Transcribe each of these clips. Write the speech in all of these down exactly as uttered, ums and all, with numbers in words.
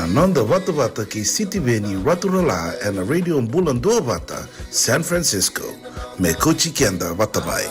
Noda vatavata kei Sitiveni Raturala ena Radio Bula Duavata, San Francisco. Me kauti keda vata mai.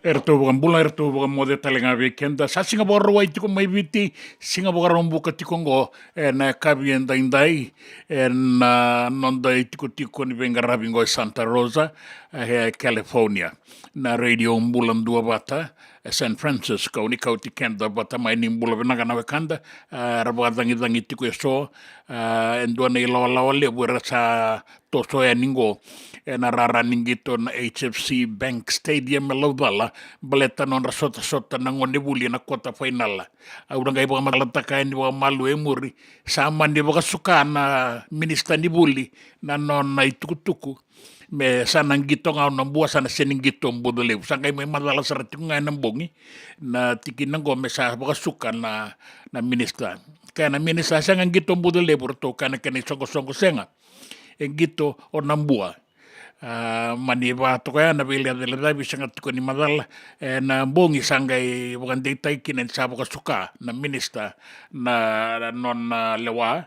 Eratou vakabula, eratou vakamoce tale ga vei keda. Sa Siga Vakarauwai tiko mai Viti, Siga Vakaraubuka tiko oqo, ena yakavi edaidai, ena noda itikotiko ni veiqaravi oqo e Santa Rosa, e California. Na Radio Bula Duavata, e San Francisco, ni kauti keda vata mai. Ni bula vinaka na wekada, a, era vakacagicagi tiko eso, a, e dua na ilawalawa levu era sa toso yani oqo ena rara ni qito na H F C Bank Stadium e Laucala, baleta nodra sotasota na gonevuli ena quarter final. Au na qai vakamacalataka yani vakamalua e muri, sa mani vakasuka na minisita ni vuli na nona itukutuku me sa na qito ga o Nabua, sa na sega ni qito o Bucalevu. Sa qai mai macala sara tiko ga ena bogi, na tikina oqo me sa vakasuka na, na minisita. Kaya na minisita, sega qito o Bucalevu, ratou kaya na kena isoqosoqo, sega, e qito o Nabua. A, mani vakatoka ya na veilecalecavi, sega tiko ni macala. Ena bogi sa qai vakadeitaki kina ni sa vakasuka na minisita na, na nona lewa,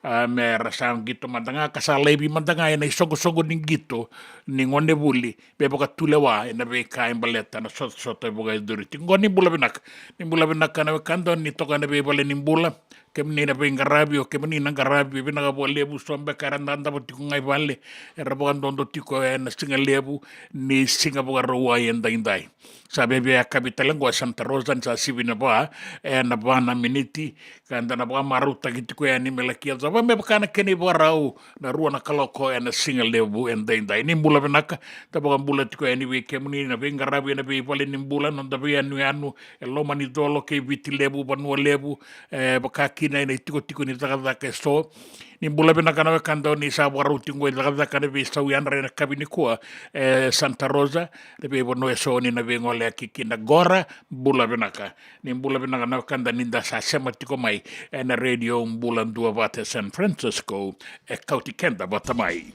a, me ra sa qito mada ga, ka sa laivi mada ga ena isoqosoqo ni qito ni gonevuli me vakatulewa ena veika e baleta na sotasota e vakayacori tiko oqo. Ni bula vinaka, ni bula vinaka na wekada, ni toka ena veivale ni bula. Kemuni na veiqaravi, o kemuni na qaravi, vinaka vakalevu. So beka era dadava tiko ga i vale, era vakadodo tiko ena siga levu ni Siga Vakarauwai edaidai. Sa viavia yakavi tale oqo e Santa Rosa, ni sa sivi na va, ena va na miniti, ka da na vakamarautaki tiko yani me laki yacova me vaka na kena ivakarau na rua na kaloko ena siga levu edaidai. Ni bula vinaka, da vakabula tiko yani vei kemuni na veiqaravi ena veivale ni bula, noda veiyanuyanu e Lomanicolo kei Viti Levu, Vanua Levu, e, vaka kina ena itikotiko ni cakacaka eso. Ni bula vinaka na wekada, o ni sa vakarau tiko qo e cakacaka na veisau yadra ena yakavi nikua e Santa Rosa, na veivanua eso o ni na veigoleyaki kina qora. Bula vinaka. Ni bula vinaka na wekada ni da sa sema tiko mai ena Radio Bula Duavata e San Francisco, e kauti keda vata mai.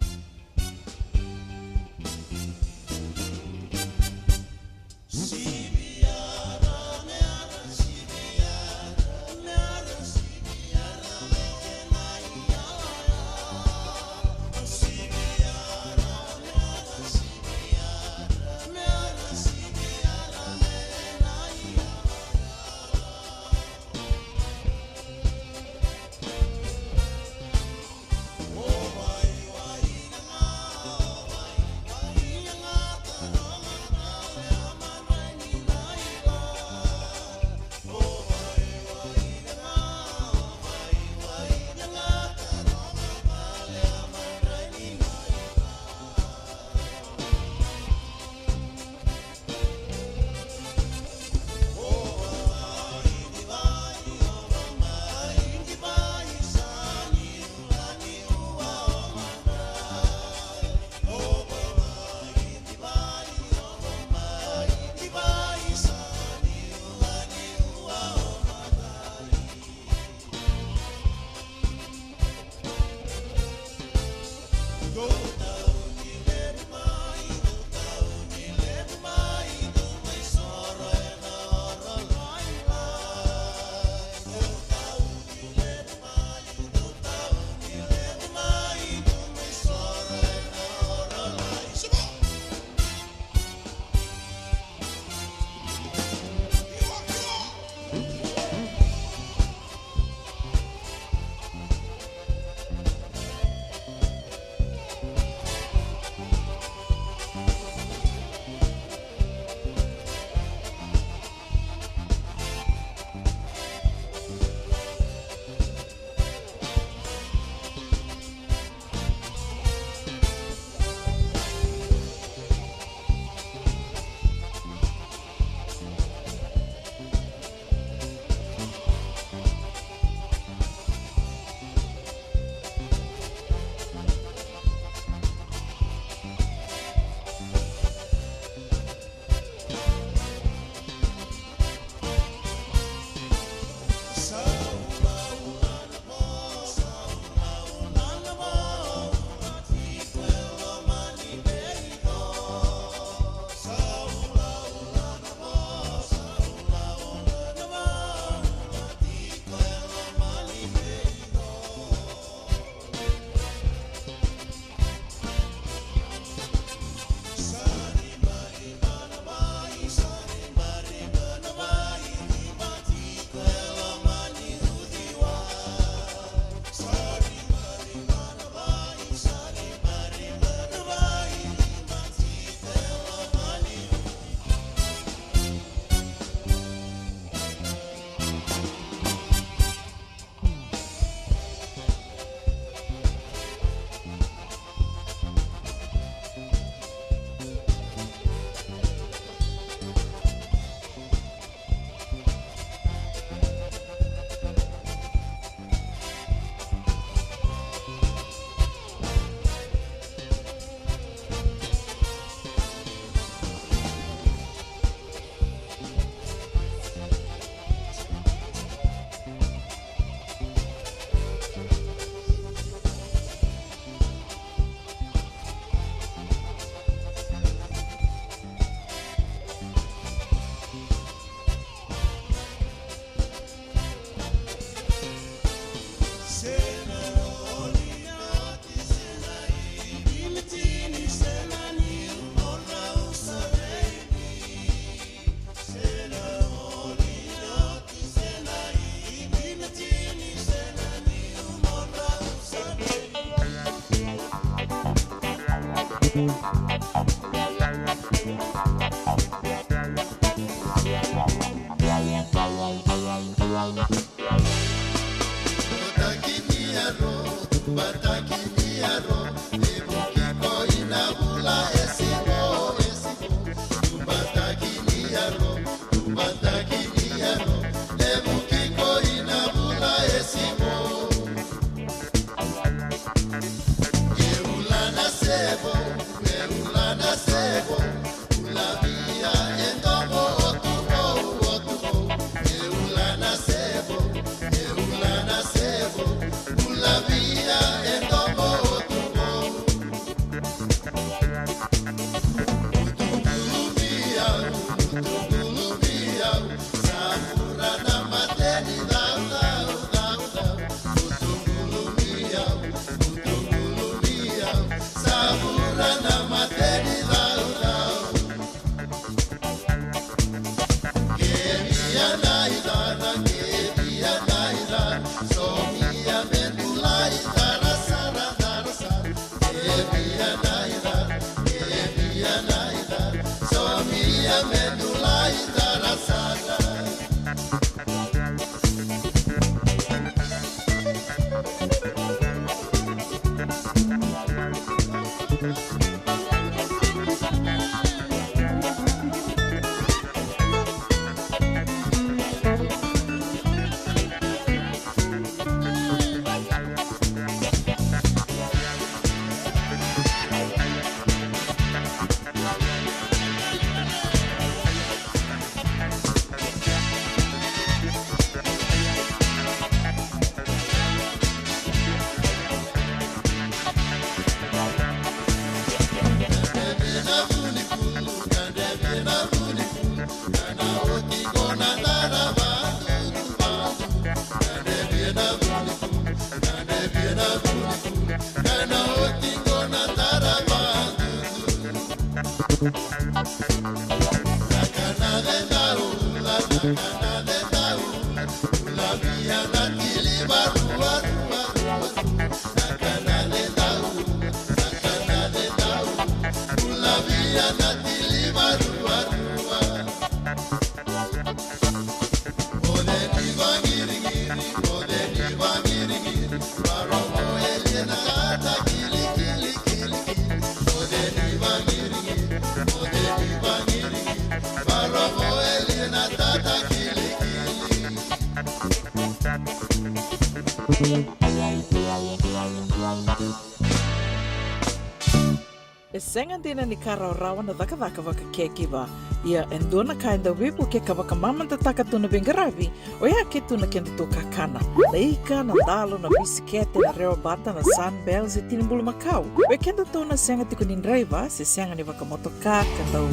E sega dina ni ka rawarawa na cakacaka vaka caregiver. Ia e dua na ka e dau veivuke ka vakamamadataka tu na veiqaravi, oya ke tu na kedatou kakana. Na ika, na dalo, na bisikete, na rewa bata, na Sunbell se tini bulumakau. Vei kedatou na sega tiko ni draiva se sega ni vakamotoka ka dau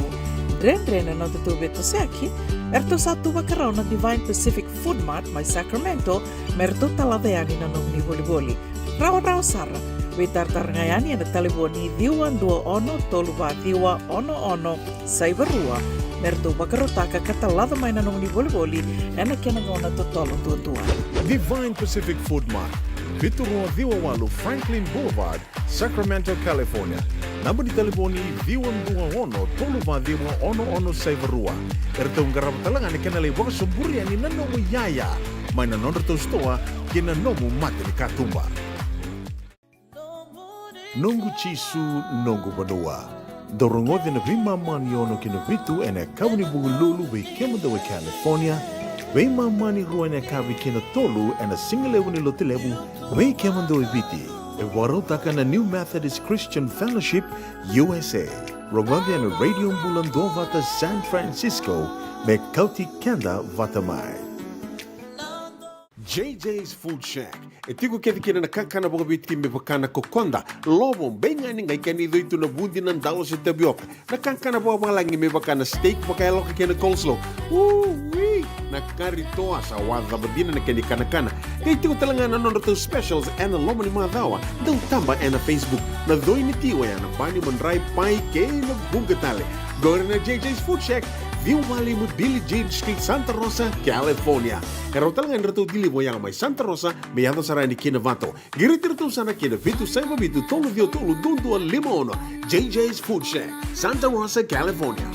dredre na nodatou veitosoyaki, eratou sa tu vakarau na Divine Pacific Food Mart mai Sacramento me ratou talaca yani na nomuni volivoli. Rawarawa sara. Veitaratara ga yani ena talevoni ciwa dua ono tolu va ciwa ono ono saiva rua me ratou vakarautaka ka talaca mai na nomuni volivoli ena kena gauna totolo duadua. Divine Pacific Food Mart, vitu rua ciwa walu Franklin Boulevard, Sacramento, California. Naba ni talevoni ciwa dua ono tolu va ciwa ono ono saiva rua. Eratou qarava tale ga na kena lai vakasoburi yani na nomu iyaya mai na nodratou sitoa kei na nomu mata ni katuba. Noqu Jisu, noqu vanua. Dou rogoci na veimama ni ono ki na vitu ena yakavi ni Vukelulu vei kemudou e California, veimama ni rua ena yakavi ki na tolu ena sigalevu ni Lotulevu vei kemudou e Viti. E vakarautaka na New Methodist Christian Fellowship U S A. Rogoci ena Radio Bula Duavata San Francisco me kauti keda vata mai. J J's Food Shack. E tiko kece kina na kakana vakaviti me vaka na kokoda, lovo, beigani, qai kena icoi tu na vudi, na dalo se tavioka. Na kakana vakavalagi me vaka na steak vakayaloka kei na coleslaw. Ui! Na kari toa sa wacava dina na kena ikanakana. Qai tiko tale ga na nodratou specials ena loma ni macawa. Dau taba ena Facebook. Na coi ni ti oya na bani, madrai, pai kei na vuqa tale. Qori na J J's Food Shack, ciwa walu lima Billie Jean Street, Santa Rosa, California. E rawa tale ga ni ratou deliver oya mai Santa Rosa me yaco sara yani ki Novato. Qiriti iratou sara ki na vitu saiva vitu tolu ciwa tolu dua dua lima ono. J J's Food Shack, Santa Rosa, California.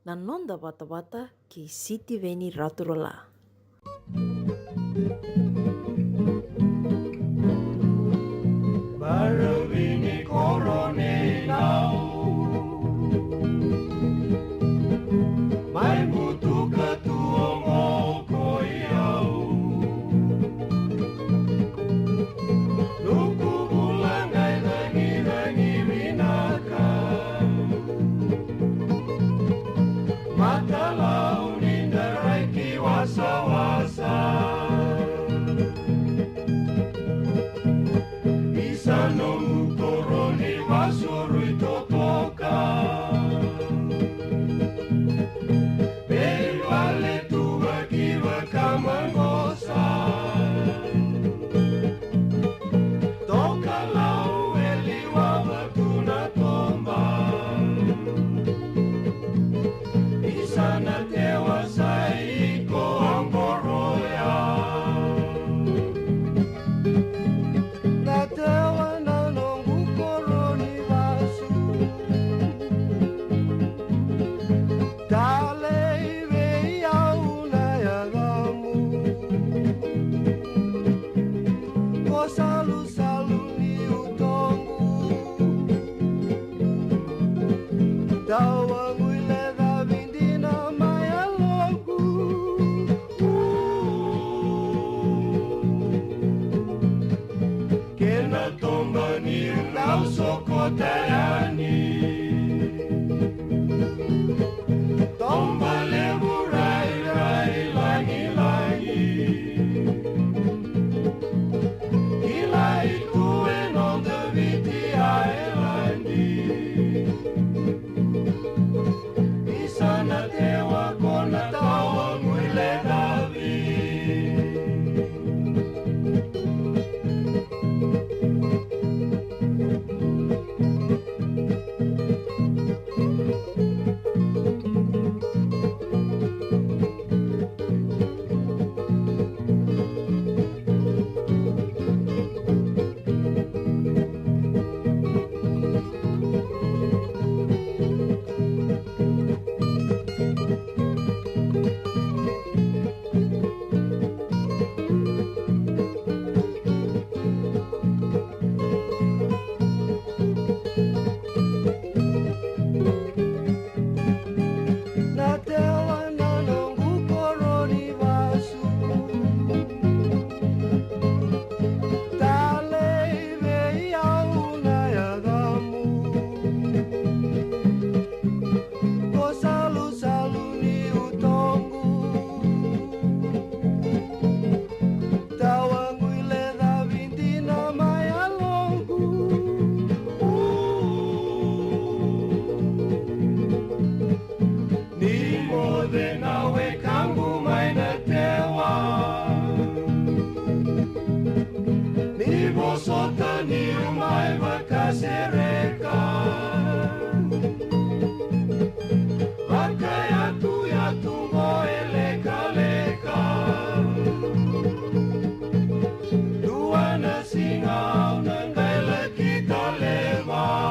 Na noda vatavata kei Sitiveni Raturala. Baravi ni koro ni nau, mai butuka tu oqo koi au. Nuku bula qai cagicagi vinaka, matalau ni daraki wasawasa. Tayani. Tomba levu rairai lagilagi. Kilai tu e noda Viti Ailadi. Isa na tewa ko na tawa guilecavi. Na tewa na noqu koro ni vasu. Talei vei au na yacamu. Ko salusalu ni utoqu. Tawa guilecavi dina mai yaloqu. Ni moce na wekaqu mai na tewa. Ni vosota niu mai vakasereka. Vakayatuyatu qo e lekaleka. Dua na siga au na qai laki tale mai.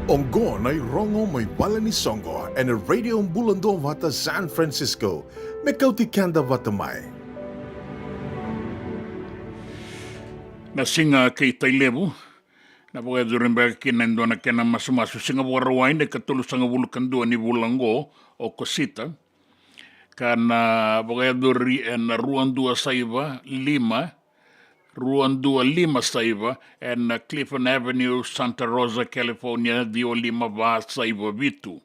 Oqo na irogo mai vale ni soqo ena Radio Bula Duavata San Francisco. Me kauti keda vata mai. Na siga kei Tailevu, na vakayacori beka kina e dua na kena masumasu, siga Vakarauwai na ikatolusagavulu ka dua ni vula oqo, o Okosita. Ka na vakayacori ena rua dua saiva lima, rua dua lima saiva, ena Clifton Avenue, Santa Rosa, California, ciwa lima va saiva vitu.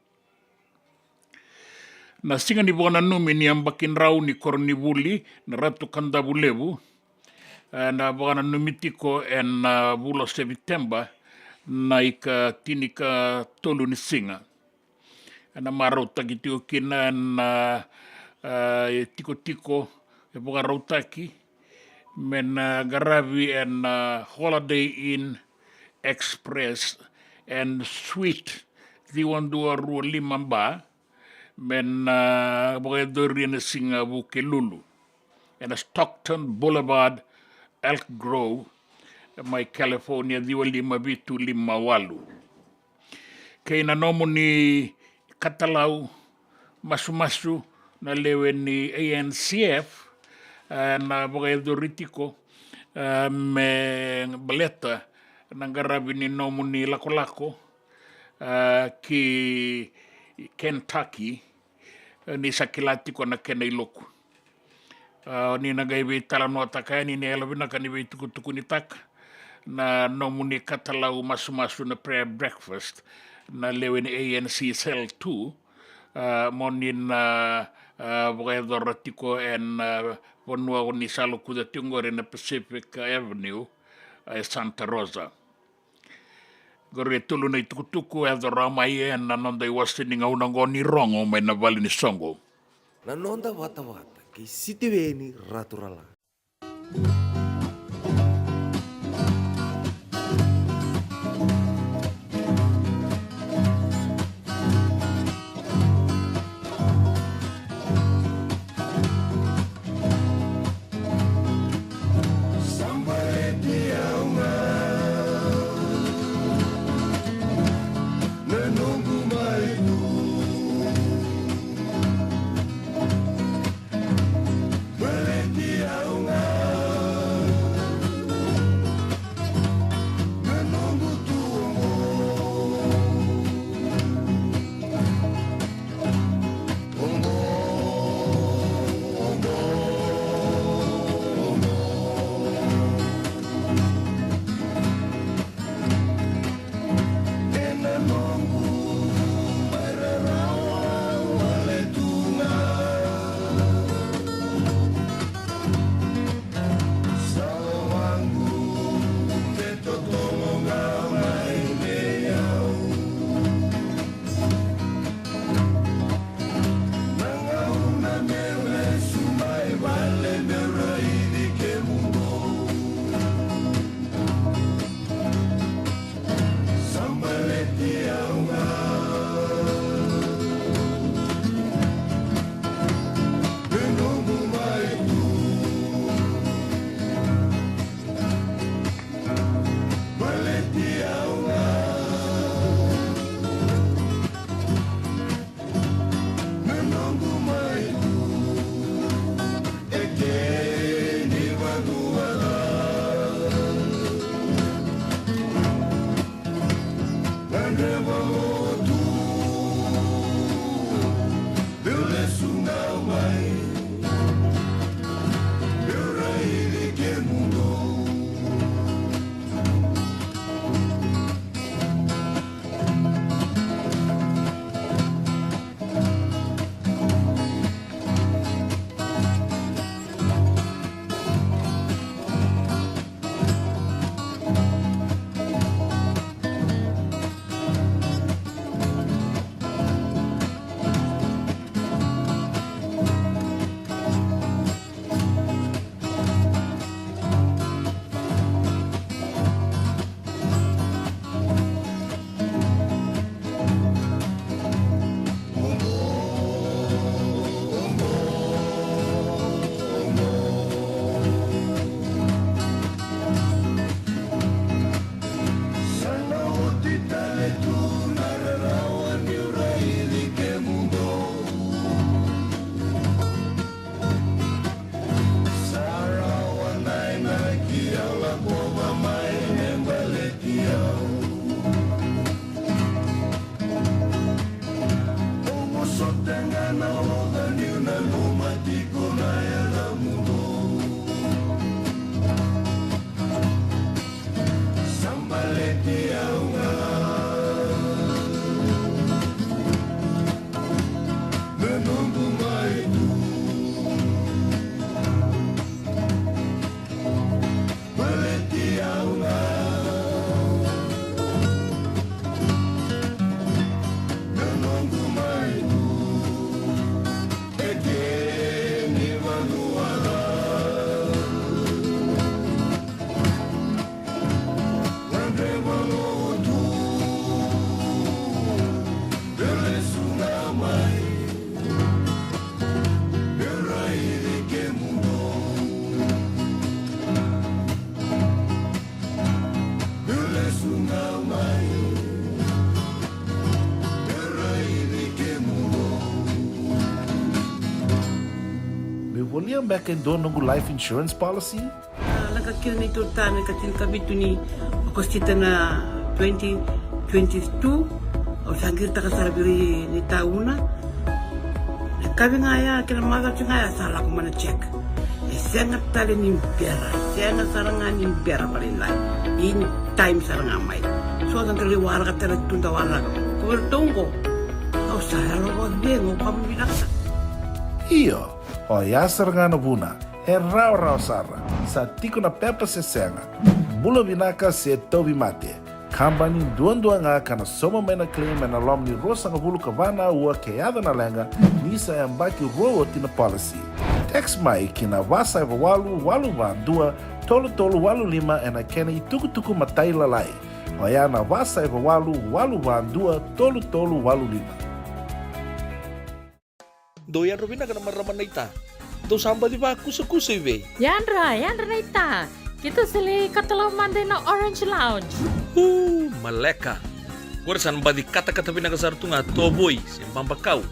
Na siga ni vakananumi ni yabaki drau ni koronivuli na Ratu Kadavulevu, e, na vakananumi tiko ena, e, vula o Seviteba, na ikatinikatolu ni siga. Ena marautaki tiko kina ena, e, e, itikotiko e vakarautaki me na qaravi ena, e, Holiday Inn Express and Suite ciwa dua rua lima ba, me na, e, vakayacori ena siga Vukelulu ena Stockton Boulevard, Elk Grove, mai California, ciwa lima vitu lima walu. Kei na nomuni katalau masumasu na lewe ni A N C F, e, na vakayacori tiko, e, me baleta na qaravi ni nomuni lakolako, e, ki Kentucky, e, ni sa kila tiko na kena iloku. A, ni na qai veitalanoataka yani, ni yalovinaka ni veitukutukunitaka na nomuni katalau masumasu na pre-breakfast na lewe ni A N C Cell two, a, mo ni na, a, vakayacora tiko ena, a, vanua o ni sa lokuca tiko qori na Pacific Avenue, a, e Santa Rosa. Qori e tolu na itukutuku e yaco rawa mai ena noda iwase ni gauna oqo ni rogo mai na vale ni soqo. Na noda vatavata kei Sitiveni Raturala. Meu volia beka e dua noqu life insurance policy? A, lako kina na neitou tane ka tinikavitu ni Okosita na twenty twenty-two. Au sa qiritaka sara vei ira na itauna. Na kavi ga ya kei na macawa ga ya sa lako mai na check. E sega tale ni bera, sega sara ga ni bera vakalailai. In time sara ga mai. So da qai waraka tale tu da waraka. Ko vei ratou qo. Au sa yalo vakacegu, au kama vinaka. Io, oya sara ga na vuna. E rawarawa sara, sa tiko na pepa se sega. Bula vinaka se tauvimate. Kabani duadua ga ka na sauma mai na claim ena loma ni ruasagavulu ka va na aua ke yaco na leqa, ni sa yabaki rua oti na policy. Text mai ki na va saiva walu walu va dua tolu tolu walu lima ena kena itukutuku matailalai. Oya na va saiva walu walu va dua tolu tolu walu lima. Dou yadra vinaka na marama naita. Dou sa baci vakusakusa i vei? Yadra, yadra naita. Keitou sa lai katalau mada ina Orange Lounge. Uu, maleka. Qori sa na baci katakata vinaka sara tu ga tovoi se babakau.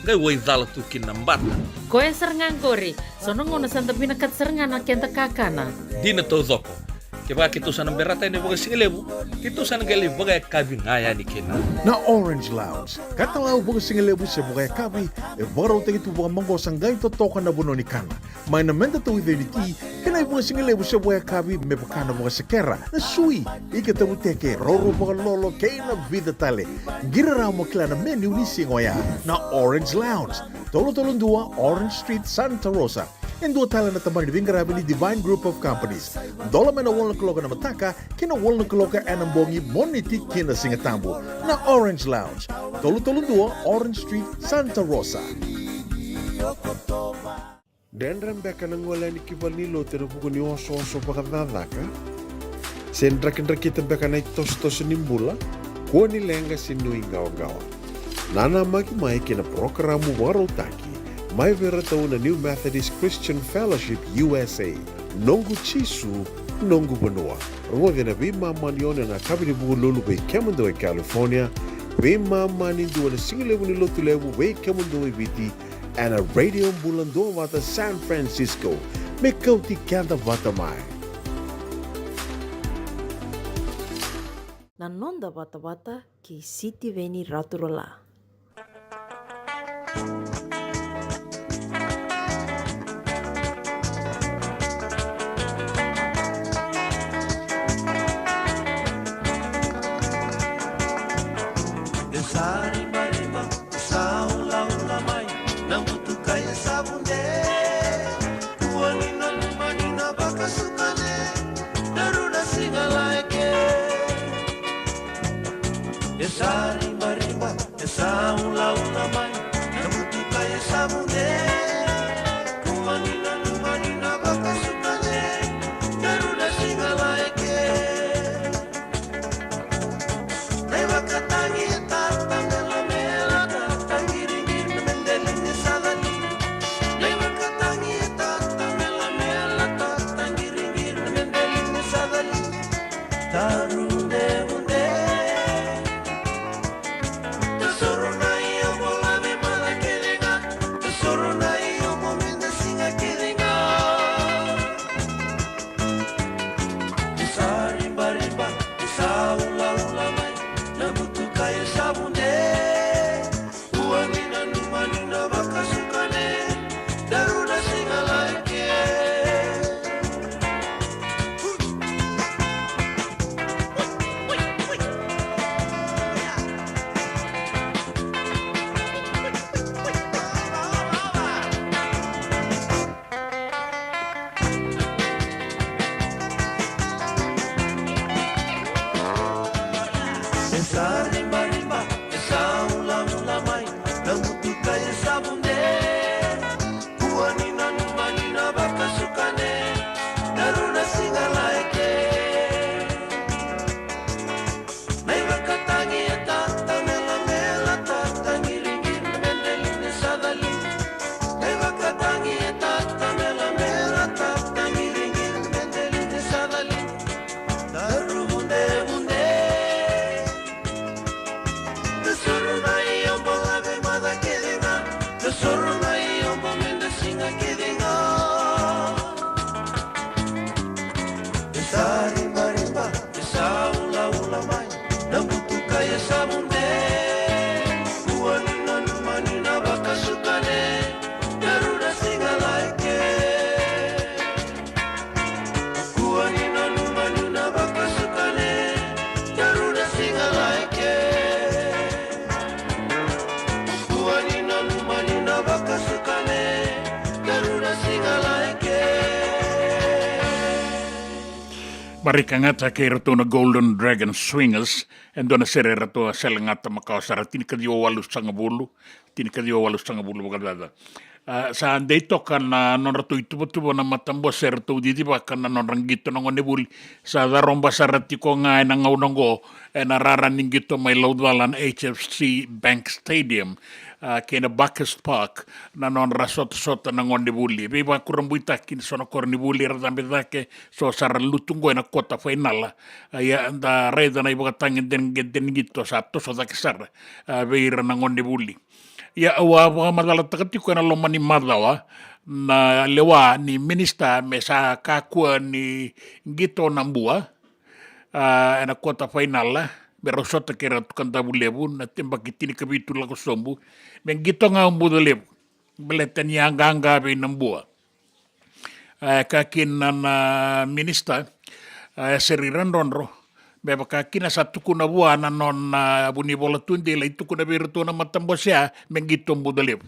Qai waicala tu kina na bata. Koya sara ga qori. So na gauna sa da vinakata sara ga na keda kakana. Dina taucoko. Kevaka keitou sa na berata yani vakasigalevu, keitou sa na qai lai vakayakavi ga yani kina. Na Orange Lounge, katalau vakasigalevu se vakayakavi, e vakarautaki tu vakamaqosa qai totoka na vanua ni kana. Mai na meda tauica ni ti, kei na ivakasigalevu se vakayakavi me vaka na vakasekera, na sui, ika tavuteke, roro vakalolo, kei na vica tale. Qiri rawa mo kila na menu ni siga oya. Na Orange Lounge, tolu tolu dua Orange Street, Santa Rosa. E dua tale na tabana ni veiqaravi ni Divine Group of Companies. Dola mai na walu na kaloko ena mataka ki na walu na kaloko ena bogi, Moniti ki na Sigatabu. Na Orange Lounge, tolu tolu dua Orange Street, Santa Rosa. Dredre beka na gole yani ki valenilotu ena vuku ni osooso vakacakacaka? Se drakidrakita beka na itosotoso ni bula? Kua ni leqa se nuiqawaqawa. Nanamaki mai ki na parokaramu vakarautaki mai vei iratou na New Methodist Christian Fellowship U S A, Noqu Jisu, Noqu Vanua. Rogoci ena veimama ni ono ena yakavi ni Vukelulu vei kemudou e California, veimama ni dua ena sigalevu ni Lotulevu vei kemudou e Viti, ena Radio Bula Duavata San Francisco. Me kauti keda vata mai. Na noda vatavata kei Sitiveni Raturala. E sa ribariba, e sa ulaula mai na butukai e sa vude. Kua ni nanuma ni na vakasuka ne, daru na siga laeke. E sa ribariba, e sa Parika gata kei ratou na Golden Dragon Swingers, e dua na sere ratou a sele gata makawa sara, tinikaciwa walusagavulu, tinikaciwa walusagavulu vakacaca. A, sa dei toka na nodratou ituvatuva na matabose, eratou cicivaka na nodra qito na gonevuli. Sa caroba sara tiko ga ena gauna oqo ena rara ni qito mai Laucala na H F C Bank Stadium, a, kei na Buckhurst Park, na nodra sotasota na gonevuli. Veivakurabuitaki ni so na koronivuli era cabe cake, so sa ra lutu oqo ena kota fainala. A, ia da raica na ivakatagedegede ni qito sa toso cake sara, a, vei ira na gonevuli. Ia au a vakamacalataka tiko ena loma ni macawa na lewa ni minisita me sa kakua ni qito na Bua, a, ena kota fainala, me rau sota kei Ratu Kadavulevu na tebaki tinikavitu lako sobu, me qito ga o Bucalevu, baleta ni a qaqa vei na Bua. A, e kaya kina na minisita, a, e seri Radrodro, me vaka kina sa tukuna vua na nona vunivola tudei, lai tukuna vei iratou na matabose ya me qito Bucalevu.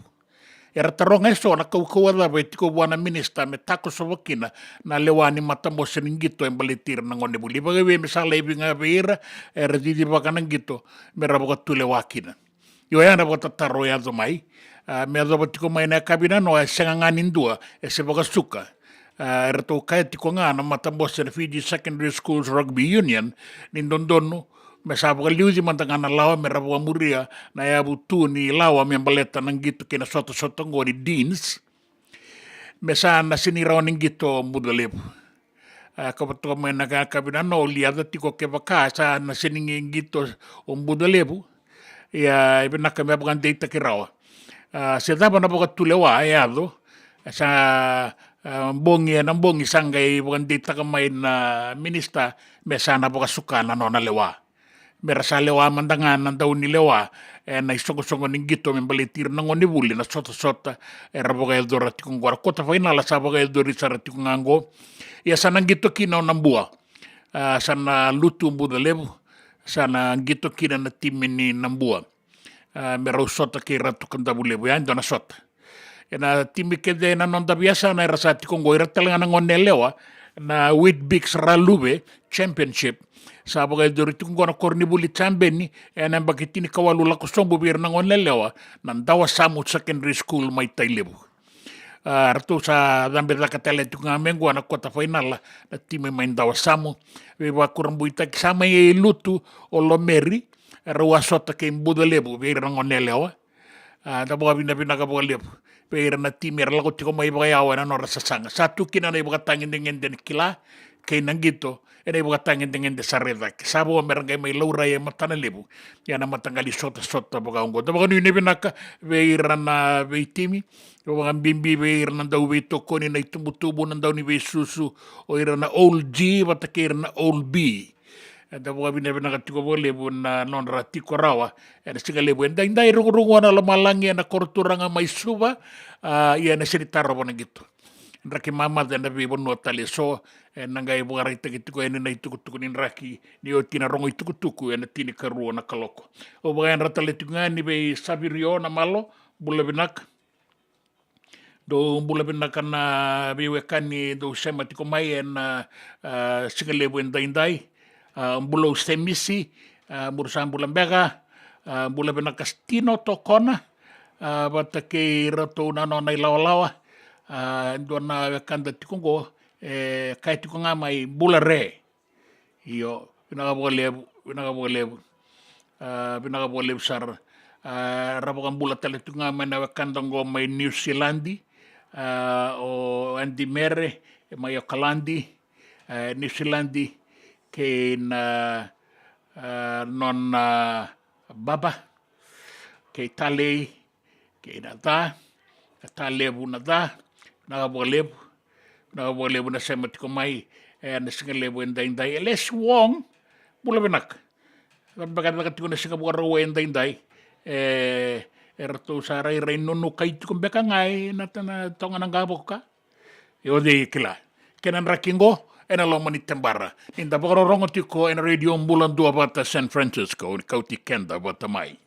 Era taroga eso na kaukauwa cava e tiko vua na minisita me takosova kina na lewa ni matabose ni qito e baleti ira na gonevuli. Vakaevei me sa laivi ga vei ira era cicivaka na qito me ra vakatulewa kina. Io, oya na vakatataro e yaco mai. A, me yacova tiko mai na yakavi nanoa, e sega ga ni dua e se vakasuka. A, eratou kaya tiko ga na matabose na Fiji Secondary Schools Rugby Union ni dodonu me sa vakaliuci mada ga na lawa me ra vakamuria na yavu tu ni lawa me baleta na qito kei na sotasota oqo ni Deans, me sa na sega ni rawa ni qito o Bucalevu. A, ka vatoka mai na ka, ka vinaka, o li yaco tiko kevaka sa na sega ni qito o Bucalevu. Ia e vinaka me vakadeitaki rawa. A, se cava na vakatulewa e yaco, sa, a, bogi ena bogi sa qai vakadeitaka mai na minisita me sa na vakasuka na nona lewa. Me ra sa lewa mada ga na daunilewa ena isoqosoqo ni qito me baleti ira na gonevuli na sotasota era vakayacora tiko oqo. Na kota fainala sa vakayacori sara tiko ga oqo. Ia sa na qito kina o Nabua. A, sa na lutu Bucalevu, sa na qito kina na timi ni Nabua. A, me rau sota kei Ratu Kadavulevu, ya e dua na sota. Ena timi kece ena noda veiyasana era sa tiko oqo, ira tale ga na gone yalewa na Weet-Bix Raluve Championship. Sa vakayacori tiko oqo na koronivuli jabeni ena yabaki tinikawalu lako sobu vei ira na gone yalewa na Dawasamu Secondary School mai Tailevu. A, ratou sa cabe cake tale tiko ga mai oqo na kota fainala na timi mai Dawasamu. Veivakurabuitaki sa mai lutu o Lomeri, rau a sota kei Bucalevu vei ira na gone yalewa. A, da vakavinavinaka vakalevu vei ira na timi era lako tiko mai vakayawa ena nodra sasaga. Sa tu kina na ivakatagedegede ni kila kei na qito ena ivakatagedegede sara e cake. Sa vo me ra qai mai laurai e matana levu ena mataqali sotasota vaka oqo. Da vakanuinui vinaka vei ira na veitimi, vakabibi vei ira na dauveitokoni, na itubutubu, na dauniveisusu, o ira na Old G vata kei ira na Old B. Eda vakavinavinaka tiko vakalevu na nodra tiko rawa ena siga levu edaidai, rugurugu na lomalagi ena koroturaga mai Suva. A, ia ena sega ni tarova na qito. Draki mamaca ena veivanua tale eso, ena qai vakaraitaki tiko yani na itukutuku ni draki ni oti na rogo itukutuku ena tinikarua na kaloko. Au vakayadra tale tiko ga yani vei Savirio Namalo, bula vinaka. Dou bula vinaka na veiwekani dou sema tiko mai ena, a, siga levu edaidai. A, bula Semisi, a, bula sa bula beka, a, bula vinaka Stino Tokona, a, vata kei ratou na nona ilawalawa. A, dua na wekada tiko oqo e kaya tiko ga mai bula re. Io, vinaka vakalevu, vinaka vakalevu. A, vinaka vakalevu sara. A, ra vakabula tale tu ga mai na wekada oqo mai Niusiladi, a, o Adi Mere mai Okaladi, a, Niusiladi, kei na, a, nona baba, kei Talei, kei na ca, ka ta levu na ca, vinaka vakalevu, vinaka vakalevu na sema tiko mai ena siga levu edaidai. Elesi Wong, bula vinaka. Beka caka tiko na siga Vakarauwai edaidai. E, eratou sa rairai nunukai tiko beka ga ena tana toga na qavoko ka. E o cei e kila. Kena draki qo ena loma ni tebara. Ni da vakarorogo tiko ena Radio Bula Duavata San Francisco, ni kauti keda vata mai.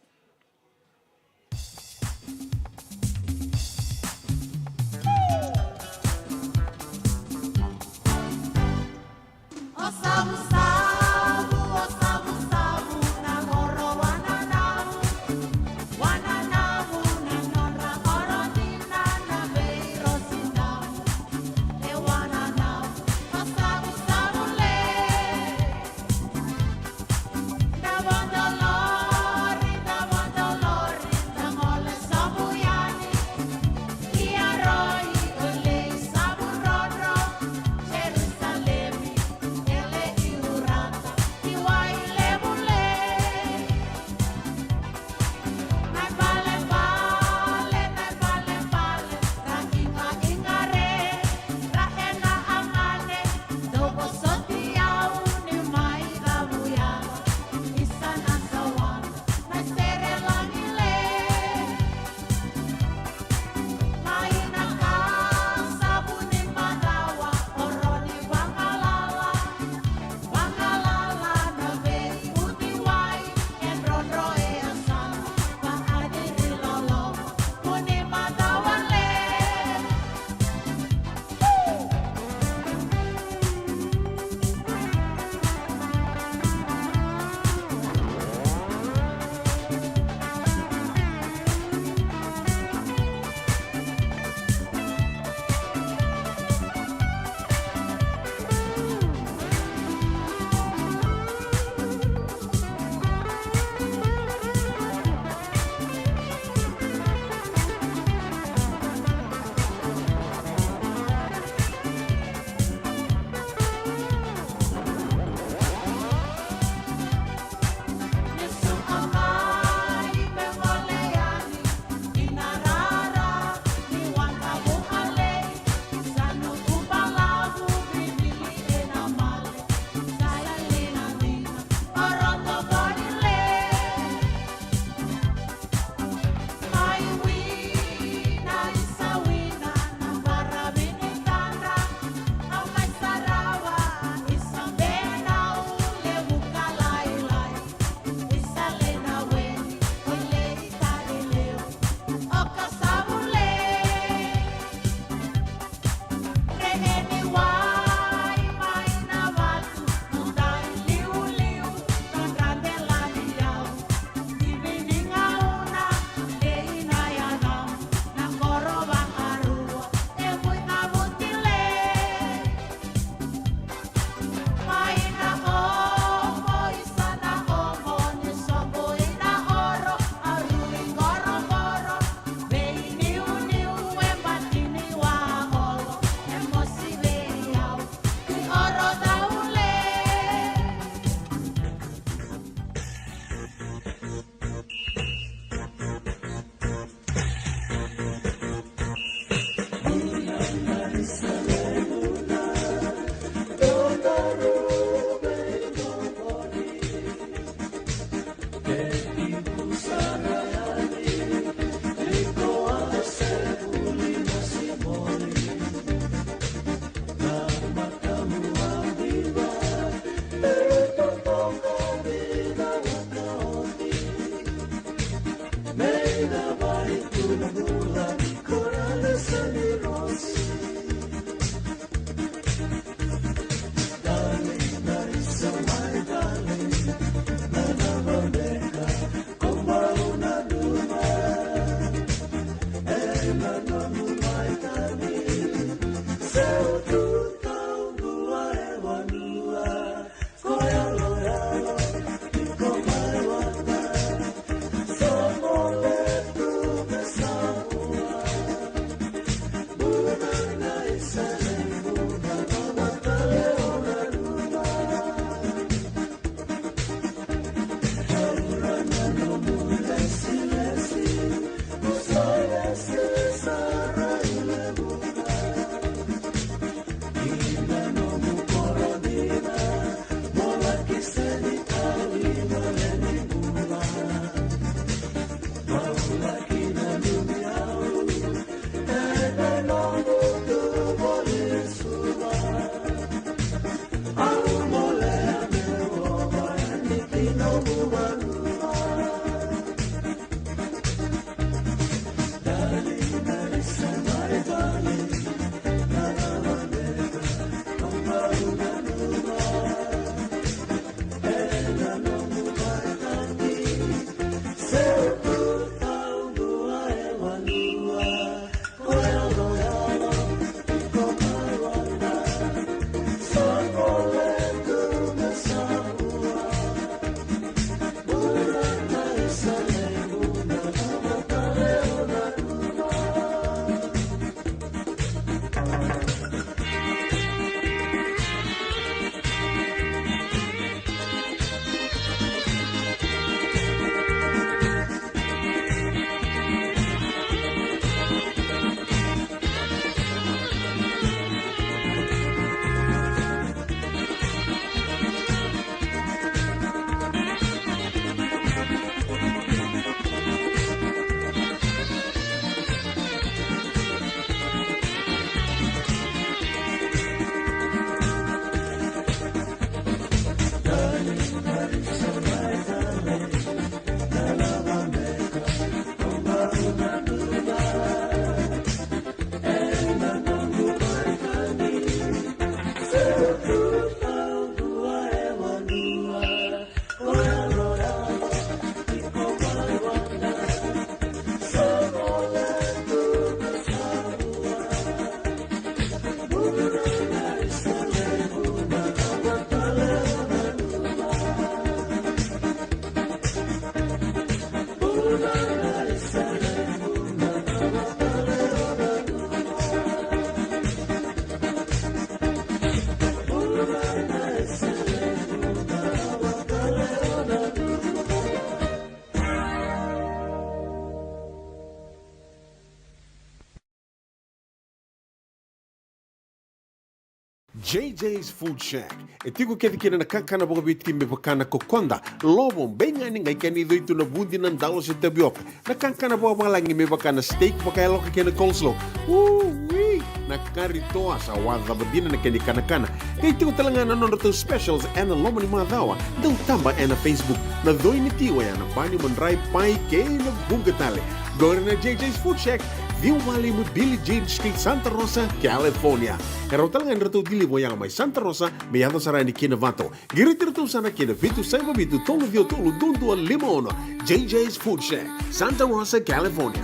J J's Food Shack. E tiko kece kina na kakana vakaviti me vaka na kokoda, lovo, beigani, qai kena icoi tu na vudi, na dalo se tavioka. Na kakana vakavalagi me vaka na steak vakayaloka kei na coleslaw. Ui! Na kari toa sa wacava dina na kena ikanakana. Qai tiko tale ga na nodratou specials ena loma ni macawa. Dau taba ena Facebook. Na coi ni ti oya na bani, madrai, pai kei na vuqa tale. Qori na J J's Food Shack, ciwa walu lima Billie Jean Street, Santa Rosa, California. E rawa tale ga ni ratou deliver oya mai Santa Rosa me yaco sara yani ki Novato. Qiriti iratou sara ki na vitu saiva vitu tolu ciwa tolu dua dua lima ono. J J's Food Shack, Santa Rosa, California.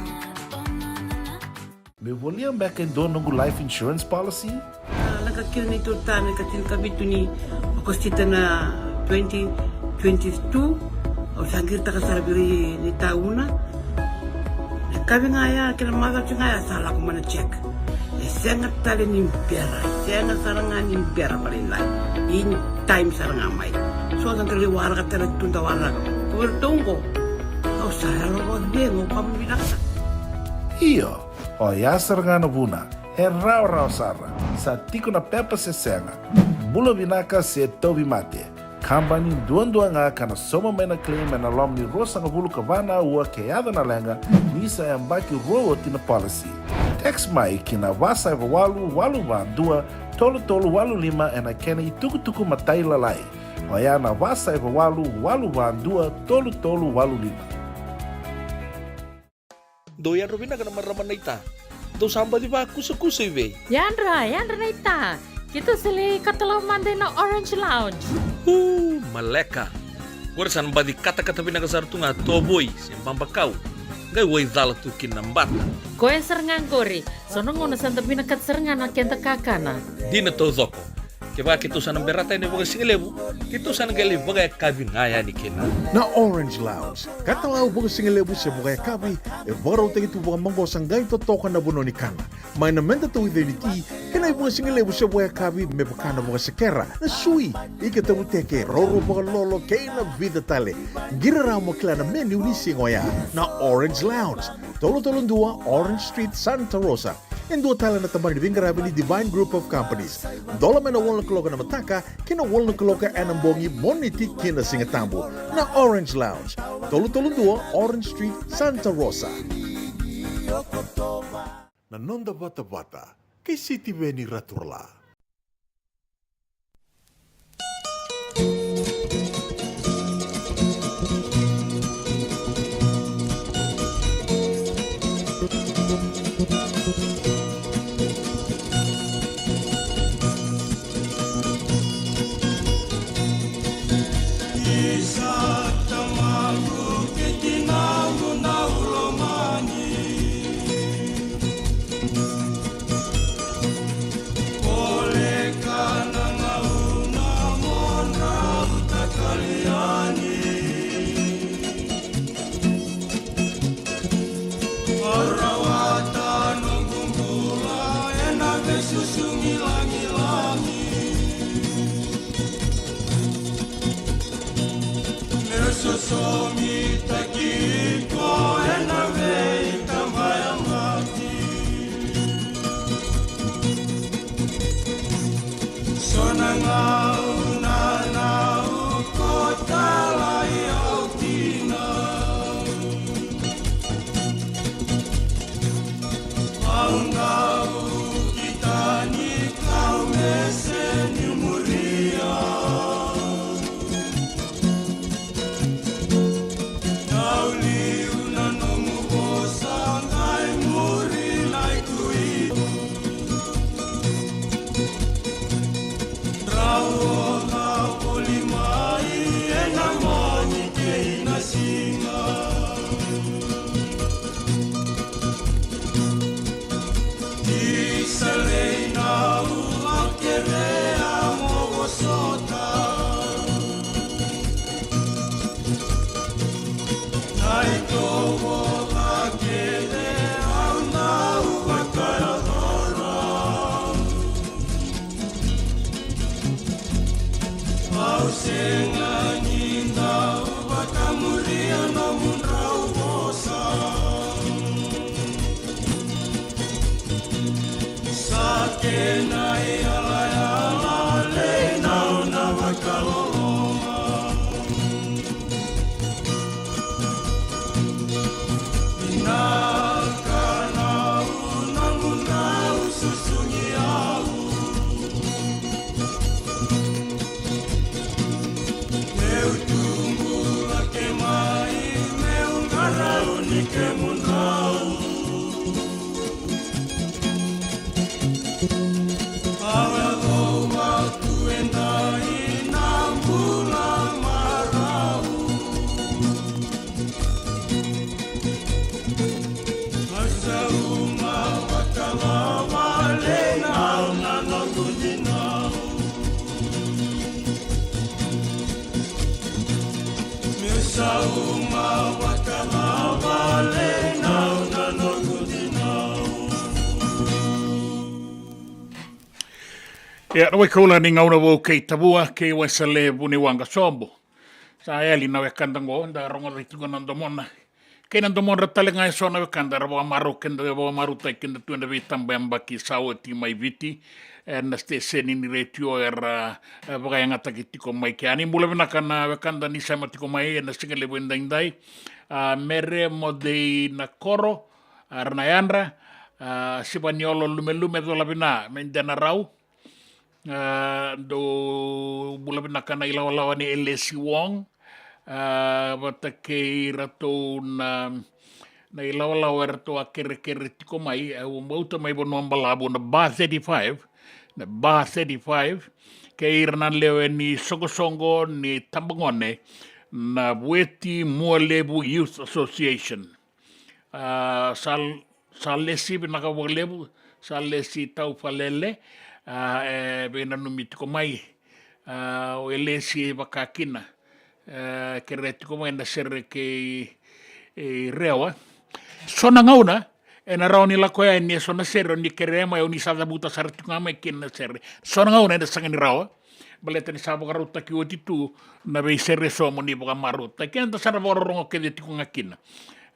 Meu volia beka e dua noqu life insurance policy? A, lako kina neitou ta me ka tinikavitu ni Okosita na twenty twenty-two. Au sa qiritaka sara vei ira ni tauna. Na kavi ga ya kei na macawa ga ya sa lako mai na check. E sega tale ni bera, e sega sara ga ni bera vakalailai. In time sara ga mai. So da qai waraka tale tu da waraka. Ko iratou qo, au sa yalo vakacegu, au vakavinavinaka sara. Io, oya sara ga na vuna. E rawarawa sara. Sa tiko na pepa se sega. Bula vinaka se tauvimate. Kabani duadua ga ka na sauma mai na claim ena loma ni ruasagavulu ka va na aua ke yaco na leqa ni sa yabaki rua oti na policy. Text mai ki na va saiva walu walu va dua tolu tolu walu lima ena kena itukutuku matailalai. Oya na va saiva walu walu va dua tolu tolu walu lima. Dou yadra vinaka na marama naita. Dou sa baci vakusakusa i vei? Yadra, yadra naita. Keitou sa lai katalau mada ina Orange Lounge. Uu, maleka. Qori sa na baci katakata vinaka sara tu ga tovoi se babakau. Qai waicala tu kina na bata. Koya sara ga qori. So na gauna sa da vinakata sara ga na keda kakana. Dina taucoko. Kevaka keitou sa na berata yani vakasigalevu, keitou sa na qai lai vakayakavi ga yani kina. Na Orange Lounge, katalau vakasigalevu se vakayakavi, e vakarautaki tu vakamaqosa qai totoka na vanua ni kana. Mai na meda tauica ni ti, kei na ivakasigalevu se vakayakavi me vaka na vakasekera, na sui, ika tavuteke, roro vakalolo, kei na vica tale. Qiri rawa mo kila na menu ni siga oya. Na Orange Lounge, tolu tolu dua Orange Street, Santa Rosa. E dua tale na tabana ni veiqaravi ni Divine Group of Companies. Dola mai na walu na kaloko ena mataka ki na walu na kaloko ena bogi, Moniti ki na Sigatabu. Na Orange Lounge, tolu tolu dua Orange Street, Santa Rosa. Na noda vatavata kei Sitiveni Raturala. Voleka na gauna mo drau takali yani. Au rawata noqu bula ena veisusu gilagilagi. Meu sosomitaki iko ena veitabayabaki. So na gauna na uko talai au kina. Au dau kitani kau me seni muria. Dau liu na nomu vosa qai muri na ituitu. Drau oca voli mai ena moni kei na siga. Isa lei na ua kerea mo vosota. Na itovo ca kece au dau vakayacora. Au sega ni dau vakamuria nomudrau vosa. Sa kena iyalayala Ia, na wai kaula ni gauna vou kei Tavua, kei Waisale Vuniwaqa Sobu. Sa yali na wekada qo, da rogoca tiko na domona. Kei na domodra tale ga eso na wekada, era vakamarau keda, vakamarautaki keda tu ena veitaba yabaki sa oti mai Viti, ena siteseni ni retio era, e, vakayagataki tiko mai kea. Ni bula vinaka na wekada ni sema tiko mai ena siga levu edaidai. A, Mere Modei Nakoro, a, ra na yadra, a, Sivaniolo Lumelume Colavina, mai Denarau, a, dou bula vinaka na ilawalawa ni Elesi Wong, a, vata kei iratou na, na ilawalawa eratou a kerekere tiko mai, e, au bauta mai Vanua Balavu na Ba thirty-five, na Ba thirty-five, kei ira na lewe ni soqosoqo ni tabagone na Vueti Mualevu Youth Association. A, Sal-, Salesi, vinaka vakalevu, Salesi Taufalele, a, e veinanumi tiko mai, a, o Elesi vakakina, e, kerea tiko mai na sere kei, e, Rewa. So na gauna, ena rawa ni lako yani e so na sere, o ni kerea mai, o ni sa cavuta sara tiko ga mai kina na sere. So na gauna ena sega ni rawa, baleta ni sa vakarautaki oti tu na veisere eso mo ni vakamarautaki. Eda sa na vakarorogo kece tiko ga kina.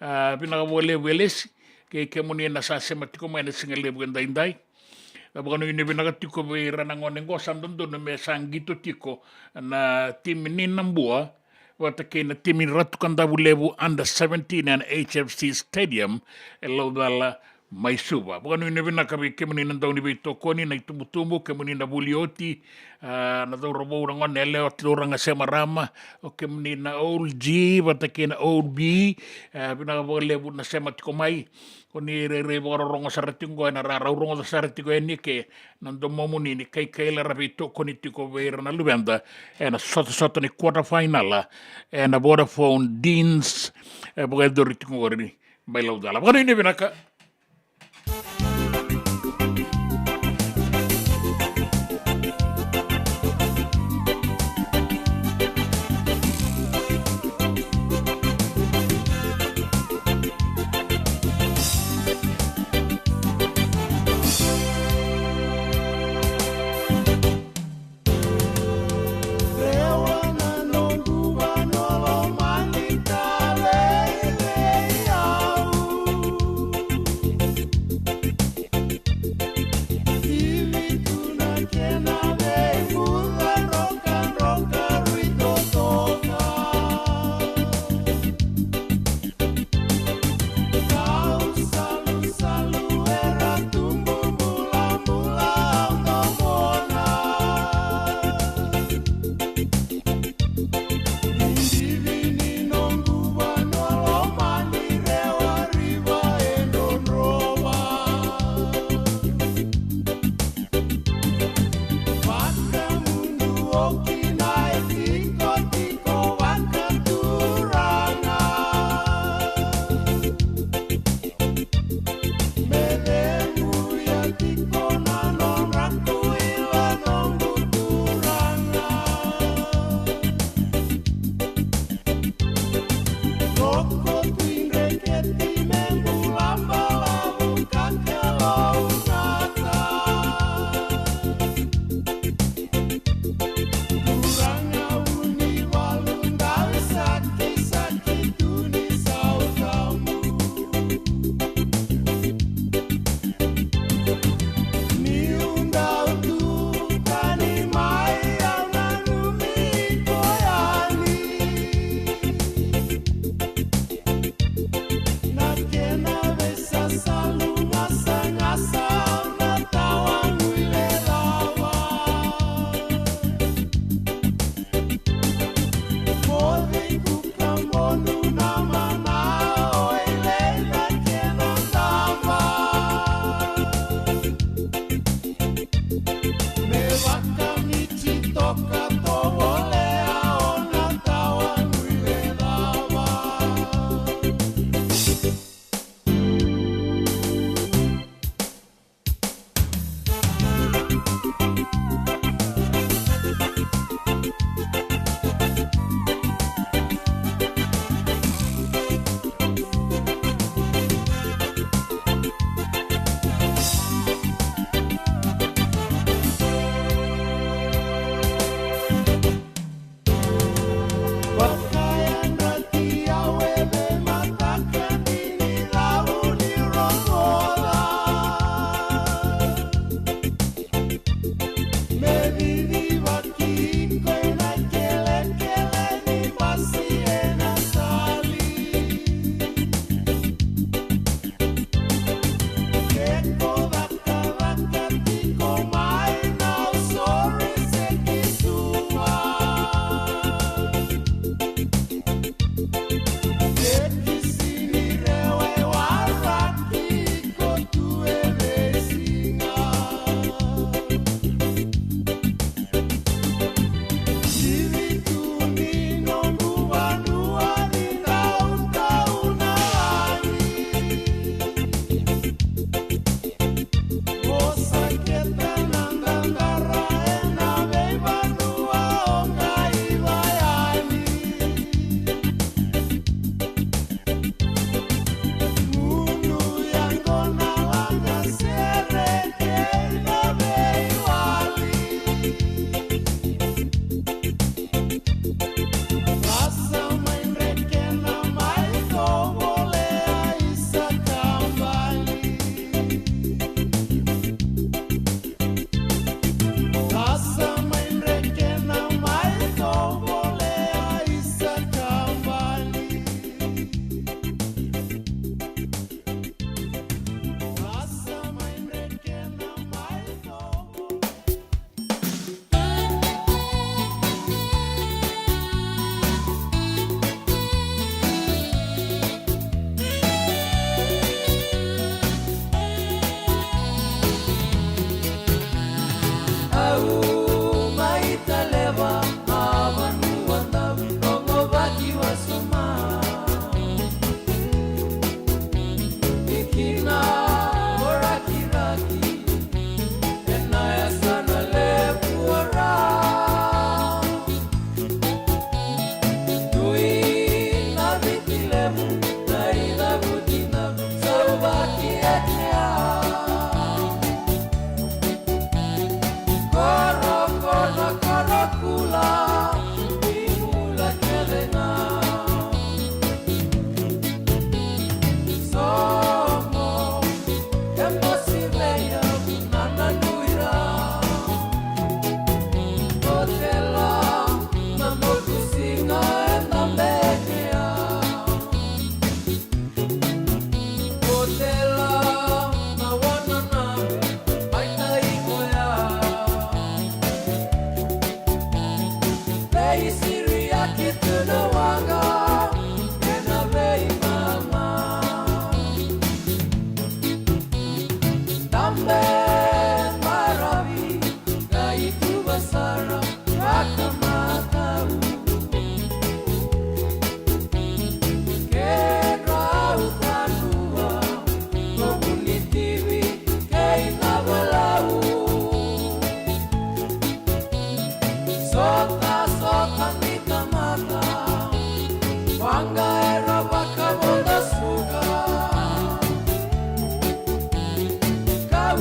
A, vinaka vakalevu Elesi, kei kemuni na sa sema tiko mai na siga levu edaidai. A, vakanuinui vinaka tiko vei ira na gone qo sa dodonu me sa qito tiko na timi ni Nabua, vata kei na timi ni Ratu Kadavulevu under seventeen ena H F C Stadium, e Laucala mai Suva. Vakanuinui vinaka vei kemuni na dauniveitokoni, na itubutubu, kemuni na vuli oti, a, na cauravou, na gone yalewa, turaga se marama, o kemuni na old G vata kei na old B, a, vinaka vakalevu na sema tiko mai. Ko ni rairai vakarorogo sara tiko qo ena rarau rogoca sara tiko yani ke na domomuni ni kaikaila ra veitokoni tiko vei ira na luveda ena sotasota ni quarter final ena Vodafone Deans, e, vakayacori tiko qori mai Laucala. Vakanuinui vinaka.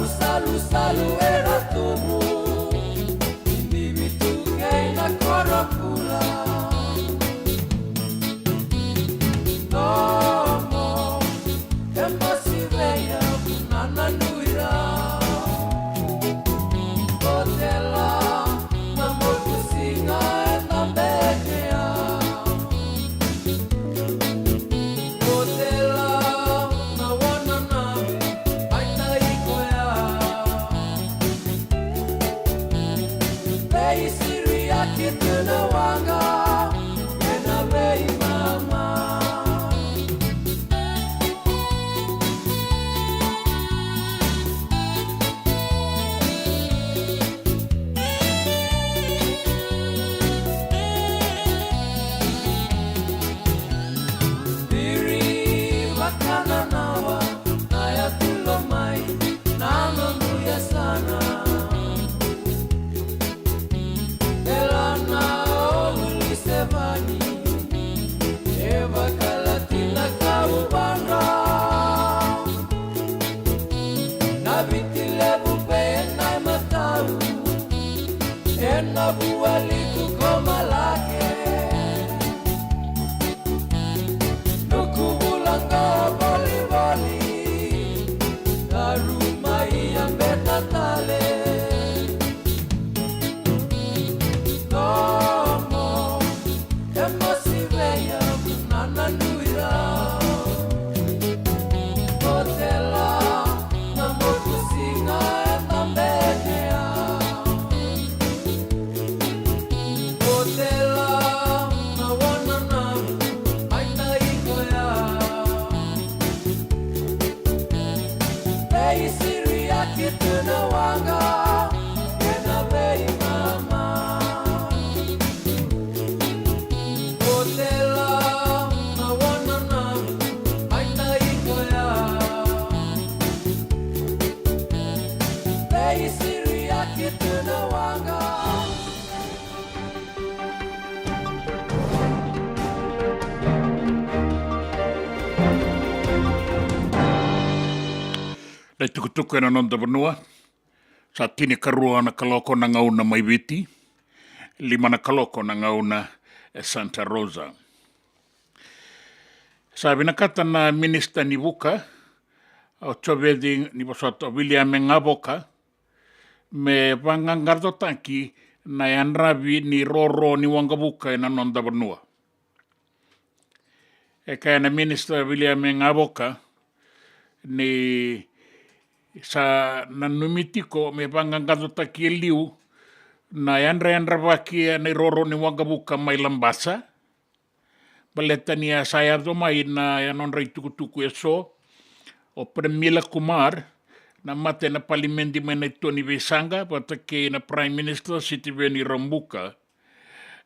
Salusalu era tubu, bibi tu kei na koro bula. Nomo, e masi vei au na nanumi ira. Botela, na moku siga e tabekea. Botela, na wananavu, ai tai koya. Veisiriaki tu na waqa, ena veimama. Viri vakananawa, na yatu lomai, na nomu yasana. Delana o Luisevani, e vakalati na kauvadra. Na Viti Levu vei na matau, ena vualiku ko Malake. Nuku vula qo volivoli, karu mai a beta tale. Nomo, e masi vei au na nanumi ira. Botela, na moku siga e tabekea. Botela, na wananavu, ai tai koya. Veisiriaki tu na waqa, ena veimama. Botela, na wananavu, ai tai koya. Veisiriaki tu na waqa. Na itukutuku ena noda vanua. Sa tinikarua na kaloko na gauna mai Viti, lima na kaloko na gauna e Santa Rosa. Sa vinakata na Minisita ni Vuka, o Joveci ni vosota, o Viliame Gavoka, me vaqaqacotaki na yadravi ni roro ni waqavuka ena noda vanua. E kaya na Minisita Viliame Gavoka ni sa nanumi tiko me vaqaqacotaki e liu na yadrayadravaki ena iroro ni waqavuka mai Labasa. Baleta ni a sa yaco mai na nodra itukutuku eso o Premila Kumar, na mata ena palimedi mai na ito ni veisaqa, vata kei na Prime Minister Sitiveni Rabuka,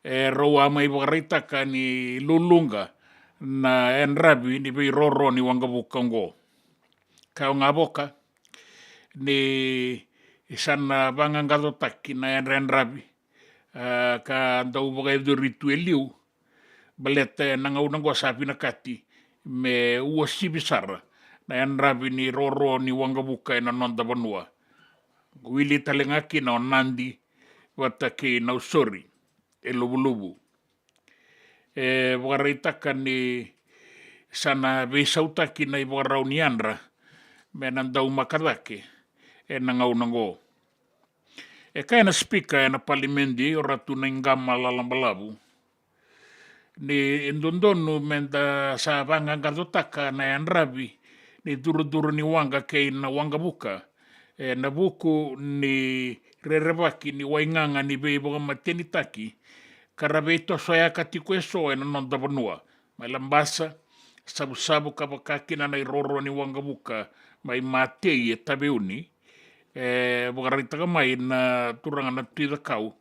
e rau a mai vakaraitaka ni luluqa na yadravi ni veiroro ni waqavuka oqo. Kaya o Gavoka ni sa na vaqaqacotaki na yadrayadravi, a, ka dau vakayacori tu e liu, baleta ena gauna oqo sa vinakati me uasivi sara na yadravi ni roro ni waqavuka ena noda vanua. Wili tale ga kina o Nadi vata kei Nausori e Lovolovo. E vakaraitaka ni sa na veisautaki na ivakarau ni yadra me na daumaka cake ena gauna oqo. E kaya na sipika ena palimedi o Ratu Naiqama Lalabalavu ni e dodonu me da sa vaqaqacotaka na yadravi ni curucuru ni waqa kei na waqavuka ena vuku ni rerevaki ni waigaga ni veivakamatenitaki ka ra veitosoyaka tiko eso ena noda vanua, mai Labasa, Savusavu ka vaka kina na iroro ni waqavuka mai Matei e Taveuni. E vakaraitaka mai na turaga na Tui Cakau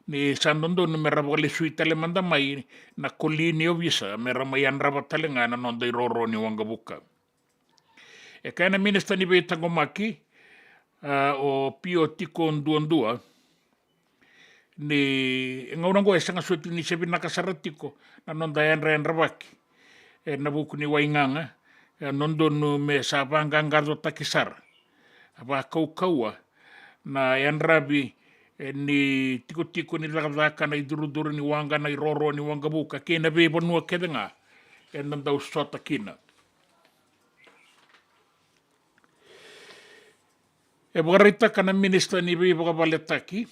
ni sa dodonu me ra vakalesui tale mada mai na koli ni ovisa me ra mai yadrava tale ga na noda iroro ni waqavuka. E kaya na Minisita ni Veitaqomaki, a, o Pio Tiko Duadua, ni e gauna oqo e sega soti ni se vinaka sara tiko na noda yadrayadravaki ena vuku ni waigaga, e dodonu me sa vaqaqacotaki sara. vakaukauwa na yadravi, e, ni tikotiko ni cakacaka, na icurucuru ni waqa, na iroro ni waqavuka kei na veivanua kece ga eda dau sota kina. E vakaraitaka na minisita ni veivakavaletaki,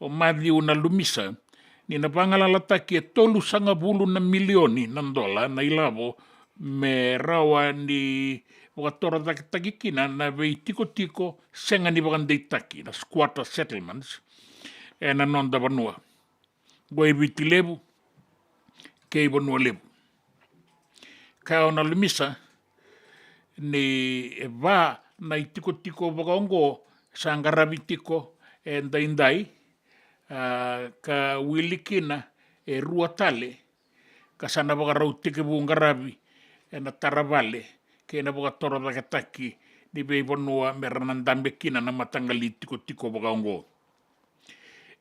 o Maciu Nalumisa, ni na vagalalataki e tolusagavulu na milioni na dola na ilavo me rawa ni vakatorocaketaki kina na veitikotiko sega ni vakadeitaki, na squatter settlements, ena noda vanua. Qo e Viti Levu kei Vanua Levu. Kaya o Nalumisa ni e va na itikotiko vakaoqo sa qaravi tiko e daidai, a, ka wili kina e rua tale, ka sa na vakarau tekivu qaravi ena tara vale kei na vakatorocaketaki ni veivanua me ra na dabe kina na mataqali itikotiko vakaoqo.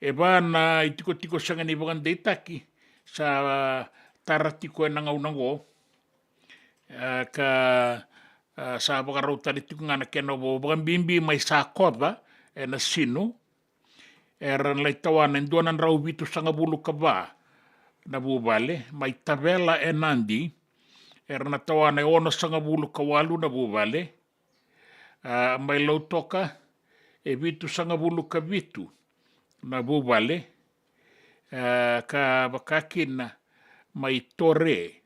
E va na itikotiko sega ni vakadeitaki sa tara tiko ena gauna oqo, e, ka, e, sa vakarau tale tiko ga na kena vo, vakabibi mai Sakoca ena Sinu. Era na lai tawana e dua na drau vitusagavulu ka va na vuvale. Mai Tavela e Nadi, era na tawana e onosagavulu ka walu na vuvale. A, mai Lautoka e vitusagavulu ka vitu na vuvale. A, ka vaka kina mai Tore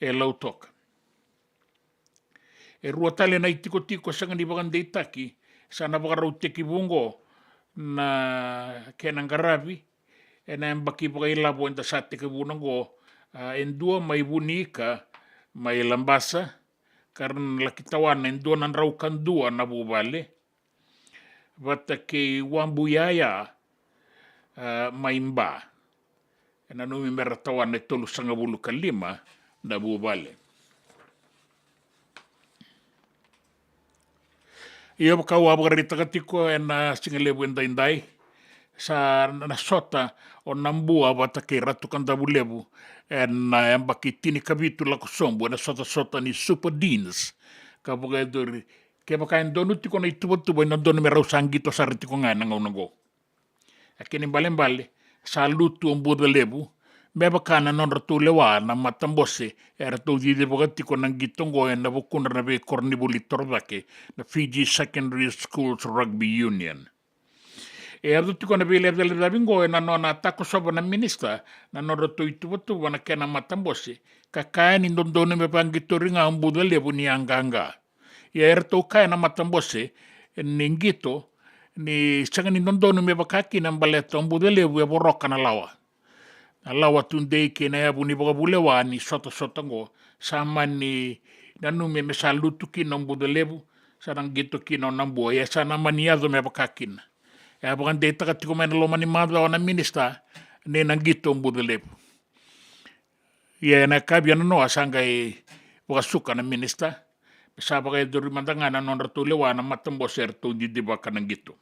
e Lautoka. E rua tale na itikotiko sega ni vakadeitaki sa na vakarau tekivu oqo na kena qaravi ena yabaki vakailavo eda sa tekivuna oqo. A, e dua mai Vunika mai Labasa, ka ra na laki tawana e dua na drau ka dua na vuvale, vata kei Wabuyaya, a, mai Ba. E nanumi me ra tawana e tolusagavulu ka lima na vuvale. Ia, vaka au a vakaraitaka tiko ena sigalevu edaidai, sa na sota o Nabua vata kei Ratu Kadavulevu ena yabaki tinikavitu lako sobu ena sotasota ni Super Deans. Ka vakayacori, kevaka e donu tiko na ituvatuva, e dodonu me rau sa qito sara tiko ga ena gauna oqo. A, kena ibalebale, sa lutu o Bucalevu me vaka na nodratou lewa na matabose eratou cicivaka tiko na qito oqo ena vukudra na veikoronivuli torocake, na Fiji Secondary Schools Rugby Union. E yaco tiko na veilecalecavi oqo ena nona takosova na minisita na nodratou ituvatuva na kena matabose, ka kaya ni dodonu me vaqitori ga o Bucalevu ni a qaqa. Ia eratou kaya na matabose ni qito ni sega ni dodonu me vaka kina baleta o Bucalevu e voroka na lawa. Na lawa tudei kei na yavu ni vakavulewa ni sotasota oqo, sa mani nanumi me sa lutu kina o Bucalevu, sa na qito kina o Nabua, ia sa na mani yaco me vaka kina. E a vakadeitaka tiko mai na loma ni macawa na minisita ni na qito o Bucalevu. Ia ena yakavi ena noa sa qai vakasuka na minisita me sa vakayacori mada ga na nodratou lewa na matabose eratou cicivaka na qito.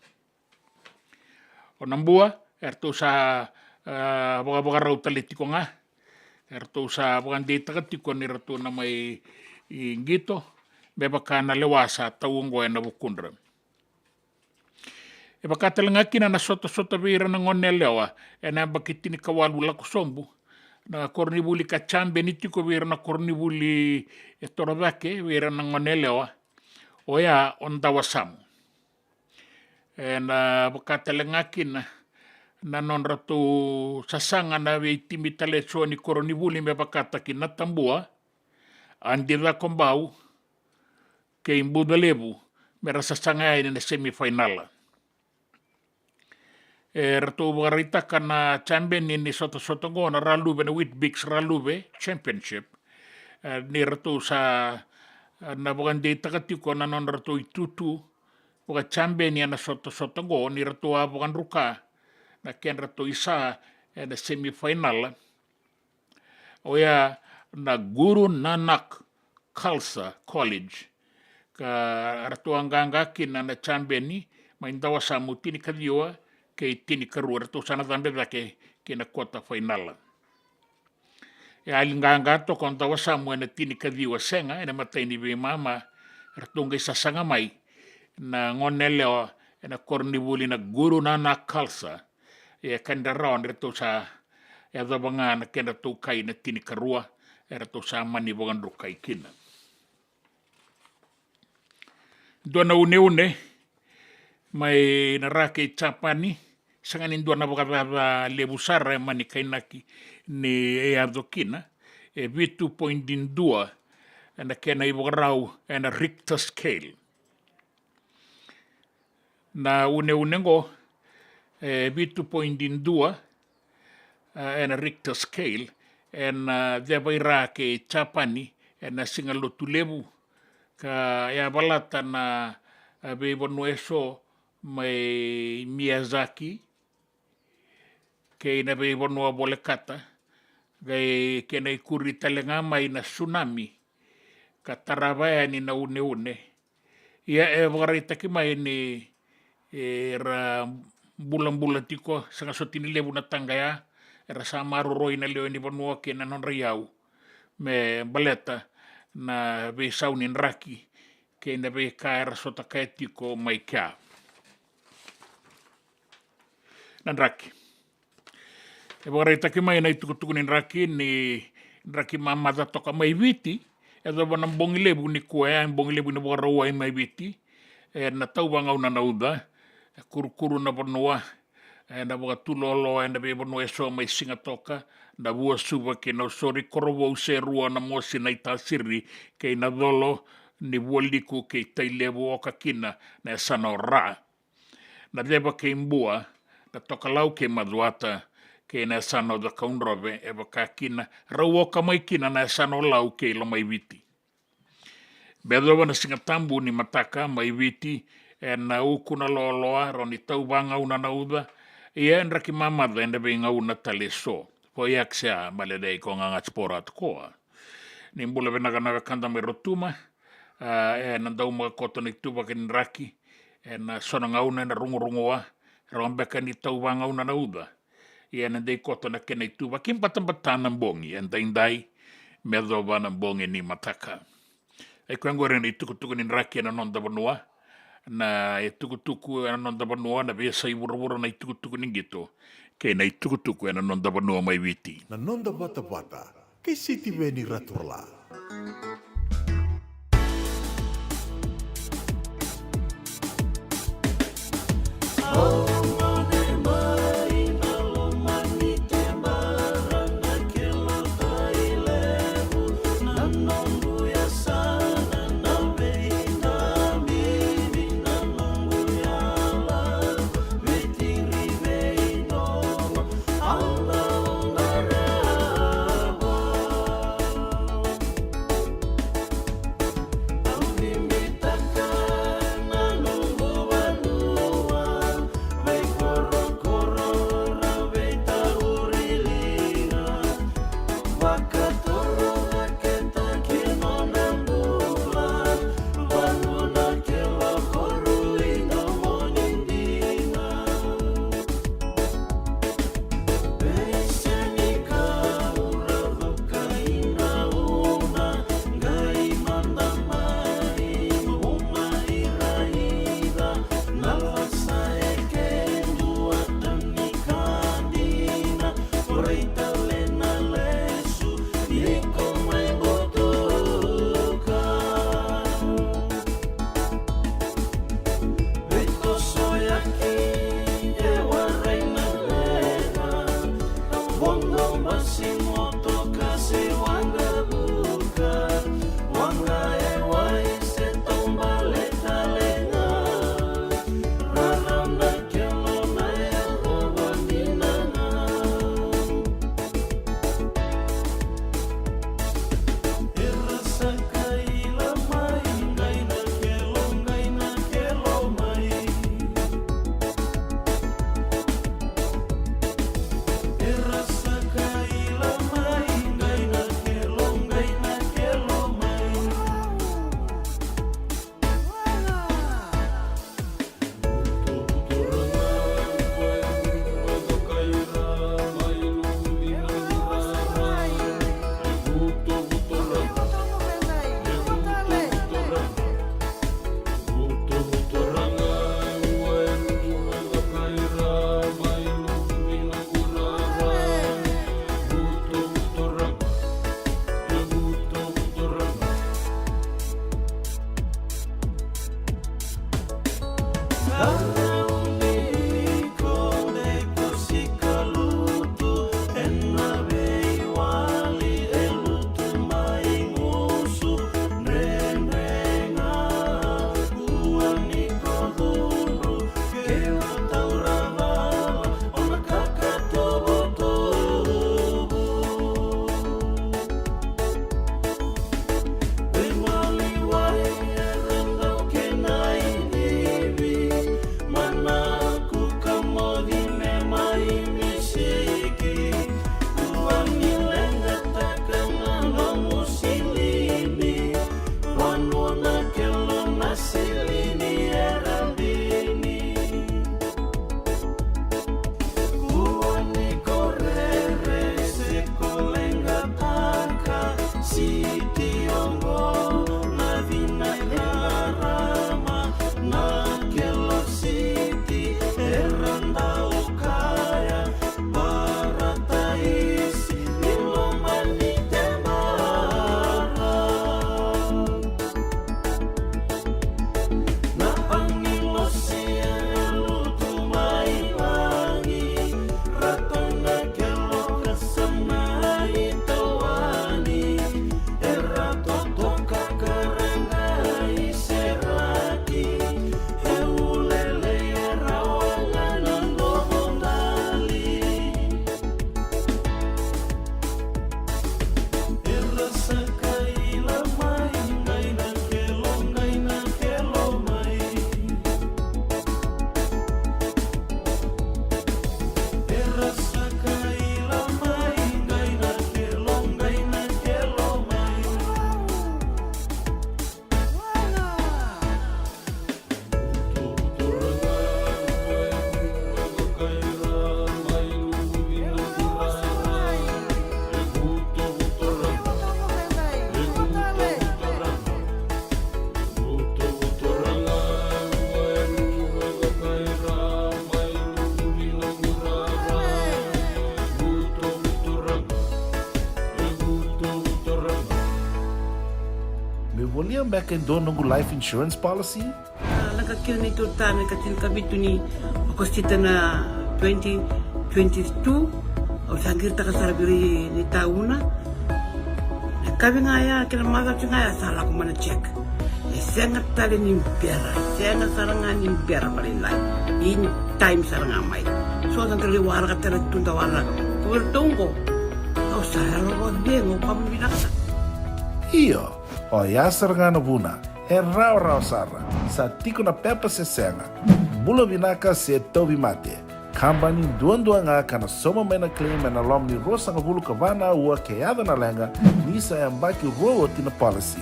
O Nabua, eratou sa, e, vakavakarau tale tiko ga. Eratou sa vakadeitaka tiko ni ratou na mai, i, qito me vaka na lewa sa tau oqo ena vukudra. E vaka tale ga kina na sotasota vei ira na gone yalewa ena yabaki tinikawalu lako sobu, na koronivuli ka jabeni tiko vei ira na koronivuli e torocake vei ira na gone yalewa, oya o Dawasamu. Ena vaka tale ga kina na nodratou sasaga na veitimi tale eso ni koronivuli me vakataki Natabua, Adi Cakobau kei Bucalevu, me ra sasaga yani na semifainala. E ratou vakaraitaka na jabeni ni sotasota oqo na Raluve, na Weet-Bix Raluve Championship. E, ni ratou sa, e, na vakadeitaka tiko na nodratou itutu vakajabeni ena sotasota oqo, ni ratou a vakadruka na kedratou isa ena semifainala, oya na Guru Nanak Khalsa College. Ka ratou a qaqa kina na jabeni mai Dawasamu, tinikaciwa kei tinikarua, ratou sa na cabe cake ki na quarter final. E a li qaqa toka o Dawasamu ena tinikaciwa sega ena imatai ni veimama, ratou qai sasaga mai na gone yalewa ena koronivuli na Guru Nanak Khalsa. E ka ni rarawa ni ratou sa yacova ga na kedratou kai na tinikarua, eratou sa mani vakadrukai kina. Dua na uneune mai na ra kei Japani, sega ni dua na vakacaca levu sara e mani kainaki ni e yaco kina, e vitu poidi dua ena kena ivakarau ena Richter scale. Na uneune oqo, e vitu poidi dua, a, ena Richter scale, ena, a, ceva i ra kei Japani, ena siga Lotulevu, ka yavalata na, a, veivanua eso mai Miyazaki, kei na veivanua volekata, kei kena ikuri tale ga mai na tsunami, ka tarava yani na uneune. Ia e vakaraitaki mai ni, e, era bulabula tiko, sega soti ni levu na taqaya, era sa maroroi na lewe ni vanua kei na nodra iyau me baleta na veisau ni draki kei na veika era sotakaya tiko mai kea. Na draki. E vakaraitaki mai na itukutuku ni draki ni draki mamaca toka mai Viti. E yacova na bogi levu nikua, e bogi levu ni Vakarauwai mai Viti. E na tauvagauna na uca, e kurukuru na vanua, e na vakatuloaloa e na veivanua eso mai Sigatoka, na Vuasuva kei na Usori, Korovou, Serua, Namosi, Naitasiri kei Nacolo, ni Vualiku kei Tailevu, oka kina na yasana o Ra. Na ceva kei Bua, na Tokalau kei Macuata, kei na yasana o Cakaudrove, e vaka kina rau oka mai kina na yasana o Lau kei Lomaiviti. Me yacova na Siga Tabu ni mataka mai Viti, e na uku na loaloa, rawa ni tauvagauna na uca, ia e draki mamaca e na veigauna tale eso. Foiakisea malelei ko gagati pora tokoa. Ni bula vinaka na wekada mai Rotuma, a, e na dau maka koto na ituvaki ni draki, e na so na gauna e na rugurugua, rawa beka ni tauvagauna na uca. Ia e na dei koto na kena ituvaki batabata na bogi, e daidai, me yacova na bogi ni mataka. Ai koya oqori na itukutuku ni draki e na noda vanua, na itukutuku e na noda vanua, na veiyasai vuravura, na itukutuku ni qito, kei na itukutuku e na noda vanua mai Viti. Na noda vatavata, kei Sitiveni Raturala. Karauni iko dei ko sika lutu ena veiwali e lutu mai gusu dredre ga. Kua ni ko cudru ke o taura vala o na kakatuvutuvu. Veimaliwai era dau kena idivi, manaku ka moci me mai misiki. Kua ni leqataka na nomu silini, vanua na kelo na silini era dini. Kua ni ko rere se ko leqataka, siti oqo na vinaka rarama na kelo siti era dau kaya. Parataisi ni loma ni temara. Na agilosi era lutu mai vagi, ratou na kelo ka sa na itawani, era totoka ka ra qai seraki, e ulele era waga na domo dali. Me volia beka e dua noqu life insurance policy? A, lako kina neitou tane ka tinikavitu ni Okosita na twenty twenty-two. Au sa qiritaka sara vei ira ni tauna. Na yakavi ga ya kei na macawa ga ya sa lako mai na check. E sega tale ni bera, e sega sara ga ni bera vakalailai. Ini time sara ga mai. So da qai waraka tale tu da waraka. Ko iratou oqo. Au sa yalo vakacegu, au vakavinavinaka sara. Io. Oya sara ga na vuna, e rawarawa sara, sa tiko na pepa se sega, bula vinaka se tauvimate. Kabani duadua ga ka na sauma mai na claim ena loma ni ruasagavulu ka va na aua ke yaco na leqa, ni sa yabaki rua oti na policy.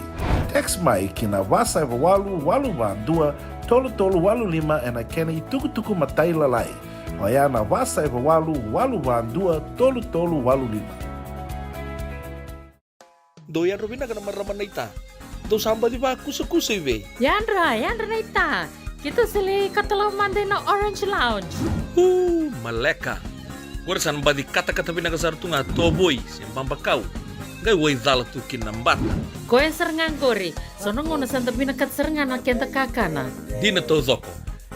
Text mai ki na va saiva walu walu va dua tolu tolu walu lima ena kena itukutuku matailalai. Oya na va saiva walu walu va dua tolu tolu walu lima. Dou yadra vinaka na marama naita. Dou sa baci vakusakusa i vei? Yadra, yadra naita. Keitou sa lai katalau mada ina Orange Lounge. Uu, maleka. Qori sa na baci katakata vinaka sara tu ga tovoi se babakau. Qai waicala tu kina na bata. Koya sara ga qori. So na gauna sa da vinakata sara ga na keda kakana. Dina taucoko.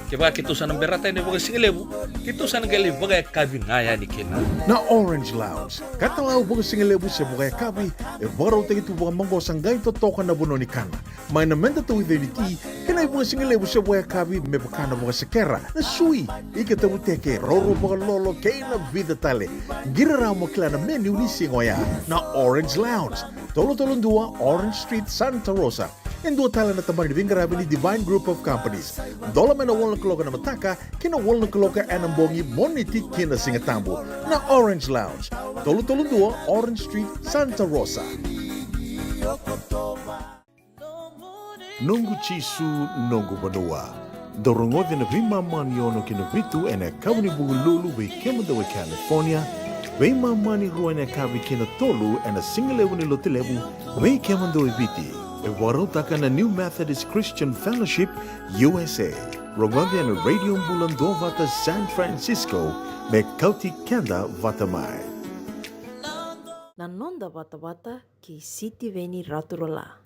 Kevaka keitou sa na berata yani vakasigalevu, keitou sa na qai lai vakayakavi ga yani kina. Na Orange Lounge, katalau vakasigalevu se vakayakavi, e vakarautaki tu vakamaqosa qai totoka na vanua ni kana. Mai na meda tauica ni ti, kei na ivakasigalevu se vakayakavi me vaka na vakasekera, na sui, ika tavuteke, roro vakalolo, kei na vica tale. Qiri rawa mo kila na menu ni siga oya. Na Orange Lounge, tolu tolu dua Orange Street, Santa Rosa. E dua tale na tabana ni veiqaravi ni Divine Group of Companies. Dola mai na walu na kaloko ena mataka ki na walu na kaloko ena bogi, Moniti ki na Sigatabu. Na Orange Lounge, tolu tolu dua Orange Street, Santa Rosa. Noqu Jisu, noqu vanua. Dou rogoca na veimama ni ono ki na vitu ena yakavi ni Vukelulu vei kemudou e California, veimama ni rua ena yakavi ki na tolu ena sigalevu ni Lotulevu vei kemudou e Viti. E vakarautaka na New Methodist Christian Fellowship, U S A. Rogoca ena Radio Bula Duavata San Francisco, me kauti keda vata mai. Na noda vatavata kei Sitiveni Raturala.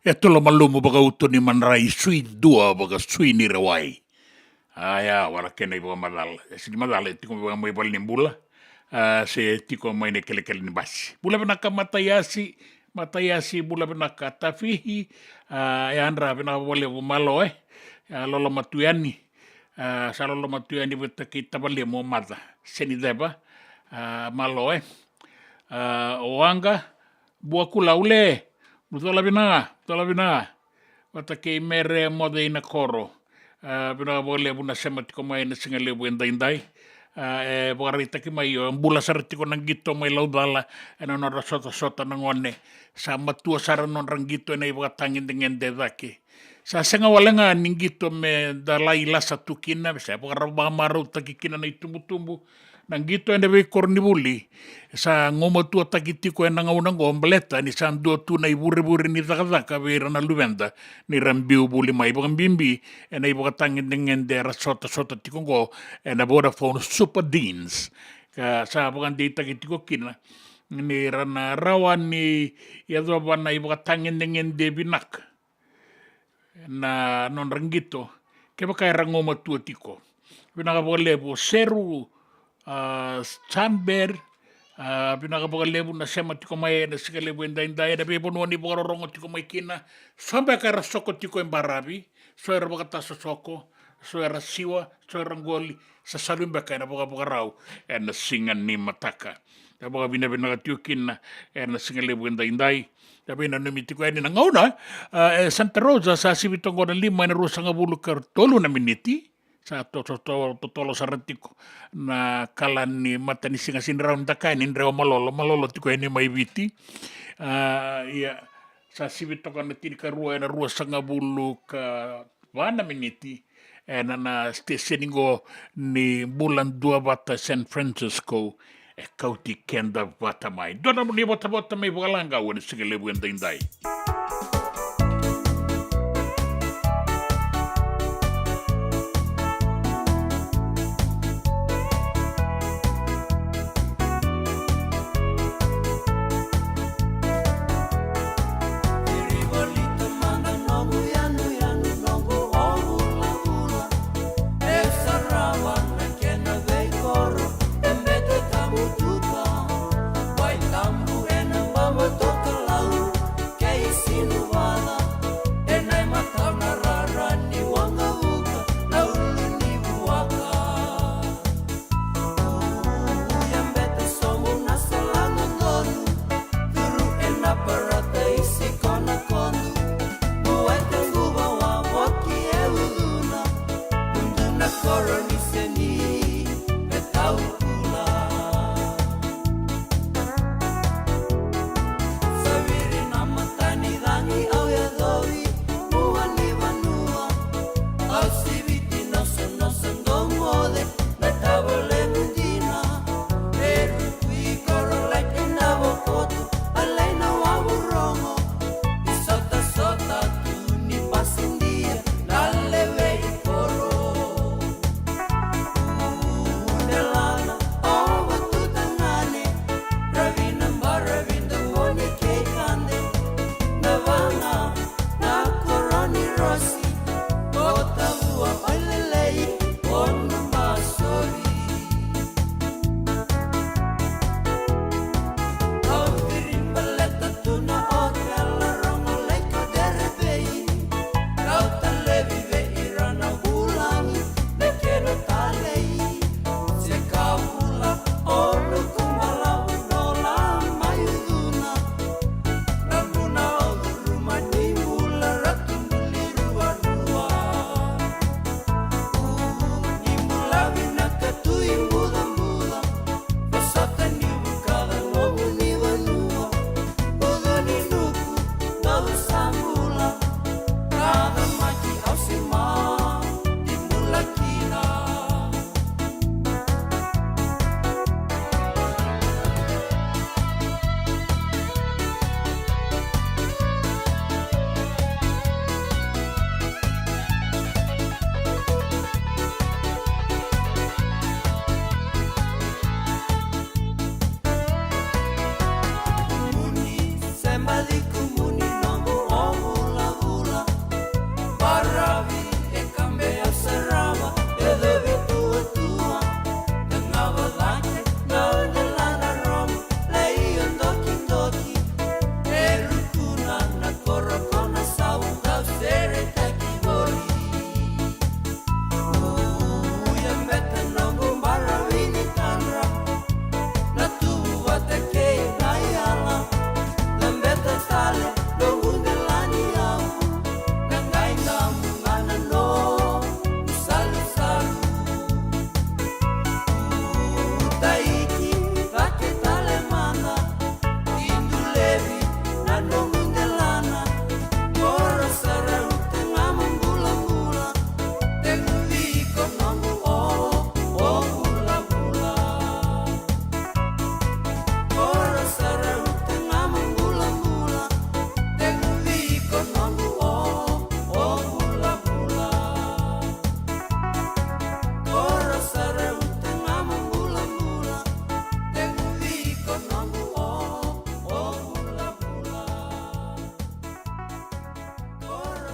E tolo malumu vakauto ni madrai, sui dua vakasui ni rewai. Aya, wala kena ivakamacala. E sini macala, e tiko mai vale ni bula. A, se tiko mai na kelekele ni basi. Bula vinaka Mataiasi, Mataiasi, bula vinaka Tafihi. A, e yadra vinaka vakalevu, malo e. A, Lolo Matuyani. A, sa Lolo Matuyani vata kei tavalemu o Maca. Seni ceva. A, malo e. A, o Aga. Bua kula ule, bucola vinaka, bucola vinaka. Vata kei Mere Moce i na koro. A, vinaka vakalevu na sema tiko mai ena siga levu edaidai. A, e vakaraitaki mai o bula sara tiko na qito mai Laucala ena nodra sotasota na gone. Sa matua sara nodra qito ena ivakatagedegede cake. Sa sega wale ga ni qito me da lai lasa tu kina, se vakara-, vakamarautaki kina na itubutubu. Na qito ena veikoronivuli, sa gumatuataki tiko ena gauna oqo baleta ni sa dua tu na ivurevure ni cakacaka vei ira na luveda ni ra biu vuli mai, vakabibi ena ivakatagedegede era sotasota tiko oqo ena Vodafone Super Deans. Ka sa vakadeitaki tiko kina ni ra na rawa ni yacova na ivakatagedegede vinaka na nodra qito, kevaka era gumatua tiko. Vinaka vakalevu o Seru, a, Chamber, a, vinaka vakalevu na sema tiko mai ena siga levu edaidai, ena veivanua ni vakarorogo tiko mai kina. So beka era soko tiko e baravi, so era vakatasosoko, so era siwa, so era qoli, sa salu beka ena vakavakarau ena siga ni mataka. E vakavinavinaka tiko kina ena siga levu edaidai. E veinanumi tiko yani na gauna, a, e Santa Rosa sa sivi toka na lima ena ruasagavulu ka tolu na miniti. Sa to-, to-, to-, totolo sara tiko na kala ni matanisiga, sini rawa ni da kaya ni drewa malolo, malolo tiko yani mai Viti. A, ia, sa sivi toka na tinikarua ena ruasagavulu ka va na miniti, ena, na siteseni qo ni Bula Duavata San Francisco, e kauti keda vata mai. Dua na nomuni votavota mai Vakalaqau ena siga levu edaidai.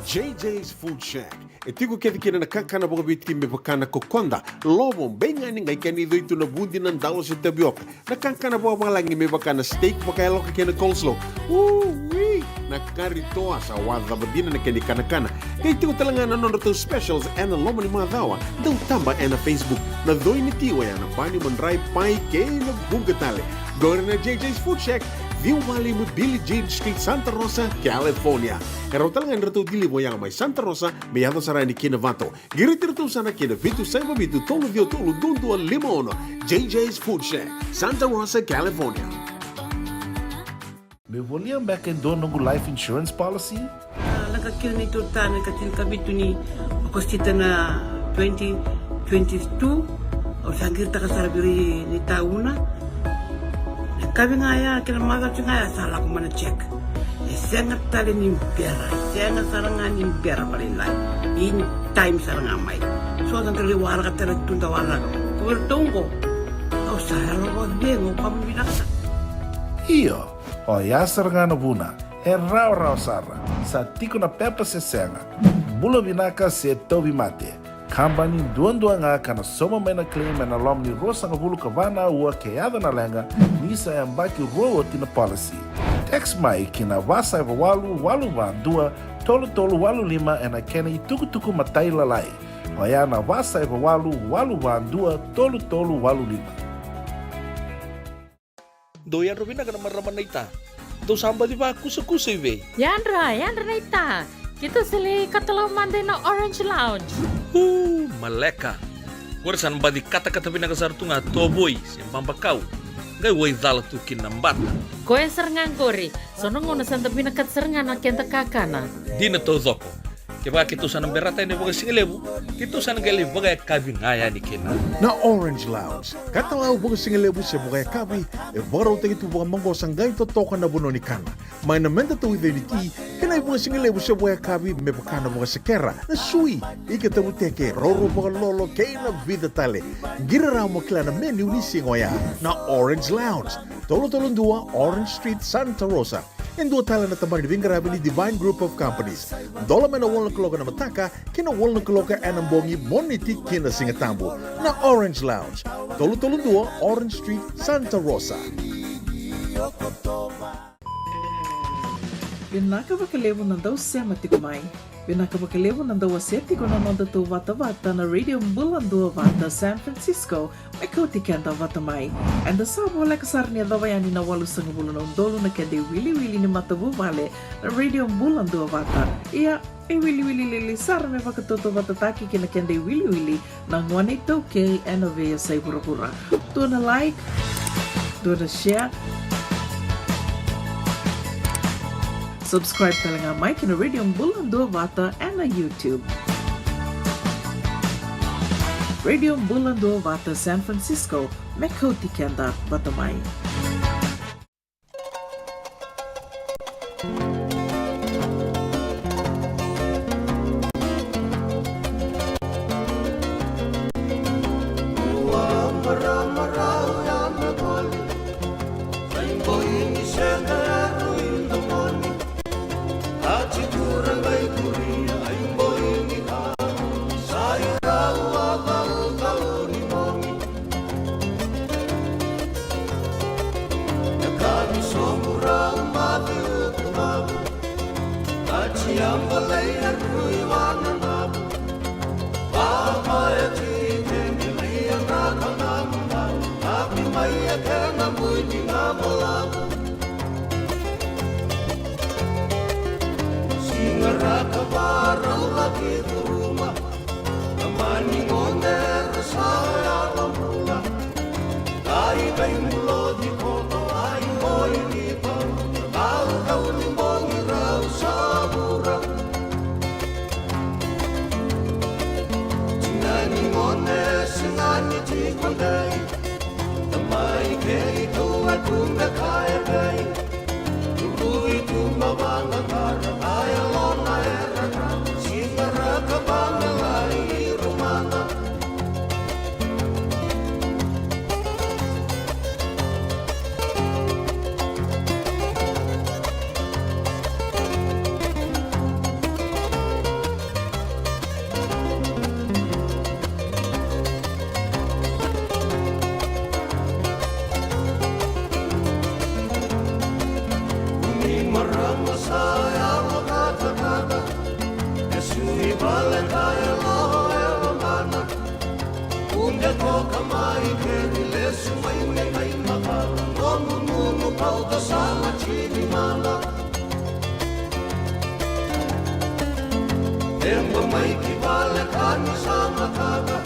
J J's Food Shack. E tiko kece kina na kakana vakaviti me vaka na kokoda, lovo, beigani, qai kena icoi tu na vudi, na dalo se tavioka. Na kakana vakavalagi me vaka na steak vakayaloka kei na coleslaw. Ui! Na kari toa sa wacava dina na kena ikanakana. Qai tiko tale ga na nodratou specials ena loma ni macawa. Dau taba ena Facebook. Na coi ni ti oya na bani, madrai, pai kei na vuqa tale. Qori na J J's Food Shack, ciwa walu lima Billie Jean Street, Santa Rosa, California. E rawa tale ga ni ratou deliver oya mai Santa Rosa me yaco sara yani ki Novato. Qiriti iratou sara ki na vitu saiva vitu tolu ciwa tolu dua dua lima ono. J J's Food Shack, Santa Rosa, California. Meu volia beka e dua noqu life insurance policy? A, lako kina neitou tane ka tinikavitu ni Okosita na twenty twenty-two. Au sa qiritaka sara vei ira ni tauna. Na kavi ga ya kei na macawa ga ya sa lako mai na check. E sega tale ni bera, e sega sara ga ni bera vakalailai. In time sara ga mai. So da qai waraka tale tu da waraka. Ko vei ratou oqo, au sa yalo vakacegu, au vakavinavinaka sara. Io, oya sara ga na vuna. E rawarawa sara. Sa tiko na pepa se sega. Bula vinaka se tauvimate. Kabani duadua ga ka na sauma mai na claim ena loma ni ruasagavulu ka va na aua ke yaco na leqa, ni sa yabaki rua oti na policy. Text mai ki na va saiva walu walu va dua tolu tolu walu lima ena kena itukutuku matailalai. Oya na va saiva walu walu va dua tolu tolu walu lima. Dou yadra vinaka na marama naita. Dou sa baci vakusakusa i vei? Yadra, yadra naita. Keitou sa lai katalau mada ina Orange Lounge. Uu, maleka. Qori sa na baci katakata vinaka sara tu ga tovoi se babakau. Qai waicala tu kina na bata. Koya sara ga qori. So na gauna sa da vinakata sara ga na keda kakana. Dina taucoko. Kevaka keitou sa na berata yani vakasigalevu, keitou sa na qai lai vakayakavi ga yani kina. Na Orange Lounge, katalau vakasigalevu se vakayakavi, e vakarautaki tu vakamaqosa qai totoka na vanua ni kana. Mai na meda tauica ni ti, kei na ivakasigalevu se vakayakavi me vaka na vakasekera, na sui, ika tavuteke, roro vakalolo, kei na vica tale. Qiri rawa mo kila na menu ni siga oya. Na Orange Lounge, tolu tolu dua Orange Street, Santa Rosa. E dua tale na tabana ni veiqaravi ni Divine Group of Companies. Dola mai na walu na kaloko ena mataka ki na walu na kaloko ena bogi, Moniti ki na Sigatabu. Na Orange Lounge, tolu tolu dua Orange Street, Santa Rosa. Vinaka vakalevu na dau sema tiko mai. Vinaka vakalevu na dau wasea tiko na nodatou vatavata na Radio Bula Duavata San Francisco, me kauti keda vata mai. Eda sa voleka sara ni yacova yani na walusagavulu na udolu na keda iwiliwili ni matavuvale na Radio Bula Duavata. Ia, e wiliwili lili sara me vakatautauvatataki kei na keda iwiliwili na gone iTaukei ena veiyasai vuravura. Dua na like, dua na share, subscribe tale ga mai ki na Radio Bula Duavata ena YouTube. Radio Bula Duavata San Francisco, me kauti keda vata mai. Siga ra ka varau laki curuma. Na mani gone era sa yalo bula. Kai kai muloci koto ai boi ni pau. Kau kau ni bogi rau sa vura. Tina ni gone sega ni tiko dei. Tamai kei tou a tu me kaya dei. Tului tu ma vanga kara kaya lona era ka. Siga ra ka vanga lai i rumana. Eba mai ki vale ka ni sa makaka.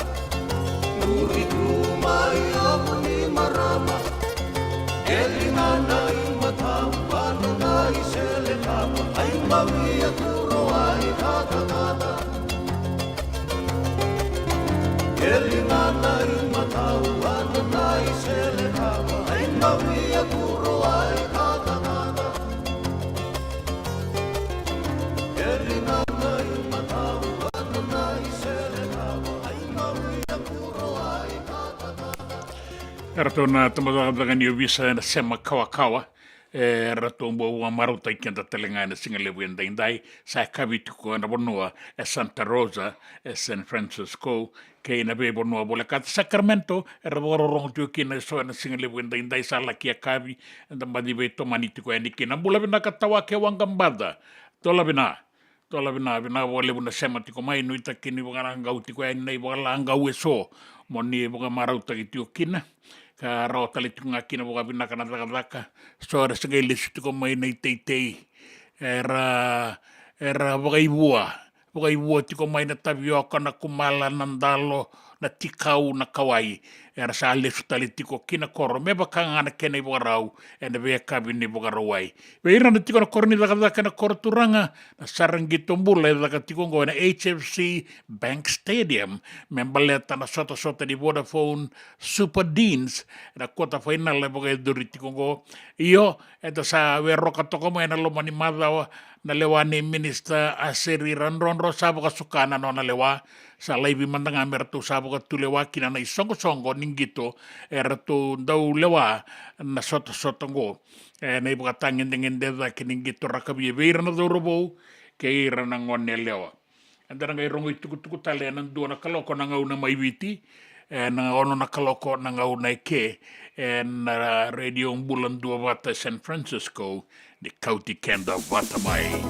Muri tu mai ovu ni marama. Keli na na i matau vana na i sele kama. Ai mawi a kuro ai katakata. Keli na na i matau vana na i sele kama. Ai mawi a kuro ai katakata. Eratou na tabacakacaka ni ovisa ena sema kawakawa. E ratou bau vakamarautaki keda tale ga ena siga levu edaidai. Sa yakavi tiko ena vanua e Santa Rosa, e San Francisco, kei na veivanua volekata Sacramento, era vakarorogo tiko kina eso ena siga levu edaidai, sa laki yakavi, eda baci veitomani tiko yani kina. Bula vinaka Tawake Waqabaca. Dola vina. Dola vina, vina vakalevu na sema tiko mai, nuitaki ni vakalaqau tiko yani na ivakalaqau eso mo ni vakamarautaki tiko kina. Ka rawa tale tiko ga kina vakavinaka na cakacaka. So era se qai lesu tiko mai na iteitei. Era, era vakaivua. Vakaivua tiko mai na tavioka, na kumala, na dalo, na tikau, na kawai. Era sa lesu tale tiko ki na koro me vaka ga na kena ivakarau ena veiyakavi ni Vakarauwai. Vei ira na tiko na koro ni cakacaka ena koro turaga, na sara qito bula e caka tiko oqo ena H F C Bank Stadium me baleta na sotasota ni Vodafone Super Deans ena quarter final e vakayacori tiko oqo. Io, eda sa weroka toka mai ena loma ni macawa na lewa ni Minisita Aseri Radrodro, sa vakasuka na nona lewa. Sa laivi mada ga me ratou sa vakatulewa kina na isoqosoqo ni qito e ratou dau lewa na sotasota oqo. E, na ivakatagedegede cake ni qito rakavi e vei ira na cauravou kei ira na gone yalewa. Eda na qai rogo itukutuku tale ena dua na kaloko na gauna mai Viti, ena ono na kaloko na gauna eke, ena Radio Bula Duavata San Francisco, ni kauti keda vata mai.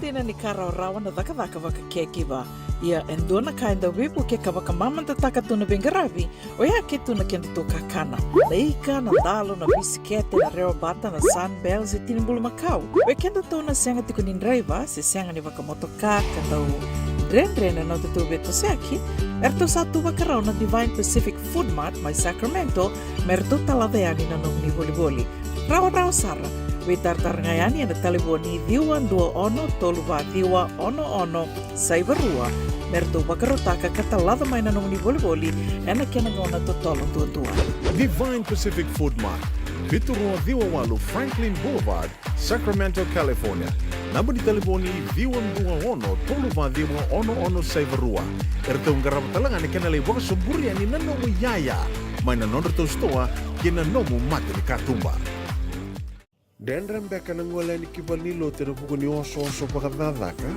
Ena ni ka rawarawa na cakacaka vakacaregiver. Ia e dua na ka e dau veivuke ka vakamamadataka tu na veiqaravi, oya ke tu na kedatou kakana. Na ika, na dalo, na bisikete, na rewa bata, na Sunbell se tini bulumakau. Vei kedatou na sega tiko ni draiva se sega ni vakamotoka ka dau dredre na nodatou veitosoyaki, eratou sa tu vakarau na Divine Pacific Food Mart mai Sacramento me ratou talaca yani na nomuni volivoli. Rawarawa sara. Veitaratara ga yani ena talevoni ciwa dua ono tolu va ciwa ono ono saiva rua me ratou vakarautaka ka talaca mai na nomuni volivoli ena kena gauna totolo duadua. Divine Pacific Food Mart, vitu rua ciwa walu Franklin Boulevard, Sacramento, California. Naba ni talevoni ciwa dua ono tolu va ciwa ono ono saiva rua. Eratou qarava tale ga na kena lai vakasoburi yani na nomu iyaya mai na nodratou sitoa ki na nomu mata ni katuba. Dredre beka na gole yani ki valenilotu ena vuku ni osooso vakacakacaka?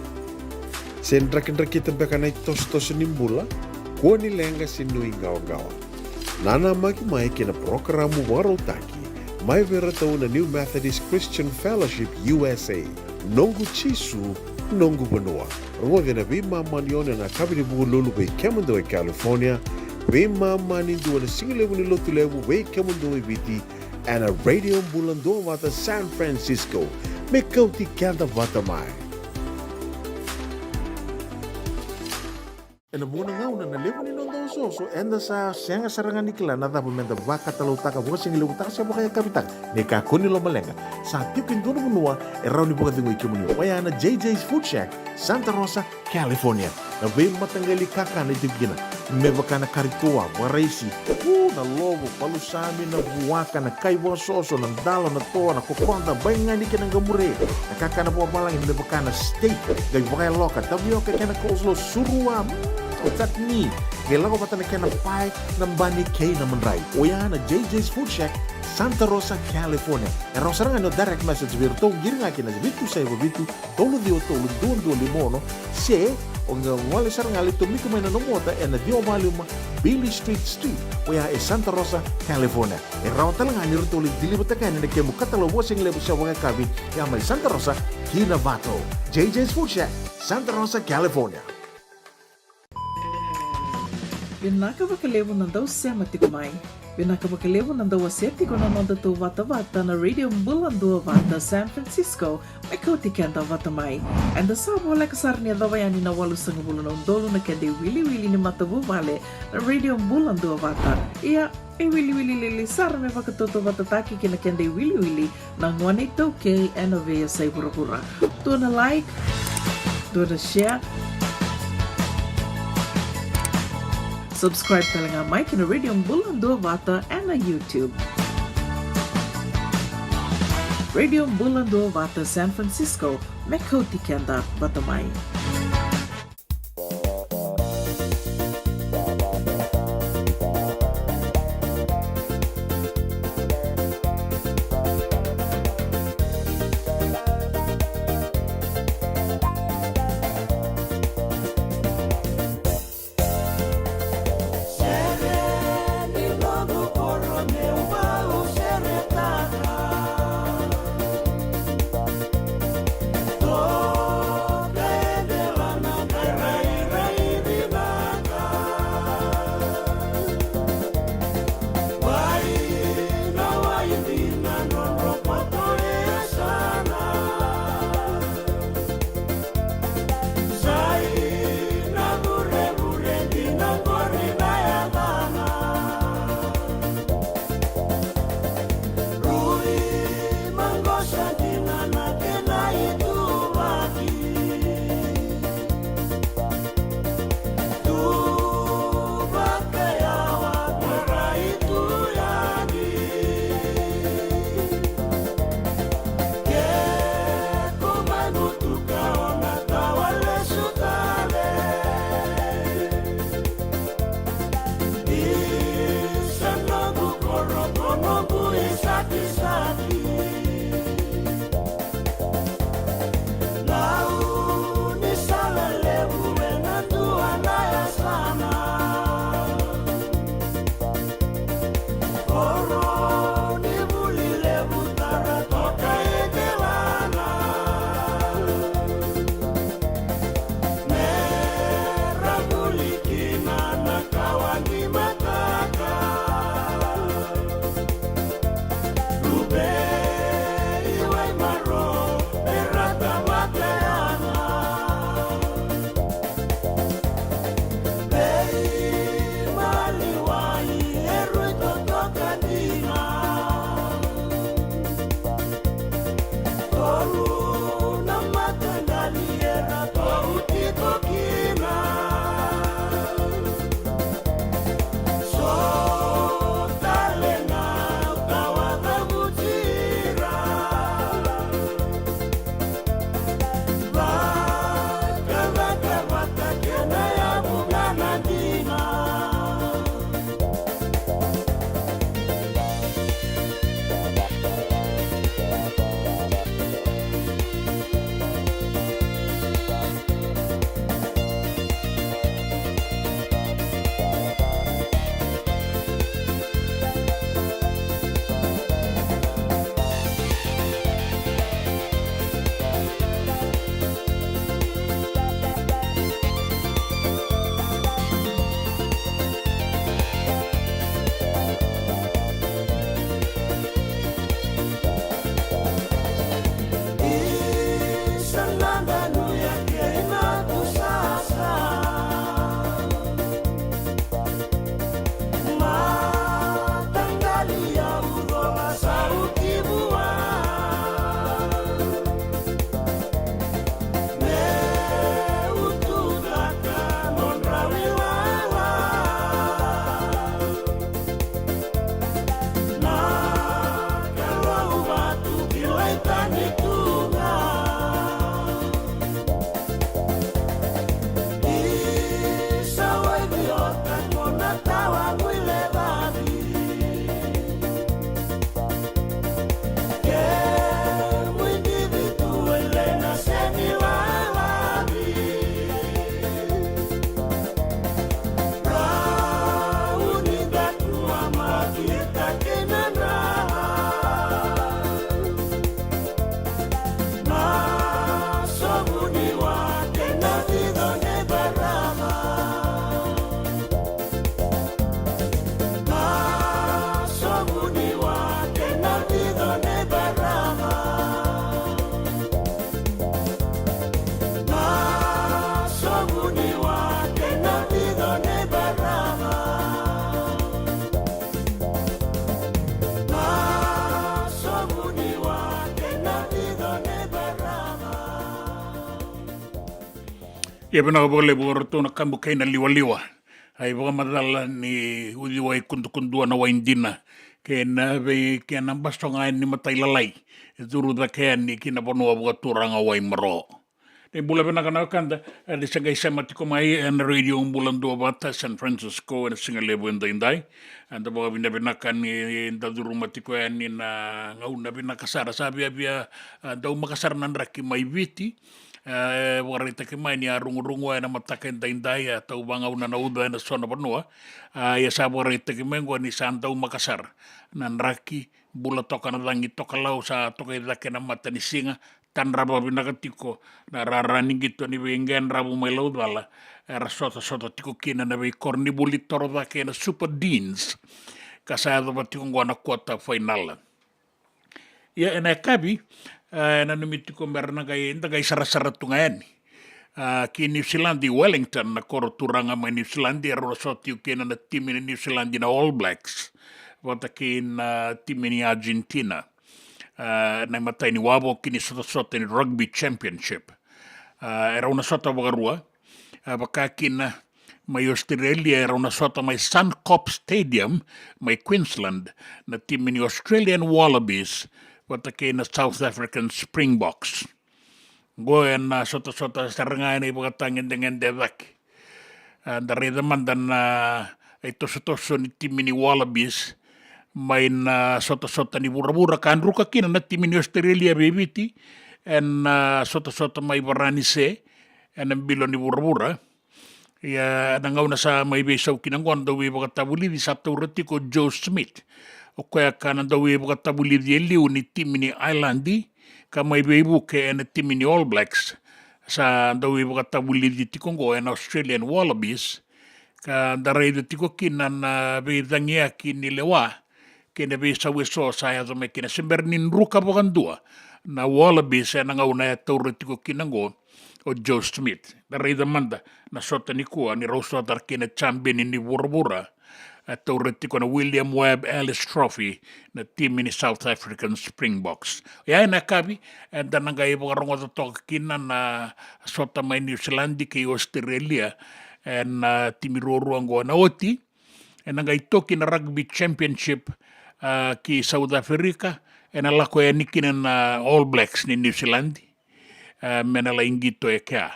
Se drakidrakita beka na itosotoso ni bula? Kua ni leqa se nuiqawaqawa. Nanamaki mai ki na parokaramu vakarautaki mai vei iratou na New Methodist Christian Fellowship U S A. Noqu Jisu, noqu vanua. Rogoci ena veimama ni ono ena yakavi ni Vukelulu vei kemudou e California, veimama ni dua na sigalevu ni Lotulevu vei kemudou e Viti, ena Radio Bula Duavata San Francisco. Me kauti keda vata mai. Ena vuqa na gauna na levu ni noda osooso, eda sa sega sara ga ni kila na cava meda vakatalautaka, vakasigalevutaka se vakayakavitaka. Ni kakua ni lomaleqa, sa tiko e dua na vanua e rawa ni vakacegui kemuni, oya na J J's Food Shack, Santa Rosa, California. Na veimataqali kakana e tiko kina, me vaka na kari toa, vakaraisi, u, na lovo, palusami, na vuaka, na kai vakasoso, na dalo, na toa, na kokoda, baigani kei na qamure, na kakana vakavalagi me vaka na steak, qai vakayaloka, tavioka kei na coleslaw, surua, mm, chutney, qai lako vata na kena pae, na bani kei na madrai. Oya na J J's Food Shack, Santa Rosa, California. E rawa sara ga ni o direct message vei iratou, qiri ga ki na vitu saiva vitu, tolu ciwa tolu dua dua lima ono, se o qai gole sara ga lai tomika mai na nomu ota ena ciwa va lima Beale Street Suite, oya e Santa Rosa, California. E rawa tale ga ni ratou lai deliver-taka yani na kemu katalau vakasigalevu se vakayakavi, ya mai Santa Rosa ki Novato. J J's Food Shack, Santa Rosa, California. Vinaka vakalevu na dau sema tiko mai. Vinaka vakalevu na dau wasea tiko na nodatou vatavata na Radio Bula Duavata San Francisco, me kauti keda vata mai. Eda sa voleka sara ni yacova yani na walusagavulu na udolu na keda iwiliwili ni matavuvale na Radio Bula Duavata. Ia, e wiliwili lili sara me vakatautauvatataki kei na keda iwiliwili na gone iTaukei ena veiyasai vuravura. Dua na like, dua na share. Subscribe tale ga mai ki na Radio Bula Duavata ena YouTube. Radio Bula Duavata San Francisco, me kauti keda vata mai. Ia vinaka vakalevu o ratou na kabu kei na liwaliwa. A ivakamacala ni uciwai kudukudua na wai dina kei na vei kena basoga ni matailalai e curu cake yani ki na vanua vakaturaga Waimaro. Ni bula vinaka na wekada, e, ni sa qai sema tiko mai ena Radio Bula Duavata San Francisco ena siga levu edaidai. Eda vakavinavinaka ni da curuma tiko yani na gauna vinaka sara, sa viavia, a, dau maka sara na draki mai Viti. E, vakaraitaki mai ni a rugurugua ena mataka edaidai, a tau vagauna na uca ena so na vanua. A, ia sa vakaraitaki mai oqo ni sa dau maka sara na draki, bula toka na cagi tokalau, sa toka i cake na matanisiga, tadra vakavinaka tiko na rara ni qito ni veiqedravu mai Laucala, era sotasota tiko kina na veikoronivuli toro cake ena Super Deans, ka sa yacova tiko oqo na quarter final. Ia ena yakavi, e, e nanumi tiko mera na qai, da qai sarasara tu ga yani, a, ki New Zealand, i Wellington, na koro turaga mai New Zealand, e rau na sota tiko kina na timi ni New Zealand na All Blacks vata kei na timi ni Argentina. A, na imatai ni wavoki ni sotasota ni Rugby Championship. A, e rau na sota vakarua, a, vaka kina mai Australia, e rau na sota mai Suncorp Stadium mai Queensland na timi ni Australian Wallabies vata kei na South African Springboks. Oqo ena sotasota sara ga ena ivakatagedegede cake. A, da raica mada na itosotoso ni timi ni Wallabies mai na sotasota ni vuravura ka druka kina na timi ni Australia vei Viti ena sotasota mai Varanise ena bilo ni vuravura. Ia na gauna sa mai veisau kina oqo na dauveivakatavulici sa taura tiko o Joe Schmidt, o koya ka na dauveivakatavulici e liu ni timi ni Ireland ka mai veivuke ena timi ni All Blacks. Sa dauveivakatavulici tiko oqo ena Australian Wallabies, ka da raica tiko kina na veicagiyaki ni lewa kei na veisau eso sa yaco mai kina. Se bera ni druka vakadua na Wallabies ena gauna e taura tiko kina oqo o Joe Schmidt. Da raica mada na sota nikua ni rau sota kei na champion ni vuravura, e taura tiko na William Webb Ellis Trophy na timi ni South African Springboks. Ia ena yakavi, e, da na qai vakarogoca toka kina na sota mai New Zealand kei Australia, e, na timi ruarua oqo na oti. Ena qai toki na Rugby Championship, a, ki South Africa, ena lako yani kina na All Blacks ni New Zealand, a, me na lai qito e kea.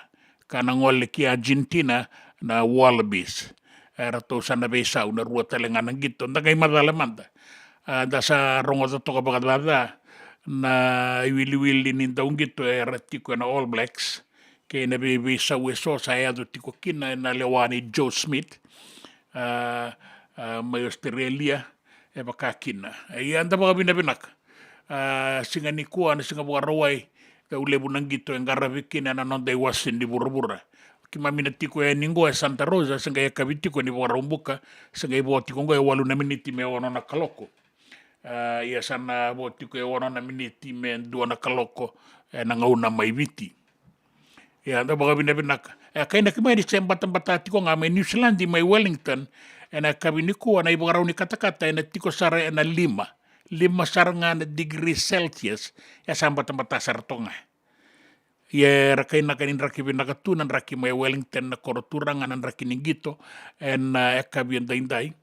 Ka na gole ki Argentina na Wallabies. E, ratou sa na veisau na rua tale ga na qito. Da qai macala mada, a, da sa rogoca toka vakacaca na iwiliwili ni dauqito era tiko ena All Blacks kei na veiveisau eso sa yaco tiko kina ena lewa ni Joe Schmidt, a, a, mai Australia, e vaka kina. Ia da vakavinavinaka, a, siga nikua na siga Vakarauwai, dau levu na qito e qaravi kina ena noda iwase ni vuravura. Keimami na tiko yani oqo e Santa Rosa, se qai yakavi tiko ni Vakaraubuka, se qai vo tiko oqo e walu na miniti me ono na kaloko. A, ia sa na vo tiko e ono na miniti me dua na kaloko ena gauna mai Viti. Ia da vakavinavinaka. E kainaki mai ni se batabata tiko ga mai New Zealand mai Wellington ena yakavi nikua, na ivakarau ni katakata ena tiko sara ena lima, lima sara ga na degree Celsius. E sa batabata sara toka ga. Ia era kainaka ni draki vinaka tu na draki mai Wellington, na koro turaga, na draki ni qito ena, a, yakavi edaidai.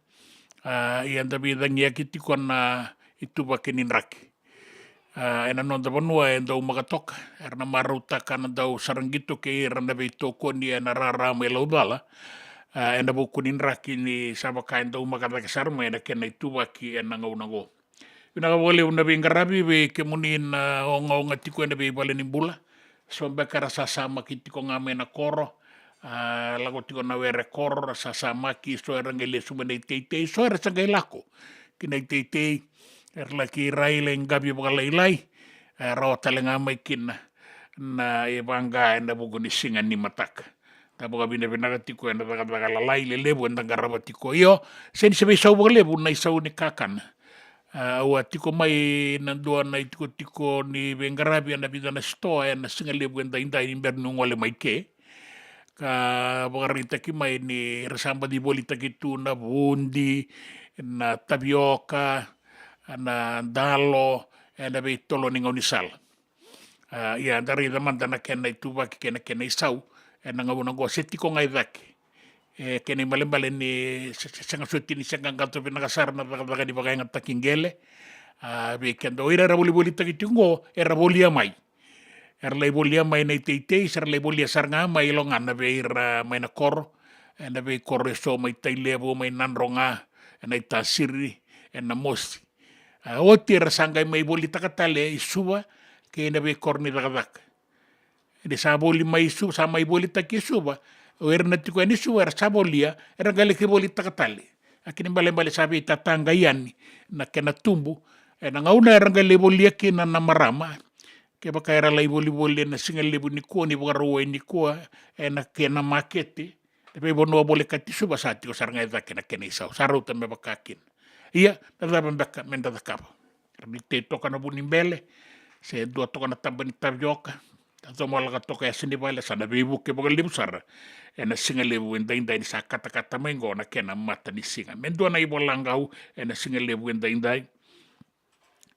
A, ia da veicagiyaki tiko na ituvaki ni draki. A, ena noda vanua e dau maka toka, era na marautaka na dau sara qito kei ira na veitokoni ena rara mai Laucala, a, ena vuku ni draki ni sa vaka e dau maka cake sara mai na kena ituvaki ena gauna oqo. Vinaka vakalevu na veiqaravi vei kemuni na ogaoga tiko ena veivale ni bula. So beka era sasamaki tiko ga mai na koro, a, lako tiko na were koro, ra sasamaki, so era qai lesu mai na iteitei, so era sa qai lako ki na iteitei, era laki rai lai qavi vakalailai, e rawa tale ga mai kina na ivaqa ena vuku ni siga ni mataka. Da vakavinavinaka tiko ena cakacaka lalai lelevu eda qarava tiko. Io, se ni se veisau vakalevu na isau ni kakana. A, au a tiko mai na dua na itikotiko ni veiqaravi ena vica na sitoa ena siga levu edaidai ni bera niu gole mai ke. Ka vakaraitaki mai ni ra sa baci volitaki tu na vudi, na tavioka, na dalo, ena veitolo ni gaunisala. A, ia da raica mada na kena ituvaki kei na kena isau ena gauna oqo se tiko ga i cake. E kena ibalebale ni se, se, sega soti ni se qaqaco vinaka sara na cakacaka ni vakayagataki qele. A, vei keda o ira era volivolitaki tiko oqo, era volia mai. Era lai volia mai na iteitei, se ra lai volia sara ga mai Logana vei ira mai na koro. Ena veikoro eso mai Tailevu, mai Nadroga, ena Itasiri, ena Mosi. A, oti era sa qai mai volitaka tale i Suva, kei na veikoro ni cakacaka. Ni sa voli mai Suva, sa mai volitaki i Suva, o ira na tiko yani i Suva, era sa volia, era qai laki volitaka tale. A kena ibalebale sa veitataqa yani na kena tubu, ena gauna era qai lai volia kina na marama, kevaka era lai volivoli ena siga levu nikua, ni Vakarauwai nikua, ena kena makete, na veivanua volekati Suva sa tiko sara ga e cake na kena isau, sa rauta me vaka kina. Ia, na cava beka me da cakava? Ra ni tei toka na vu ni bele, se dua toka na taba ni tavioka, da comalaka toka e yasa ni vale, sa na veivuke vakalevu sara. Ena siga levu e daidai ni sa katakata mai qo na kena mata ni siga. Me dua na ivola qau, ena siga levu e daidai.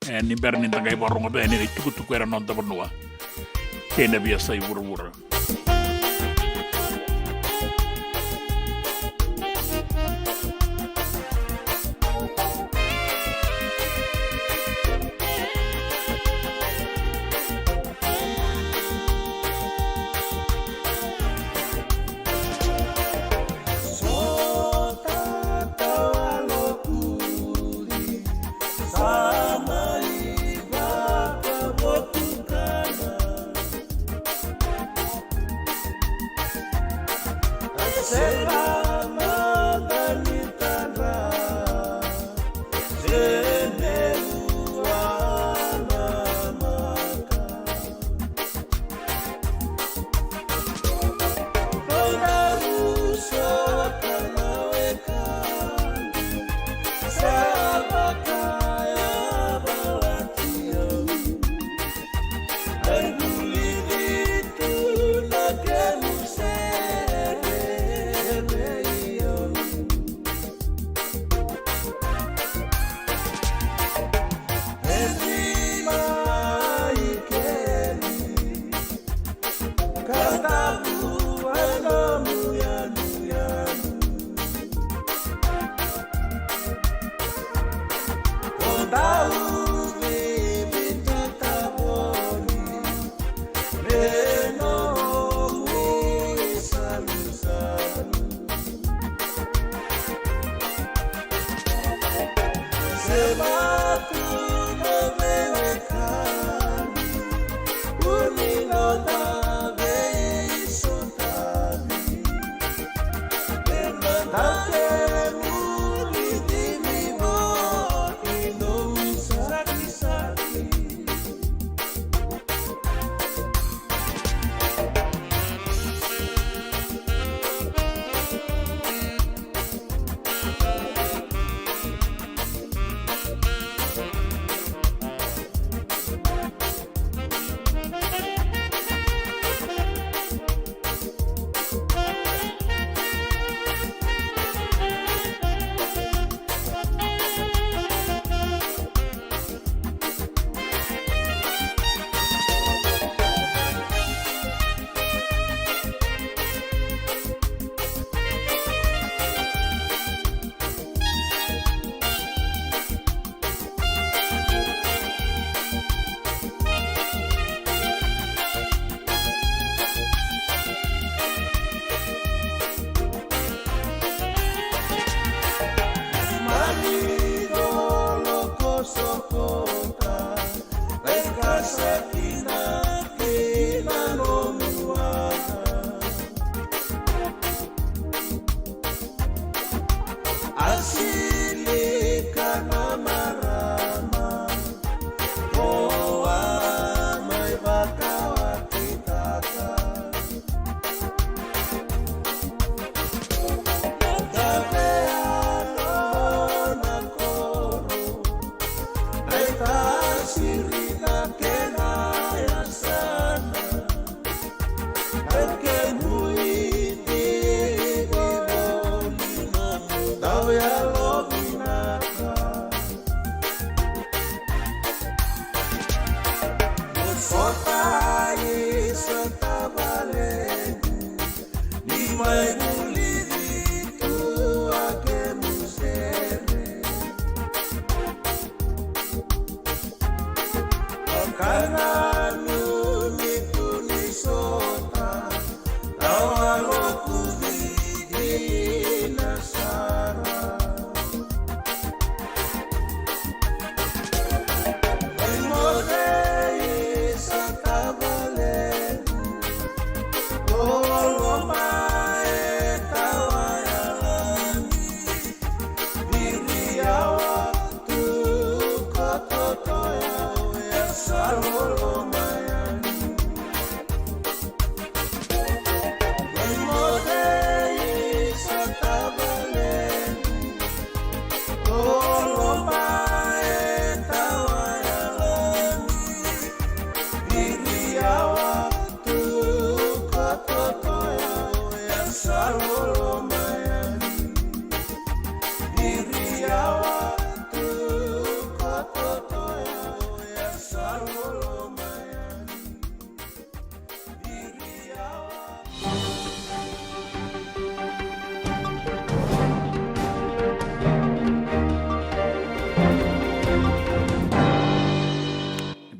E, ni bera ni da qai varogoca yani na itukutuku era noda vanua kei na veiyasai vuravura.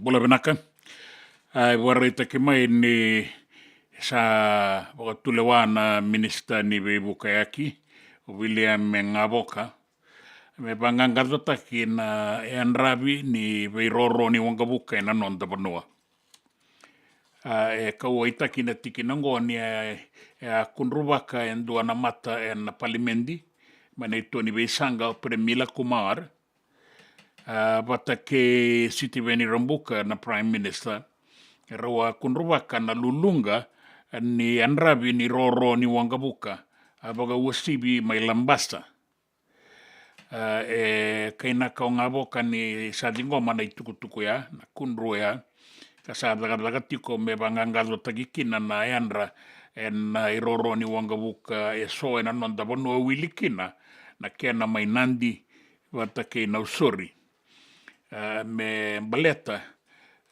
Bula vinaka. A, e vakaraitaki mai ni sa vakatulewa na minisita ni veivukayaki, o William Gavoka, me vaqaqacotaki na yadravi ni veiroro ni waqavuka ena noda vanua. A, e kauwaitaki na tikina oqo ni e, e a kudruvaka e dua na mata ena palimedi mai na itua ni veisaqa, o Premila Kumar, a, vata kei Sitiveni Rabuka na Prime Minister. Rau a kudruvaka na luluqa ni yadravi ni roro ni waqavuka, a, vakauasivi mai Labasa. A, e kainaka o Gavoka ni sa ciqoma na itukutuku ya, na kudru ya, ka sa cakacaka tiko me vaqaqacotaki kina na yadra ena iroro ni waqavuka eso ena noda vanua, wili kina na kena mai Nadi vata kei Nausori. A, me baleta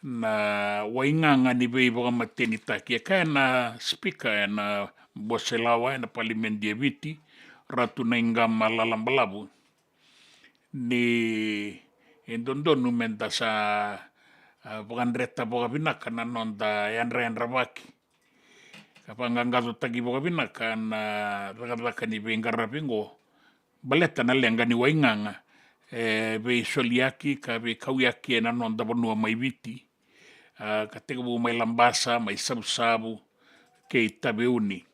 na waigaga ni veivakamatenitaki. E kaya na speaker ena Bose Lawa ena palimedi e Viti, Ratu Naiqama Lalabalavu, ni e dodonu meda sa, a, vakadreta vakavinaka na noda yadrayadravaki, ka vaqaqacotaki vakavinaka na cakacaka ni veiqaravi oqo, baleta na leqa ni waigaga e veisoliyaki ka veikauyaki ena noda vanua mai Viti, a, ka tekivu mai Labasa, mai Savusavu kei Taveuni.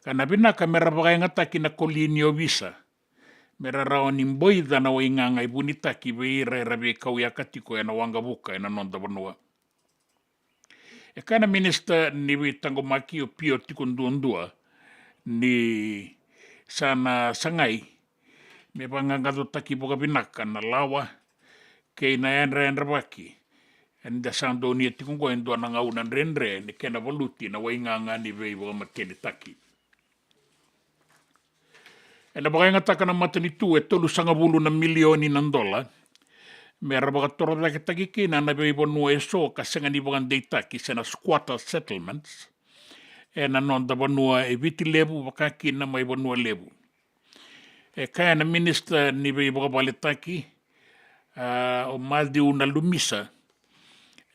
Ka na vinaka mera vakayagataki na koli ni ovisa, mera rawa ni boica na waigaga e vunitaki vei ira era veikauyaka tiko ena waqavuka ena noda vanua. E kaya na minisita ni veitaqomaki, o Pio Tikoduadua, ni sa na sagai me vaqaqacotaki vakavinaka na lawa kei na yadrayadravaki eda sa donuya tiko oqo e dua na gauna dredre ni kena valuti na waigaga ni veivakamatenitaki. Ena vakayagataka na matanitu e tolusagavulu na milioni na dola mera vakatorocaketaki kina na veivanua eso ka sega ni vakadeitaki se na squatter settlements ena noda vanua e Viti Levu, vaka kina mai Vanua Levu. E kaya na minisita ni veivakavaletaki, a, o Maciu Nalumisa,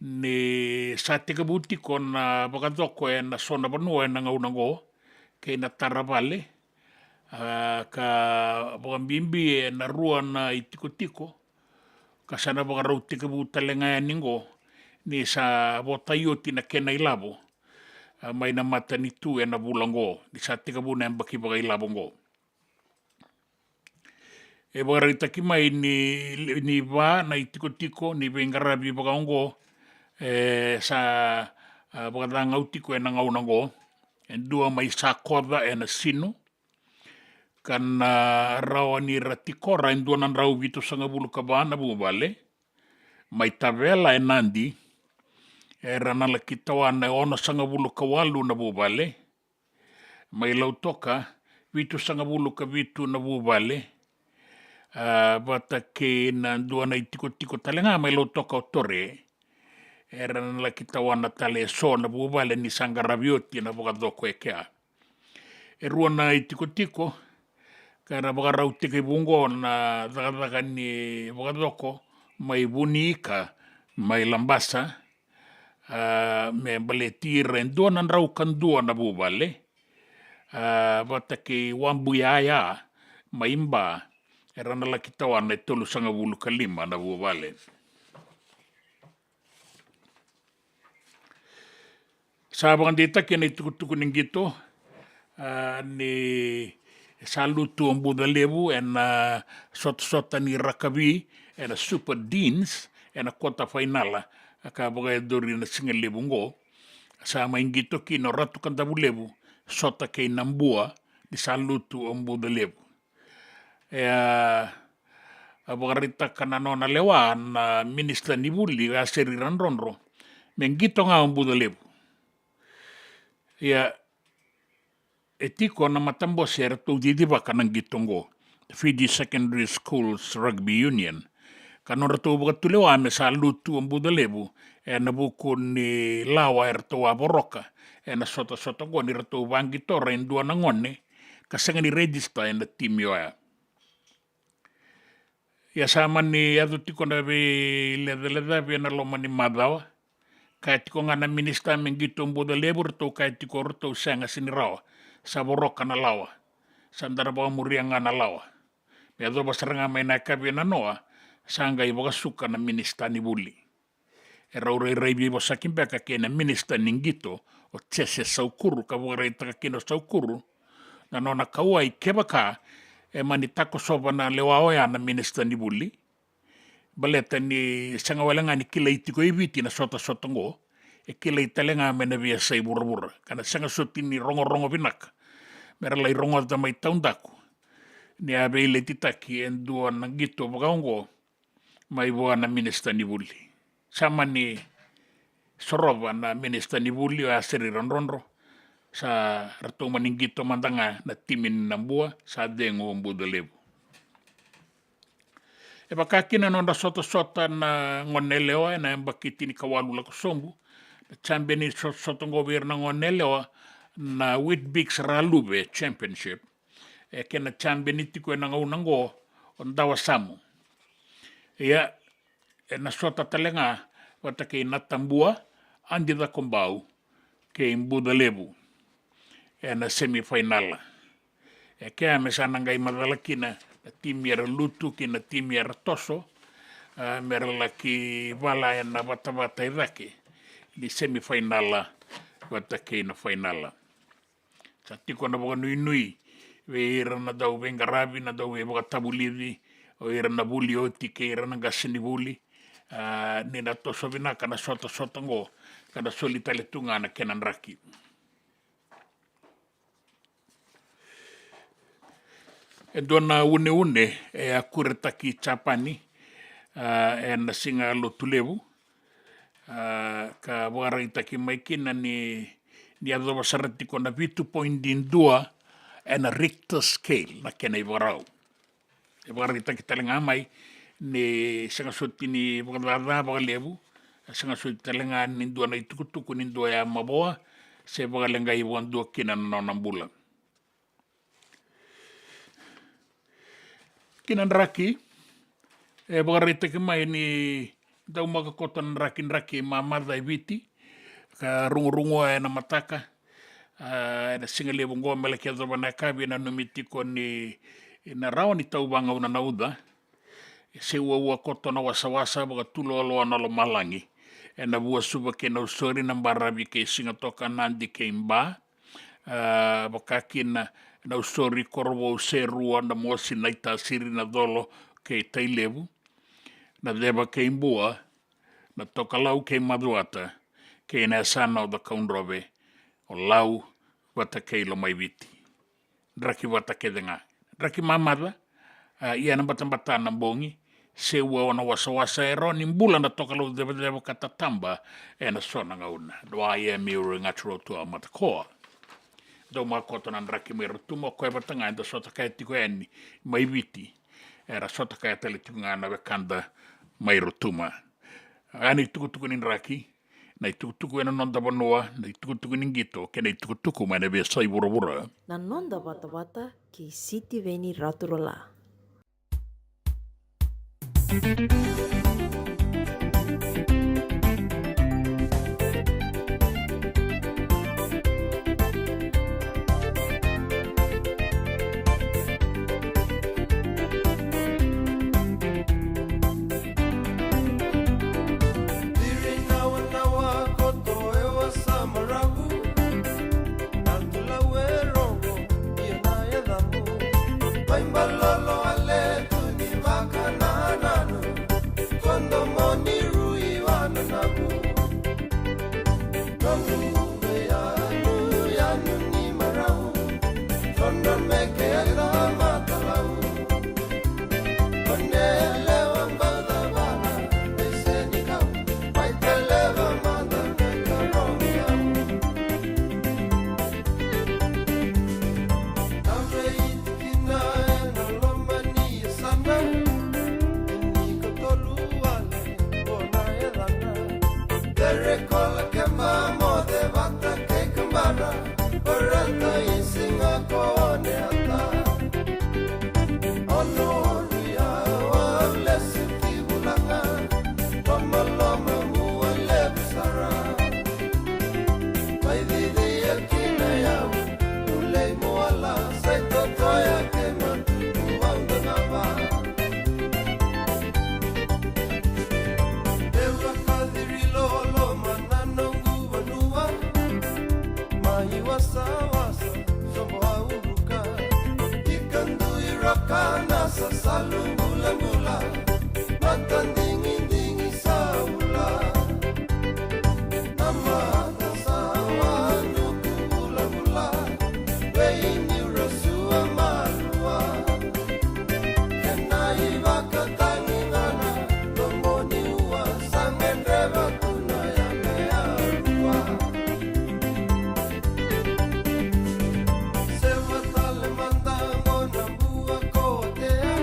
ni sa tekivu tiko na vakacoko ena so na vanua ena gauna oqo, kei na tara vale, a, ka vakabibi ena rua na itikotiko, ka sa na vakarau tekivu tale ga yani oqo, ni sa votai oti na kena ilavo, a, mai na matanitu ena vula oqo, ni sa tekivu na yabaki vakailavo oqo. E vakaraitaki mai ni, ni va na itikotiko ni veiqaravi vakaoqo, e sa, a, vakacagau tiko ena gauna oqo. E dua mai Sakoca ena Sinu, ka na rawa ni ra tikora e dua na drau vitusagavulu ka va na vuvale. Mai Tavela e Nadi, era na laki tawana e onosagavulu ka walu na vuvale. Mai Lautoka, vitusagavulu ka vitu na vuvale. A, vata kei na dua na itikotiko tale ga mai Lautoka, o Tore, era na laki tawana tale e so na vuvale ni sa qaravi oti na vakacoko e kea. E rua na itikotiko ka ra vakarau tekivu oqo na cakacaka ni vakacoko mai Vuniika, mai Labasa, a, me baleti ira e dua na drau ka dua na vuvale, a, vata kei Wabuyaya mai Ba, era na laki tawana e tolusagavulu ka lima na vuvale. Sa vakadeitaki ena itukutuku ni qito, a, ni sa lutu o Bucalevu ena sotasota ni rakavi ena Super Deans ena kota fainala ka vakayacori na sigalevu oqo. Sa mai qito kina o Ratu Kadavulevu sota kei Nabua ni sa lutu o Bucalevu. E a vakaraitaka na nona lewa na minisita ni vuli, Aseri Radrodro, me qito ga o Bucalevu. Ia, e tiko na matabose eratou cicivaka na qito oqo, Fiji Secondary Schools Rugby Union, ka nodratou vakatulewa me sa lutu o Bucalevu ena vuku ni lawa eratou a voroka ena sotasota oqo, ni ratou vaqitora e dua na gone ka sega ni rejista ena timi oya. Ia sa mani yaco tiko na veilecalecavi ena loma ni macawa. Kaya tiko ga na minisita me qito o Bucalevu, ratou kaya tiko ratou sega, sega ni rawa, sa voroka na lawa, sa da na vakamuria ga na lawa. Me yacova sara ga mai na yakavi e nanoa, sa qai vakasuka na minisita ni vuli. E rau rairai veivosaki beka kei na minisita ni qito, o Jese Saukuru, ka vakaraitaka kina o Saukuru na nona kauwai kevaka e mani takosova na lewa oya na minisita ni vuli. Baleta ni sega wale ga ni kilai tiko e Viti na sotasota oqo, e kilai tale ga mai na veiyasai vuravura, ka na sega soti ni rogorogo vinaka me ra lai rogoca mai taudaku ni a veiletitaki e dua na qito vakaoqo mai vua na minisita ni vuli. Sa mani sorova na minisita ni vuli, o Aseri Radrodro, sa ratou mani qito mada ga na timi ni Nabua, sa cegu o Bucalevu. E vaka kina na nodra sotasota na gone yalewa ena yabaki tinikawalu lako sobu, na champion ni sotasota oqo vei ira na gone yalewa na Weet-Bix Raluve Championship. E kena champion tiko ena gauna oqo o Dawasamu. Ia, ena sota tale ga vata kei Natabua, Adi Cakobau kei Bucalevu ena semifainala. E kea me sa na qai macala kina na timi era lutu kei na timi era toso, a, me ra laki vala ena vatavata e cake ni semifainala vata kei na fainala. Sa tiko na vakanuinui vei ira na dauveiqaravi, na dauveivakatavulici, o ira na vuli oti kei ira na qasenivuli, a, ni na toso vinaka na sotasota oqo, ka na soli tale tu ga na kena draki. E dua na uneune e a kuretaki Japani, a, ena siga Lotulevu, a, ka vakaraitaki mai kina ni, ni yacova sara tiko na vitu point dua ena Richter scale na kena ivakarau. E vakaraitaki tale ga mai ni sega soti ni vakacaca vakalevu, sega soti tale ga ni dua na itukutuku ni dua ya mavoa se vakaleqai vakadua kina na nona bula. Ki na draki, e vakaraitaki mai ni daumaka koto na draki, draki mamaca e Viti, ka rugurugua ena mataka, a, ena sigalevu oqo me laki yacova na yakavi, e nanumi tiko ni na rawa ni tau vagauna na uca. E seuaua koto na wasawasa, vakatuloaloa na lomalagi ena Vuasuva kei Nausori, na Baravi kei Sigatoka, Nadi kei Ba, a, vaka kina Nausori, Korovou, Serua, Namosi, Naitasiri, Nacolo kei Tailevu, Naceva kei Bua, Natokalau kei Macuata, kei na yasana o Cakaudrove, o Lau vata kei Lomaiviti. Draki vata kece ga. Draki mamaca, a, ia na batabata na bogi, seuaua na wasawasa, e rawa ni bula na tokalau cevaceva ka tataba ena so na gauna. Dua ia mi uri ngati rotu a matakoa. Daumaka koto na draki mai Rotuma, o koya vata ga eda sota kaya tiko yani mai Viti, era sota kaya tale tiko ga na wekada mai Rotuma. A, na itukutuku ni draki, na itukutuku ena noda vanua, na itukutuku ni qito kei na itukutuku mai na veiyasai vuravura. Na noda vatavata kei Sitiveni Raturola. Mai balolo ale tu ni vakanananu, kodo moni rui vananavu. Noqu yanuyanu ni marau, kodo meke ai da matalau. Kone lewa bauca vana, e senikau, mai taleva mada na karomi au. Tavei kina ena loma ni yasana, e ni ka tolu wale ko na yacana. Tere kola kema moce vata kei kabara, o reta i siga ko one ata. Ono ria wa lesu ki vulaga, lomaloma mua levu sara. Mai cicia kina yau, ulei muala, sai totoya kei matu, uau dagava. Eura kaciri loloma na noqu vanua, mai wasawasa, sobo a uruka. Ika dui roka na sasalu bulabula, mata digidigi sa ula. Na mata sa wanuku vulavula, vei niu rasua malua. Kena ivakatagigana, nomuni ua sa gedreva tu na yame a rua. Sewa tale mada qo na bua ko Otea,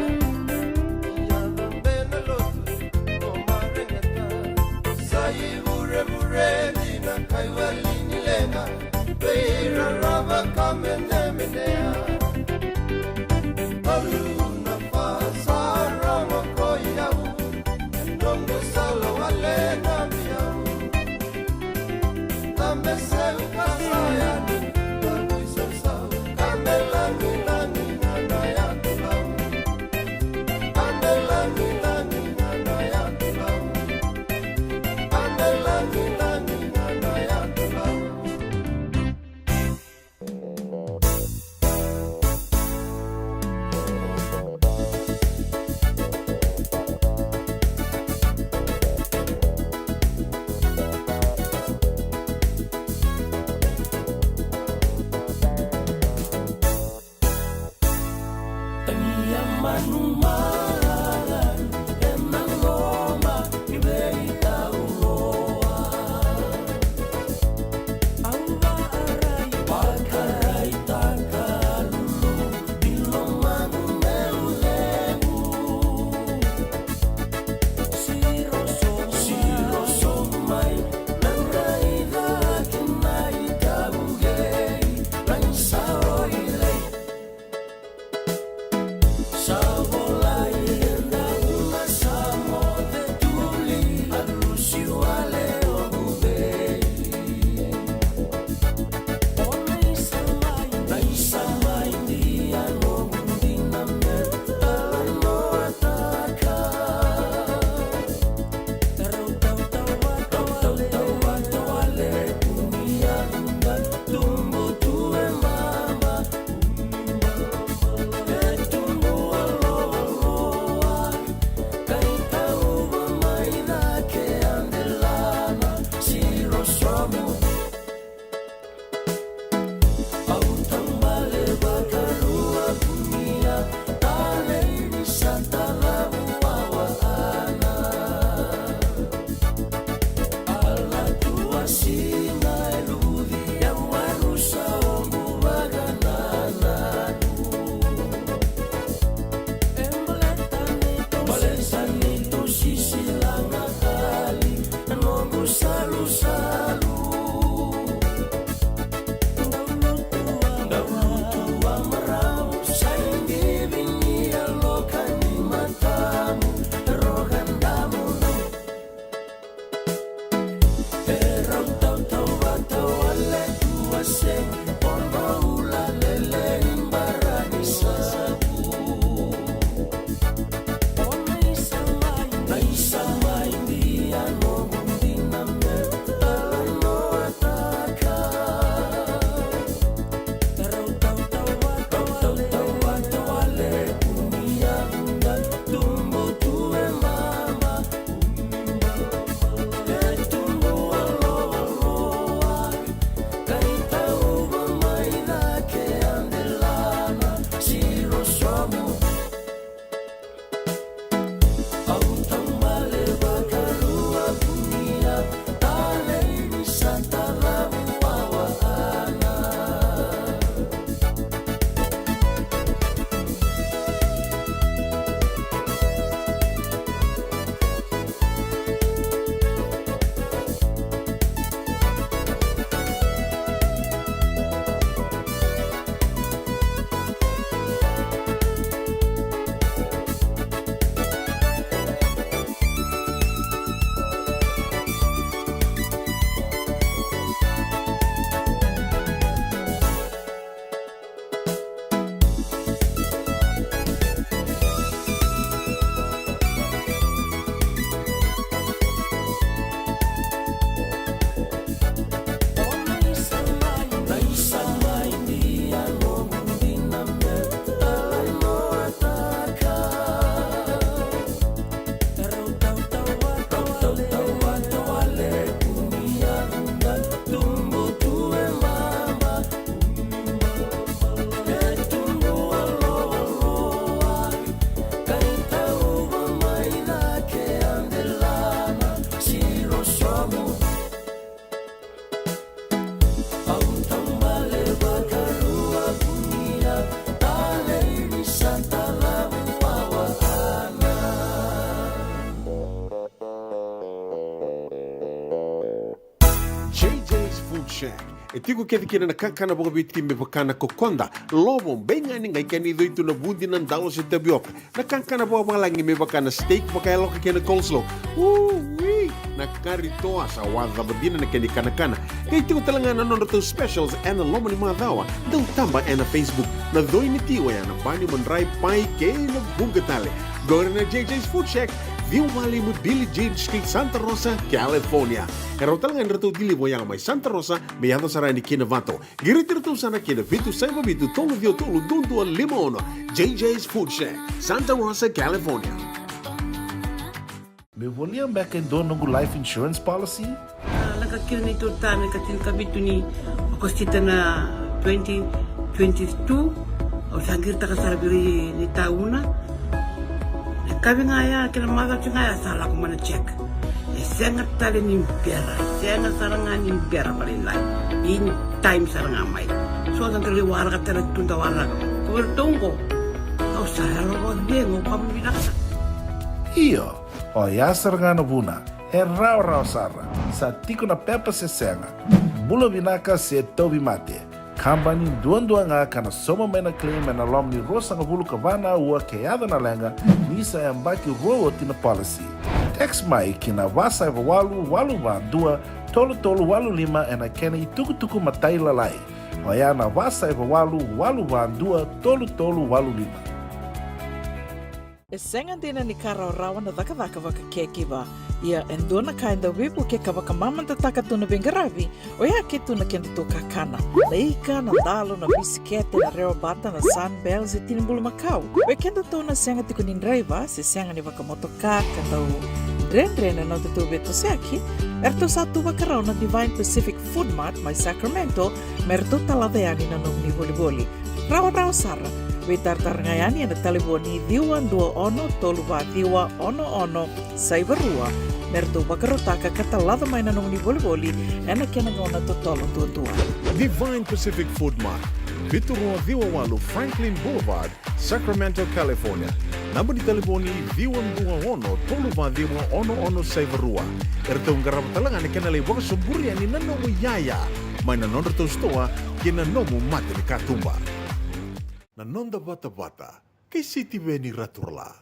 ia na bena lotu ko Maregeta. Sa ivurevuredi na kaiwali ni leqa, vei ira rava ka menemenea. Alu na fa sa rogo ko i au, e noqu sala wale na biau. Tabe seu ka sa yani, tabu i sausau, ka me lagilagi ga na yatu lau. Ka me lagilagi ga na yatu lau. Ka me lagilagi ga na yatu lau. Check. E tiko kece kina na kakana vakaviti me vaka na kokoda, lovo, beigani, qai kena icoi tu na vudi, na dalo se tavioka. Na kakana vakavalagi me vaka na steak vakayaloka kei na coleslaw. Ui! Na kari toa sa wacava dina na kena ikanakana. Qai tiko tale ga na nodratou specials ena loma ni macawa. Dau taba ena Facebook. Na coi ni ti oya na bani, madrai, pai kei na vuqa tale. Qori na J J's Food Shack, ciwa walu lima Billie Jean Street, Santa Rosa, California. E rawa tale ga ni ratou deliver oya mai Santa Rosa me yaco sara yani ki Novato. Qiriti iratou sara ki na vitu saiva vitu tolu ciwa tolu dua dua lima ono. J J's Food Shack, Santa Rosa, California. Meu volia beka e dua noqu life insurance policy? A, lako kina neitou tane ka tinikavitu ni Okosita na twenty twenty-two. Au sa qiritaka sara vei ira na itauna. Na yakavi ga ya kei na macawa ga ya sa lako mai na check. E sega tale ni bera, e sega sara ga ni bera vakalailai. In time sara ga mai. So da dau lai waraka tale tu, da waraka. Ko vei iratou oqo, au sa yalo vakacegu, au vakavinavinaka sara. Io, oya sara ga na vuna. E rawarawa sara. Sa tiko na pepa se sega. Bula vinaka se tauvimate. Kabani duadua ga ka na sauma mai na claim ena loma ni ruasagavulu ka va na aua ke yaco na leqa, ni sa yabaki rua oti na policy. Text mai ki na va saiva walu walu va dua tolu tolu walu lima ena kena itukutuku matailalai. Oya na va saiva walu walu va dua tolu tolu walu lima. E sega dina ni ka rawarawa na cakacaka vaka caregiver. Ia e dua na ka e dau veivukei ka vakamamadataka tu na veiqaravi, oya ke tu na kedatou kakana. Na ika, na dalo, na bisikete, na rewabata, na Sunbell se tini bulumakau. Vei kedatou na sega tiko ni draiva se sega ni vakamotoka ka dau dredre na nodatou veitosoyaki, eratou sa tu vakarau na Divine Pacific Food Mart mai Sacramento me ratou talaca yani na nomuni volivoli. Rawarawa sara. Veitaratara ga yani ena talevoni ciwa dua ono tolu va ciwa ono ono saiva rua me ratou vakarautaka ka talaca mai na nomuni volivoli ena kena gauna totolo duadua. Divine Pacific Food Mart, vitu rua ciwa walu Franklin Boulevard, Sacramento, California. Naba ni talevoni ciwa dua ono tolu va ciwa ono ono saiva rua. Eratou qarava tale ga na kena lai vakasoburi yani na nomu iyaya mai na nodratou sitoa kei na nomu mata ni katuba. Na noda vatavata kei Sitiveni Raturala.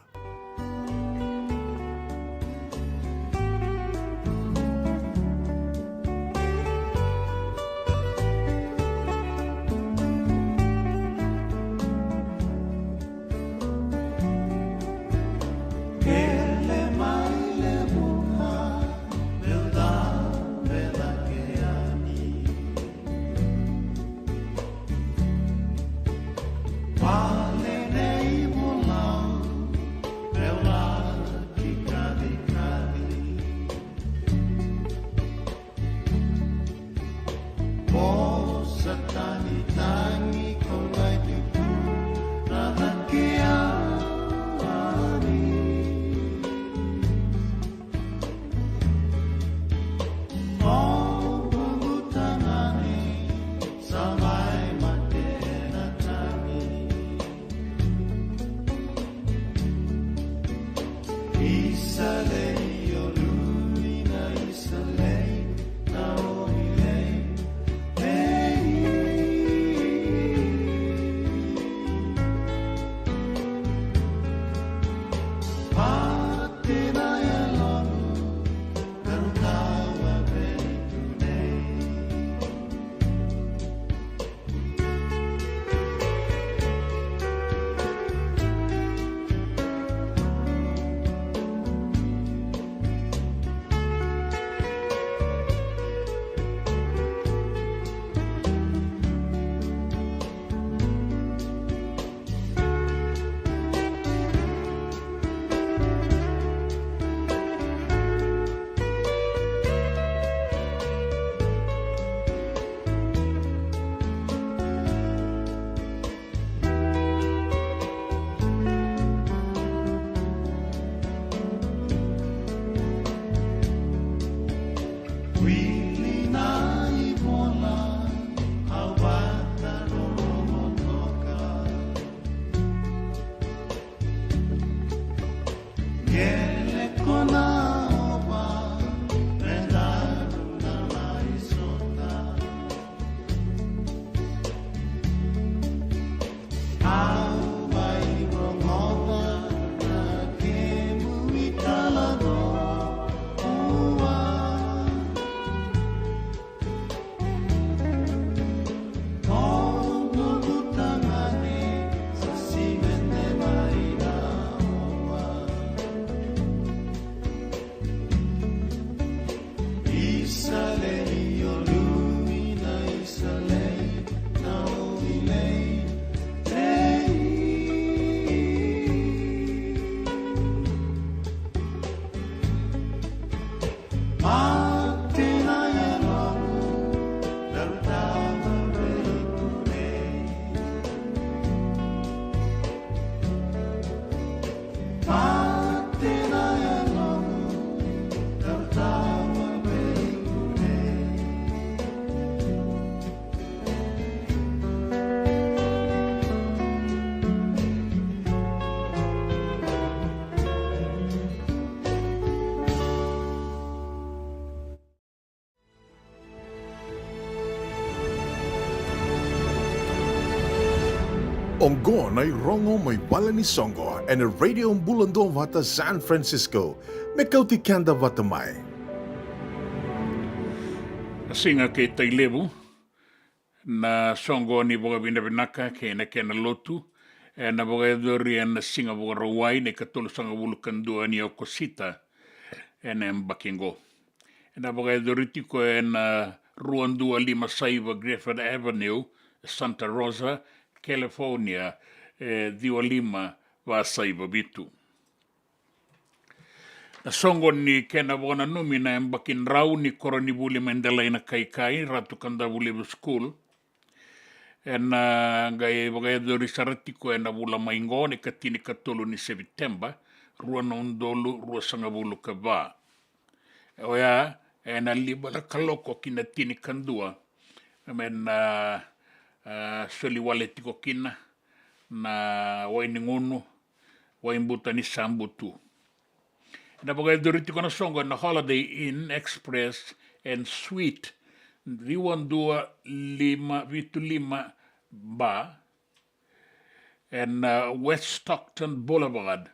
Oqo na irogo mai vale ni soqo ena Radio Bula Duavata San Francisco, me kauti keda vata mai. Na siga kei Tailevu, na soqo ni vakavinavinaka kei na kena lotu, ena vakayacori ena Siga Vakarauwai na ikatolusagavulu ka dua ni Okosita, ena yabaki oqo. Ena vakayacori tiko ena rua dua lima saiva Griffith Avenue, Santa Rosa, California, e ciwa lima va saiva vitu. Na soqo ni kena vakananumi na yabaki drau ni koronivuli mai Delainakaikai, Ratu Kadavulevu School, ena qai vakayacori sara tiko ena vula mai qo, na ikatinikatolu ni Seviteba, rua na udolu ruasagavulu ka va. Oya ena lima na kaloko ki na tinikadua, me na, a, soli wale tiko kina na wai ni gunu, wai buta ni sabutu. Ena vakayacori tiko na soqo ena Holiday Inn Express and Suite, ciwa dua lima vitu lima ba, ena, a, West Stockton Boulevard,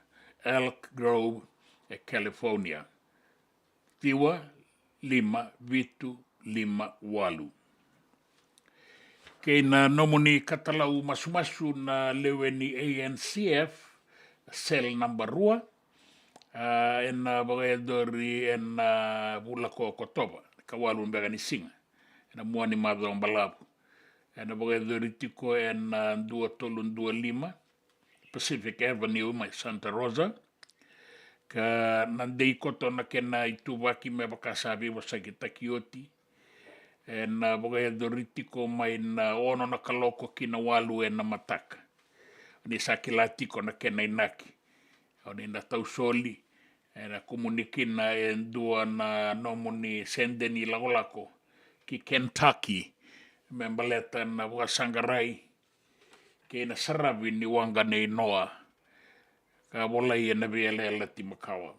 Elk Grove, e California, ciwa lima vitu lima walu. Kei na nomuni katalau masumasu na lewe ni A N C F, cell naba rua, a, ena vakayacori ena vula ko Okotova, ikawalu beka ni siga, ena mua ni macawa balavu. Ena vakayacori tiko ena dua tolu dua lima Pacific Avenue mai Santa Rosa, ka na dei koto na kena ituvaki me vaka sa veivosakitaki oti. Ena vakayacori tiko mai na ono na kaloko ki na walu ena mataka. Ni sa kila tiko na kena inaki, o ni na tausoli, ena kumuni kina e dua na nomuni sede ni lakolako ki Kentucky me baleta na vakasaqarai kei na saravi ni waqa nei Noa, ka volai ena Veiyalayalati Makawa.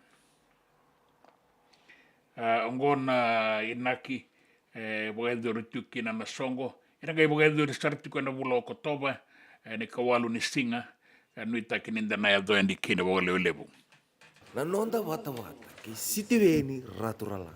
A, oqo na inaki, e, vakayacori tiko kina na soqo. Ena qai vakayacori sara tiko ena vula o Okotova, e, ena ikawalu ni siga, e, nuitaki ni da na yaco yani kina vakalevulevu. Na noda vatavata kei Sitiveni Raturala.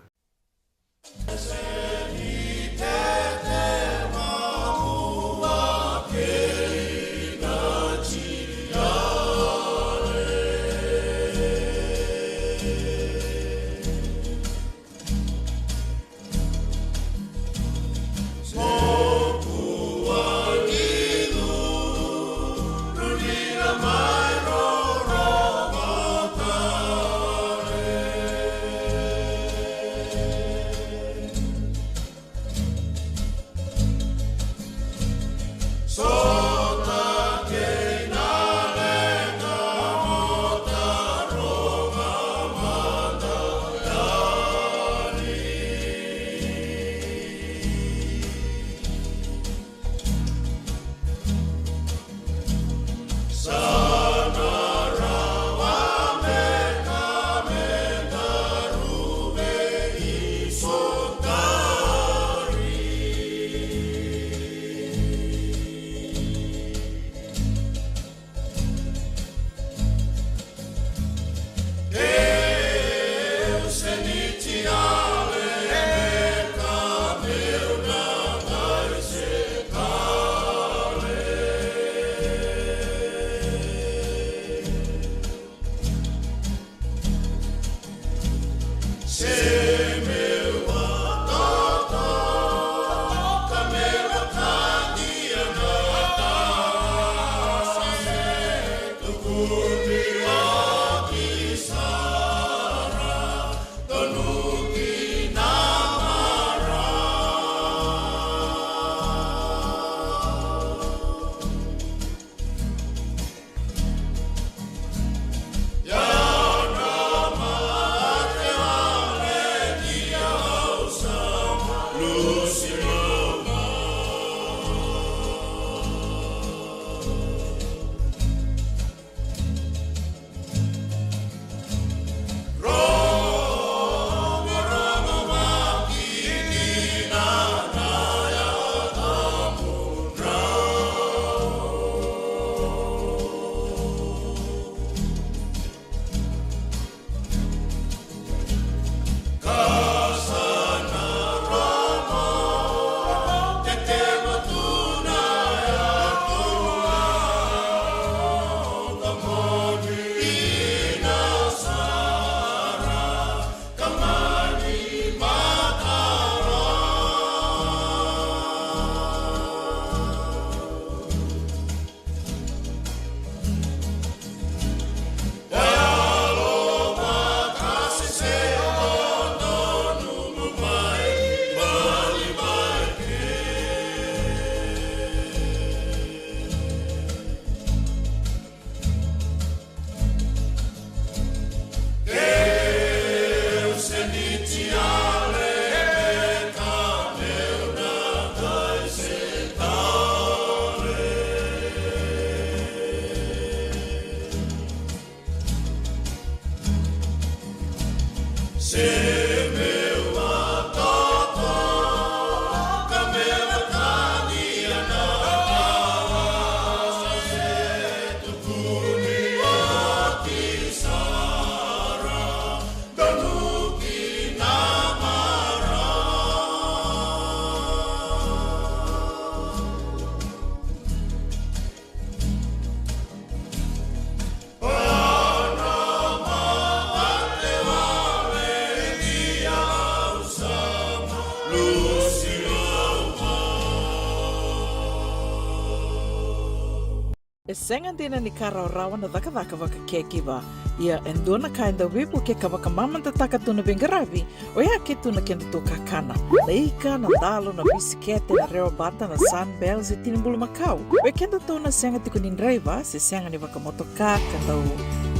E sega dina ni ka rawarawa na cakacaka vaka caregiver. Ia e dua na ka e dau veivuke ka vakamamadataka tu na veiqaravi, oya ke tu na kedatou kakana. Na ika, na dalo, na bisikete, na rewa bata, na Sunbell se tini bulumakau. Vei kedatou na sega tiko ni draiva se sega ni vakamotoka ka dau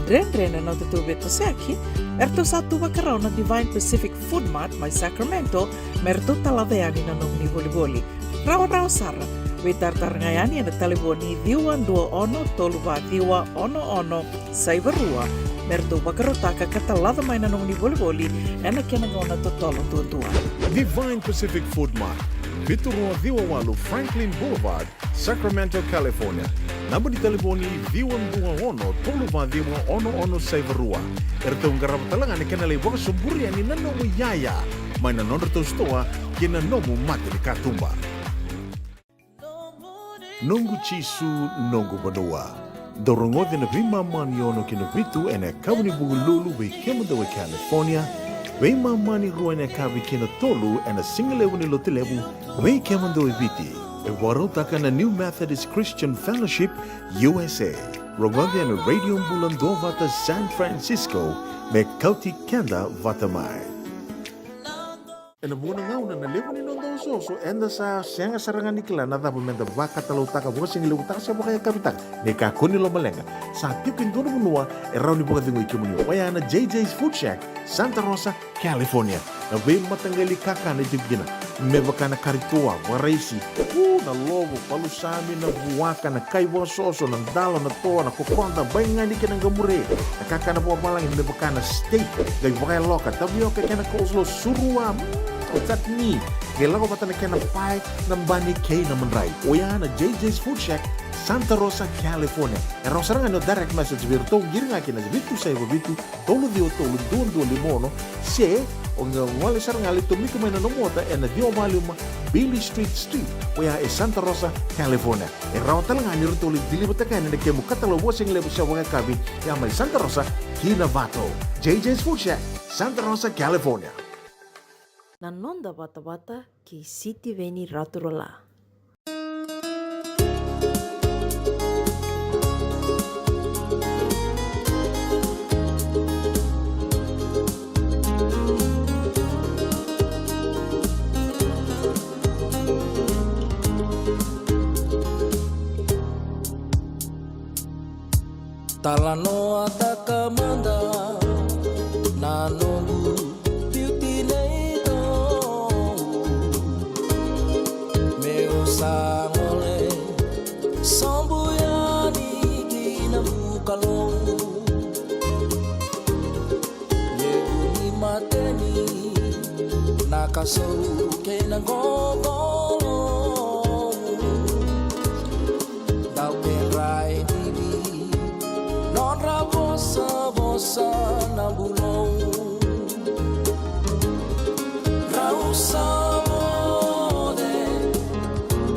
dredre na nodatou veitosoyaki, eratou sa tu vakarau na Divine Pacific Food Mart mai Sacramento me ratou talaca yani na nomuni volivoli. Rawarawa sara. Veitaratara ga yani ena talevoni ciwa dua ono tolu va ciwa ono ono saiva rua me ratou vakarautaka ka talaca mai na nomuni volivoli ena kena gauna totolo duadua. Divine Pacific Food Mart, vitu rua ciwa walu Franklin Boulevard, Sacramento, California. Naba ni talevoni ciwa dua ono tolu va ciwa ono ono saiva rua. Eratou qarava tale ga na kena lai vakasoburi yani na nomu iyaya mai na nodratou sitoa kei na nomu mata ni katuba. Noqu Jisu, noqu vanua. Dau rogoci ena veimama ni ono ki na vitu ena yakavi ni Vukelulu vei kemudou e California, veimama ni rua ena yakavi ki na tolu ena sigalevu ni Lotulevu vei kemudou e Viti. E vakarautaka na New Methodist Christian Fellowship U S A. Rogoci ena Radio Bula Duavata San Francisco me kauti keda vata mai. Ena vuqa na gauna na levu ni noda osooso eda sa sega sara ga ni kila na cava meda vakatalautaka, vakasigalevu taka se vakayakavi taka. Ni kakua ni lomaleqa, sa tiko e dua na vanua e rawa ni vakacegui kemuni, oya na J J's Food Shack, Santa Rosa, California. Na veimataqali kakana e tiko kina me vaka na kari toa, vakaraisi, u, na lovo, palusami, na vuaka, na kai vakasoso, na dalo, na toa, na kokoda, baigani kei na qamure. Na kakana vakavalagi me vaka na steak, qai vakayaloka, tavioka kei na coleslaw, surua, mm, chutney. Qai lako vata na kena pae, na bani kei na madrai. Oya na J J's Food Shack, Santa Rosa, California. E rawa sara ga ni o direct message vei iratou, qiri ga kina vitu saiva vitu, tolu ciwa tolu dua dua lima ono, se o qai gole sara ga lai tomika mai na nomu ota ena ciwa walu lima Beale Street Suite, oya e Santa Rosa, California. E rawa tale ga ni ratou lai deliver-taka yani na kemu katalau vakasigalevu se vakayakavi, ya mai Santa Rosa ki Novato. J J's Food Shack, Santa Rosa, California. Na noda vatavata kei Sitiveni Raturala. Talanoataka mada na noqu biuti nei Tou. Meu sa gole sobu yani ki na bukalou. Levu ni mateni na kasou kei na gogolo. Dau kedra e didi nodra vosavosa na bulou. Rau sa moce